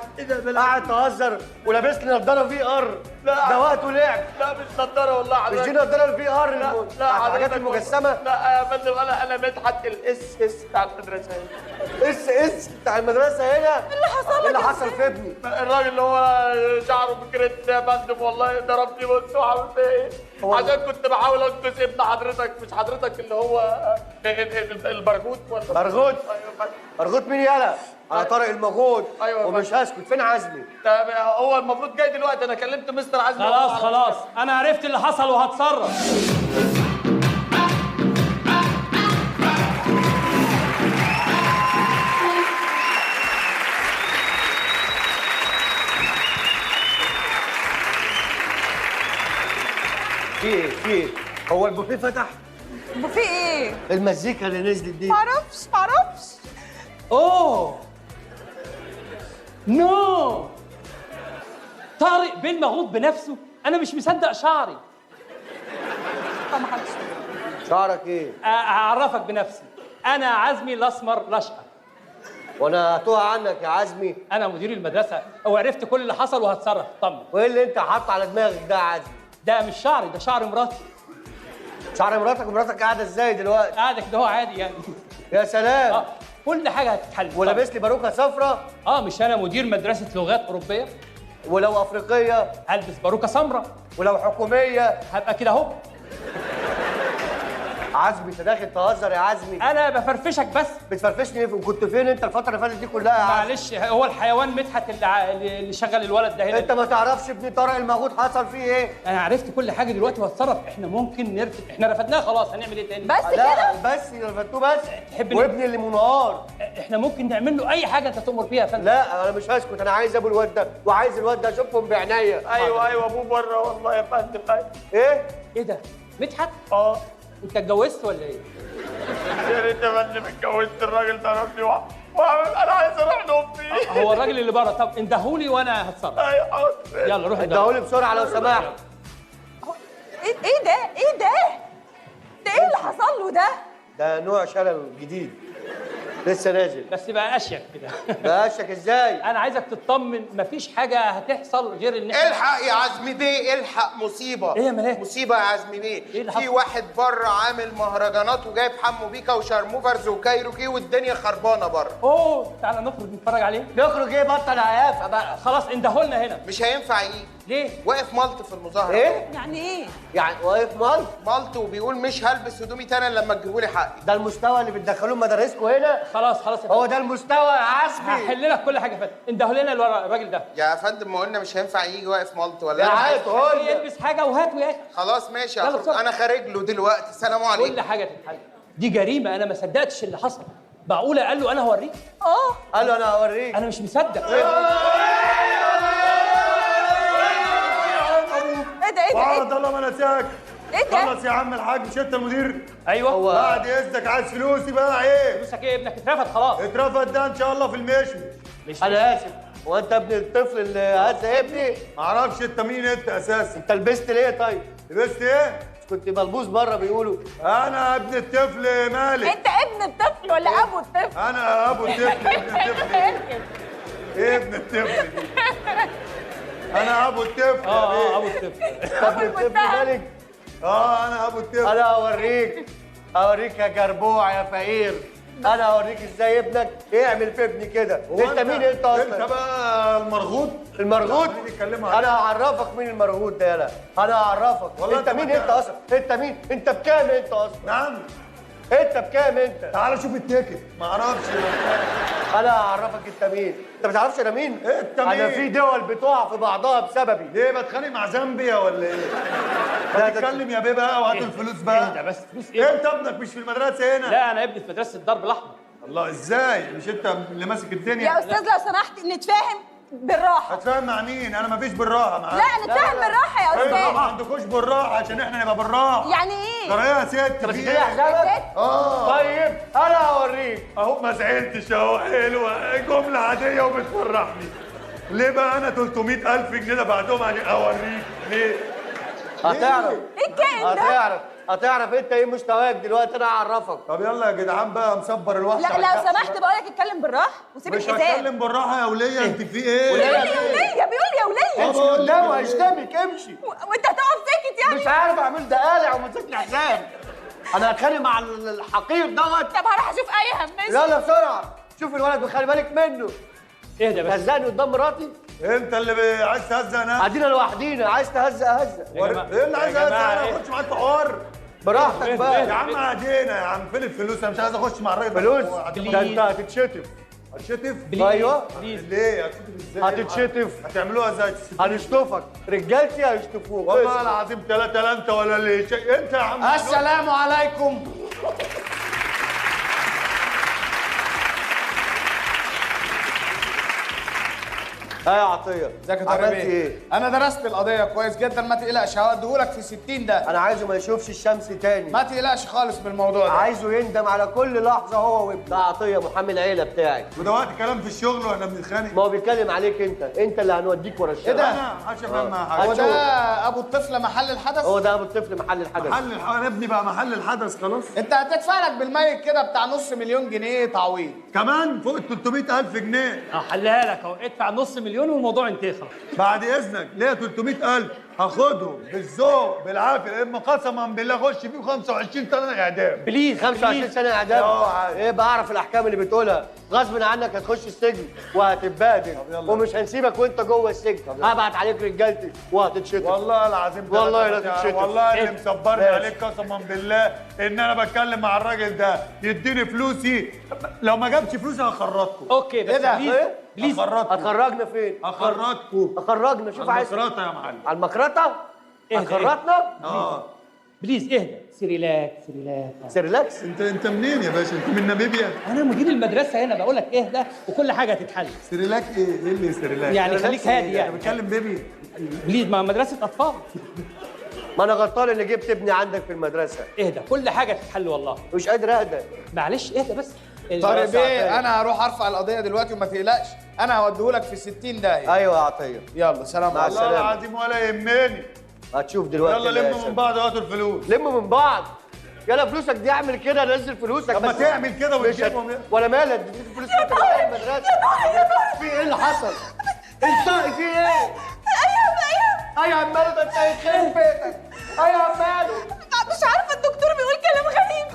J: قاعد تهزر ولابس لي نضاره VR. لا ده وقته لعب.
F: لا مش نضاره والله حضرتك.
J: مش دي نضاره ال VR؟ لا
F: لا
J: الحاجات المجسمة.
F: لا يا فندم، انا مدحت ال SS بتاع المدرسة هنا.
J: SS بتاع المدرسة هنا؟
I: ايه اللي حصل لك؟
J: ايه اللي حصل في ابني؟
F: الراجل اللي هو شعره بكريت يا فندم والله ضربني. بص وعملت ايه؟ عشان كنت بحاول انقذ ابن حضرتك. مش حضرتك اللي هو البرغوت ولا
J: برغوت؟ برغوت مين يالا؟ انا طارق المغوط.
F: ايوه
J: ومش هسكت. فين عزمي؟
F: طب هو المفروض جاي دلوقتي. انا كلمت مستر عزمي.
M: خلاص خلاص، انا عرفت اللي حصل وهتصرف.
J: في ايه؟ في ايه؟ هو البوفيه فتح؟
I: البوفيه ايه؟
J: المزيكا اللي نزلت دي.
I: معرفش معرفش.
M: oh no، طارق بن مغوط بنفسه. انا مش مصدق شعري.
J: شعرك ايه؟
M: اعرفك بنفسي، انا عزمي الاسمر رشقه.
J: وانا هتوه عنك يا عزمي؟
M: انا مدير المدرسة وعرفت كل اللي حصل وهتصرف. طمن.
J: وايه اللي انت حاطه على دماغك ده يا عزمي؟
M: ده مش شعري، ده شعر مراتي.
J: شعر مراتك؟ ومراتك قاعدة ازاي دلوقتي؟
M: قاعدة كده هو عادي يعني.
J: يا سلام.
M: كل حاجة هتتحل.
J: ولابس لي باروكه صفراء؟
M: مش انا مدير مدرسه لغات اوروبية؟
J: ولو افريقية؟
M: هلبس باروكه سمراء.
J: ولو حكومية؟
M: هبقى كده اهو.
J: عزمي انت داخل تهزر يا عزمي؟
M: انا بفرفشك بس.
J: بتفرفشني ليه؟ وكنت فين انت الفترة اللي فاتت دي كلها يا عزمي؟
M: معلش، هو الحيوان مدحت اللي شغل الولد ده هنا.
J: انت ما تعرفش ابن طارق المغوط حصل فيه ايه؟
M: انا عرفت كل حاجة دلوقتي وهتصرف. احنا ممكن نرفد، احنا رفدناه خلاص، هنعمل ايه تاني؟
I: بس كده؟
J: بس رفدتوه بس.
M: تحب
J: وابني اللي منهار.
M: احنا ممكن نعمل له اي حاجة انت تؤمر بيها يا فندم.
J: لا انا مش هسكت، انا عايز ابو الواد ده وعايز الواد ده اشوفهم بعينيا.
F: ايوه ايوه، ابوه بره والله يا فندم.
J: ايه؟
M: ايه ده؟ مدحت؟ انت اتجوزت ولا ايه؟
F: يا ريت يا فندم اتجوزت. الراجل ضربني انا عايز اروح لامي.
M: هو الراجل اللي بره. طب اندهولي وانا هتصرف.
F: ايوه حاضر.
M: يلا روح
J: اندهولي بسرعة لو سمحت.
I: ايه ده؟ ايه ده؟ ده ايه اللي حصل له ده؟
J: ده نوع شلل جديد لسه نازل.
M: بس بقى اشيك كده.
J: بقى اشيك ازاي؟
M: انا عايزك تطمن، مفيش حاجة هتحصل غير ان احنا
H: الحق يا عزمي بيه، الحق مصيبة.
M: ايه يا ملاك؟
H: مصيبة يا عزمي بيه.
M: ايه اللي حصل؟
H: في واحد بره عامل مهرجانات وجايب حمو بيكا وشارموفرز وكايروكي والدنيا خربانة بره.
M: اوه تعالى نخرج نتفرج عليه.
J: نخرج ايه؟ بطل عيافه بقى.
M: خلاص اندهولنا هنا.
H: مش هينفع يجي.
M: ليه؟
H: واقف ملط في المظاهرة.
J: ايه؟
I: يعني ايه؟
J: يعني واقف ملط؟
H: ملط وبيقول مش هلبس هدومي تاني لما تجيبوا لي حقي.
J: ده المستوى اللي بتدخلوه مدارسكم هنا؟
M: خلاص خلاص،
J: هو ده المستوى يا عزمي.
M: هحل لك كل حاجة يا فندم. اندهوا لنا الراجل ده
H: يا فندم. ما قلنا مش هينفع يجي واقف ملط ولا
J: يا عاد
M: يلبس حاجة وهاته يا اخي.
H: خلاص ماشي، انا خارج له دلوقتي. سلام عليكم.
M: كل حاجة تتحل. دي جريمة، انا ما صدقتش اللي حصل. معقولة قال له انا هوريك؟
J: قال له انا هوريك.
M: انا مش مصدق.
I: ايه ده؟ ايه ده؟
E: وعرض الله ما نساك.
I: ايه ده؟
E: خلص يا عم الحاج، مش انت المدير؟
M: ايوه.
E: بعد اذنك عايز فلوسي بقى. ايه؟
M: فلوسك ايه؟ ابنك اترفد خلاص.
E: اترفد ده ان شاء الله في المشمش.
J: انا اسف، هو انت ابن الطفل اللي هذا ابني؟
E: معرفش انت مين انت اساسا.
J: انت لبست ليه طيب؟
E: لبست ايه؟
J: كنت ملبوس بره بيقولوا.
E: انا ابن الطفل مالك.
I: انت ابن الطفل ولا ابو الطفل؟
E: انا ابو الطفل. ابن الطفل ايه؟ ابن الطفل دي؟ انا ابو الطفل.
M: ابو الطفل.
J: ابو الطفل مالك؟
E: انا ابو الطفل.
J: انا هوريك، هوريك يا جربوع يا فقير. انا هوريك ازاي ابنك يعمل في ابني كده. انت مين انت اصلا؟
E: انت بقى المرغوط.
J: المرغوط؟ انا هعرفك مين المرغوط ده. يالا انا هعرفك والله. انت مين انت اصلا؟ انت مين؟ انت بكام انت اصلا؟
E: نعم
J: انت بكام انت؟
E: تعال شوف ال ticket. ما اعرفش.
J: انا هعرفك انت مين. انت ما تعرفش انا مين؟
E: انت مين؟
J: انا في دول بتقع في بعضها بسببي.
E: ليه بتخانق مع زامبيا ولا ايه؟ لا تتكلم يا بيه بقى وهات الفلوس بقى.
M: انت بس فلوس ايه؟
E: انت ابنك مش في المدرسة هنا؟
M: لا انا ابني في مدرسه الدرب الاحمر.
E: الله، ازاي؟ مش انت اللي ماسك الدنيا؟
I: يا استاذ لو سمحت نتفاهم بالراحة.
E: هتفاهم مع مين؟ انا مفيش بالراحة معاك.
I: لا نتفاهم بالراحة يا استاذ.
E: ما عندكوش بالراحة عشان احنا نبقى بالراحة.
I: يعني ايه؟
E: ترى يا ست
J: بس كده حسابك؟ طيب انا هوريك
E: اهو. ما زعلتش اهو، حلوة جملة عادية وبتفرحني. ليه بقى انا 300,000 جنيه دفعتهم عشان اوريك؟ ليه؟
J: هتعرف
I: ايه الكائن ده؟
J: هتعرف هتعرف انت ايه مستواك دلوقتي، انا هعرفك.
E: طب يلا يا جدعان بقى، مصبر الوحش.
I: لا لو سمحت بقول لك اتكلم بالراحة وسيب
E: مش
I: الحزام.
E: هتكلم بالراحة يا وليه، انت في ايه؟
I: بيقول يا وليه، بيقول يا وليه.
J: امشي قدامه هيشتمك، امشي.
I: وانت هتقف ساكت يعني؟
J: مش عارف اعمل ده، قالع وماسك لي حزام. انا هتخانق مع الحقير دوت.
C: طب هروح اشوف ايهم. ماشي
J: يلا بسرعة، شوف الولد وخلي بالك منه.
M: اهدى بس.
J: هزقني قدام مراتي؟
E: انت اللي عايز تهزق انا؟
J: قاعدين لوحدينا، عايز تهزق هزق.
E: ايه اللي عايز اهزق انا؟ ما اخدش معاك في حوار.
J: براحتك بقى
E: يا عم. عدينا يا عم، فين الفلوس؟ انا مش عايز اخش مع الراجل.
J: فلوس؟ ده انت هتتشتف.
E: هتشتف؟
J: ايوه.
E: ليه؟ هتشتف ازاي؟
J: هتتشتف.
E: هتعملوها ازاي؟
J: هنشطفك، رجالتي هيشطفوك.
E: والله العظيم ثلاثة، لا انت ولا اللي انت يا عم.
B: السلام عليكم.
J: ايه يا عطية؟
B: ازيك يا طارق؟
J: عملت ايه؟
B: انا درست القضية كويس جدا، ما تقلقش هوديهولك في 60 ده.
J: انا عايزه ما يشوفش الشمس تاني.
B: ما تقلقش خالص من الموضوع ده.
J: عايزه يندم على كل لحظة هو وابنه. ده عطية محامي العيلة بتاعي.
E: وده وقت كلام في الشغل واحنا بنتخانق؟
J: ما هو بيتكلم عليك انت، انت اللي هنوديك ورا الشمس.
B: ايه ده؟
E: انا عشان افهم حاجة.
B: هو ده ابو الطفل محل الحدث؟
J: هو ده ابو الطفل محل الحدث.
E: محل الحدث، انا ابني بقى محل الحدث خلاص.
B: انت هتدفع لك بالميت كده بتاع 500,000 جنيه تعويض.
E: كمان فوق ال 300,000 جنيه.
M: هحلها لك اهو، ادفع 500,000 والموضوع انتهى خلاص.
E: بعد اذنك ليا 300,000 هاخدهم بالذوق بالعافية، لان قسما بالله اخش فيه 25 سنة اعدام.
J: please 25 سنة اعدام؟ ايه بعرف الاحكام اللي بتقولها، غصب عنك هتخش السجن وهتتبهدل ومش هنسيبك وانت جوه السجن، هبعت عليك رجالتي وهتتشتم.
E: والله العظيم
J: والله لا تتشتم.
E: والله اللي مصبرني عليك قسما بالله ان انا بتكلم مع الراجل ده يديني فلوسي، لو ما جابش فلوسي هخرطكم.
M: okay بس please please.
J: هتخرجنا فين؟
E: هخرطكم.
J: هخرجنا. شوف عايز
E: على المخرطه يا معلم.
J: على المخرطه؟ هتخرطنا؟
E: اه
M: please اهدى. سيريلاك سيريلاك
J: سيريلاكس.
E: انت منين يا باشا؟ انت من ناميبيا؟
M: انا مدير المدرسة هنا، بقول لك اهدى وكل حاجة هتتحل.
E: سيريلاك ايه؟ ايه اللي سيريلاك؟
M: يعني خليك هادي يعني.
E: انا بتكلم baby.
M: please، ما مدرسه اطفال.
J: ما انا غلطان اللي جبت ابني عندك في المدرسة.
M: اهدى كل حاجة تتحل والله.
J: مش قادر اهدى.
M: معلش اهدى بس.
B: طارق بيه انا هروح ارفع القضية دلوقتي وما تقلقش، انا هوديهولك في 60 دقيقة.
J: ايوه يا عطية.
B: يلا سلام.
J: مع السلامة.
E: والله العظيم ولا يهمني.
J: هتشوف دلوقتي.
E: يلا لموا من بعض وهاتوا الفلوس.
J: لموا من بعض. يلا فلوسك دي اعمل كده، نزل فلوسك.
E: طب ما تعمل كده وتجيبهم.
J: ولا مالك دي فلوس
I: يا طارق يا طارق يا طارق.
J: في ايه اللي حصل؟ انت في ايه؟
I: ايوه
J: ايوه عماله ده انت هيتخرب بيتك. ايوه عماله.
I: مش عارفه الدكتور بيقول كلام غريب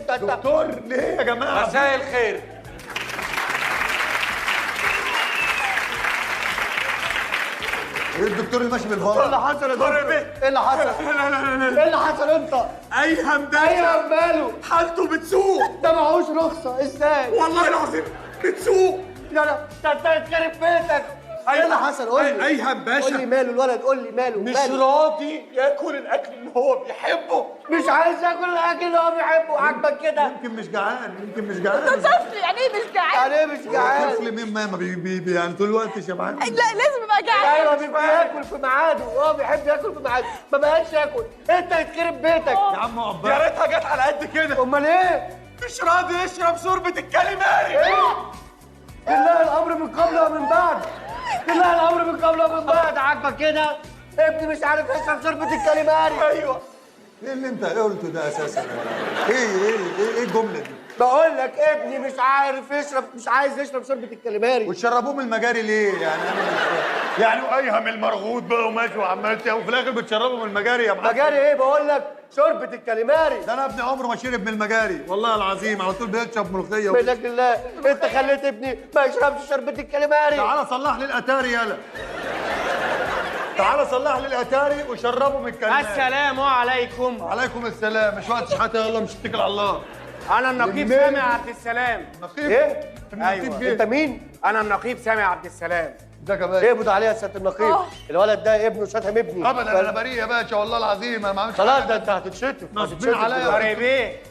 I: كده.
E: دكتور ليه يا جماعة؟
F: مساء الخير.
E: ايه الدكتور اللي ماشي بالفرع؟
J: ايه اللي حصل يا دكتور؟ ايه اللي حصل؟
F: لا لا لا لا.
J: ايه اللي حصل انت؟
F: ايهم باشا.
J: ايهم ماله؟
F: حالته بتسوق.
J: ده معهوش رخصه ازاي؟
F: والله العظيم بتسوق.
J: لا لا ده انت هتخرب بيتك. ايه اللي حصل؟ قول لي.
F: ايهم باشا
J: قول لي ماله الولد، قول لي ماله.
F: مش راضي ياكل الاكل اللي هو بيحبه.
J: مش عايز ياكل الاكل اللي هو بيحبه. عاجبك كده؟
E: يمكن مش جعان، يمكن مش جعان.
I: ده طفل يعني ايه مش جعان؟
J: يعني ايه مش جعان؟
E: طفل مين ما بي يعني طول الوقت شبعان.
I: لا لازم يبقى جعان.
J: ايوه بيبقى ياكل في ميعاده، هو بيحب ياكل في ميعاده، ما بقاش ياكل. انت هتخرب بيتك
E: يا عم. اقف
F: يا ريتها جت على قد كده.
J: امال ايه؟
F: مش راضي يشرب شوربة الكاليماري.
J: ايه؟ بالله الامر من قبل ومن بعد. بالله الامر من قبل ومن بعد. عاجبك كده؟ ابني مش عارف يشرب شوربة الكاليماري.
F: ايوه.
E: ايه اللي انت قلته ده اساسا؟ ايه ايه ايه ايه الجملة دي؟
J: بقول لك ابني مش عارف يشرب، مش عايز يشرب شوربة الكاليماري.
E: وتشربوه من المجاري ليه؟ يعني انا مش فاهم. يعني وايهم المرغوط بقى وماشي وعمال وفي الاخر بتشربه من المجاري يا محمد.
J: مجاري ايه؟ بقول لك شوربة الكاليماري.
E: ده انا ابني عمره ما شرب من المجاري والله العظيم، على طول بيشرب ملوخية.
J: منك لله، انت خليت ابني ما يشربش شوربة الكاليماري.
E: تعالى صلح لي الاتاري، يالا تعالى صلح لي الاتاري وشربه من الكاليماري.
N: السلام عليكم.
E: وعليكم السلام. مش وقت شحاته، يلا مش اتكل على الله.
N: انا النقيب سامي عبد السلام.
E: نقيب؟
J: ايه؟
N: ايوه.
J: انت مين؟
N: انا النقيب سامي عبد السلام.
E: ازيك يا باشا؟
J: اقبض عليها يا سيادة النقيب، الولد ده ابنه شتم ابني.
E: ابدا انا بريء يا باشا والله العظيم، انا ما عملتش.
J: خلاص ده انت هتتشتم،
E: نصبين عليا.
N: طارق بيه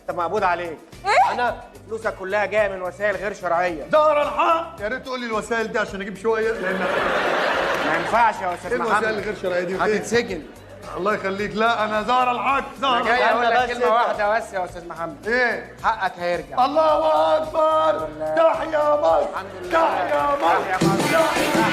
N: انت مقبوض عليك.
I: ايه؟
N: انا فلوسك كلها جاية من وسائل غير شرعية.
E: دار الحق، يا ريت تقول لي الوسائل دي عشان اجيب شوية، لان
N: ما ينفعش يا استاذ محمد.
E: ايه الوسائل الغير شرعية دي؟
N: هتتسجن.
E: الله يخليك. لا انا زهر الحق، زهر
N: الحق. جاي اقول لك كلمة واحدة بس يا استاذ محمد.
E: ايه؟
N: حقك هيرجع.
E: الله اكبر. تحيا مصر، تحيا مصر، تحيا مصر.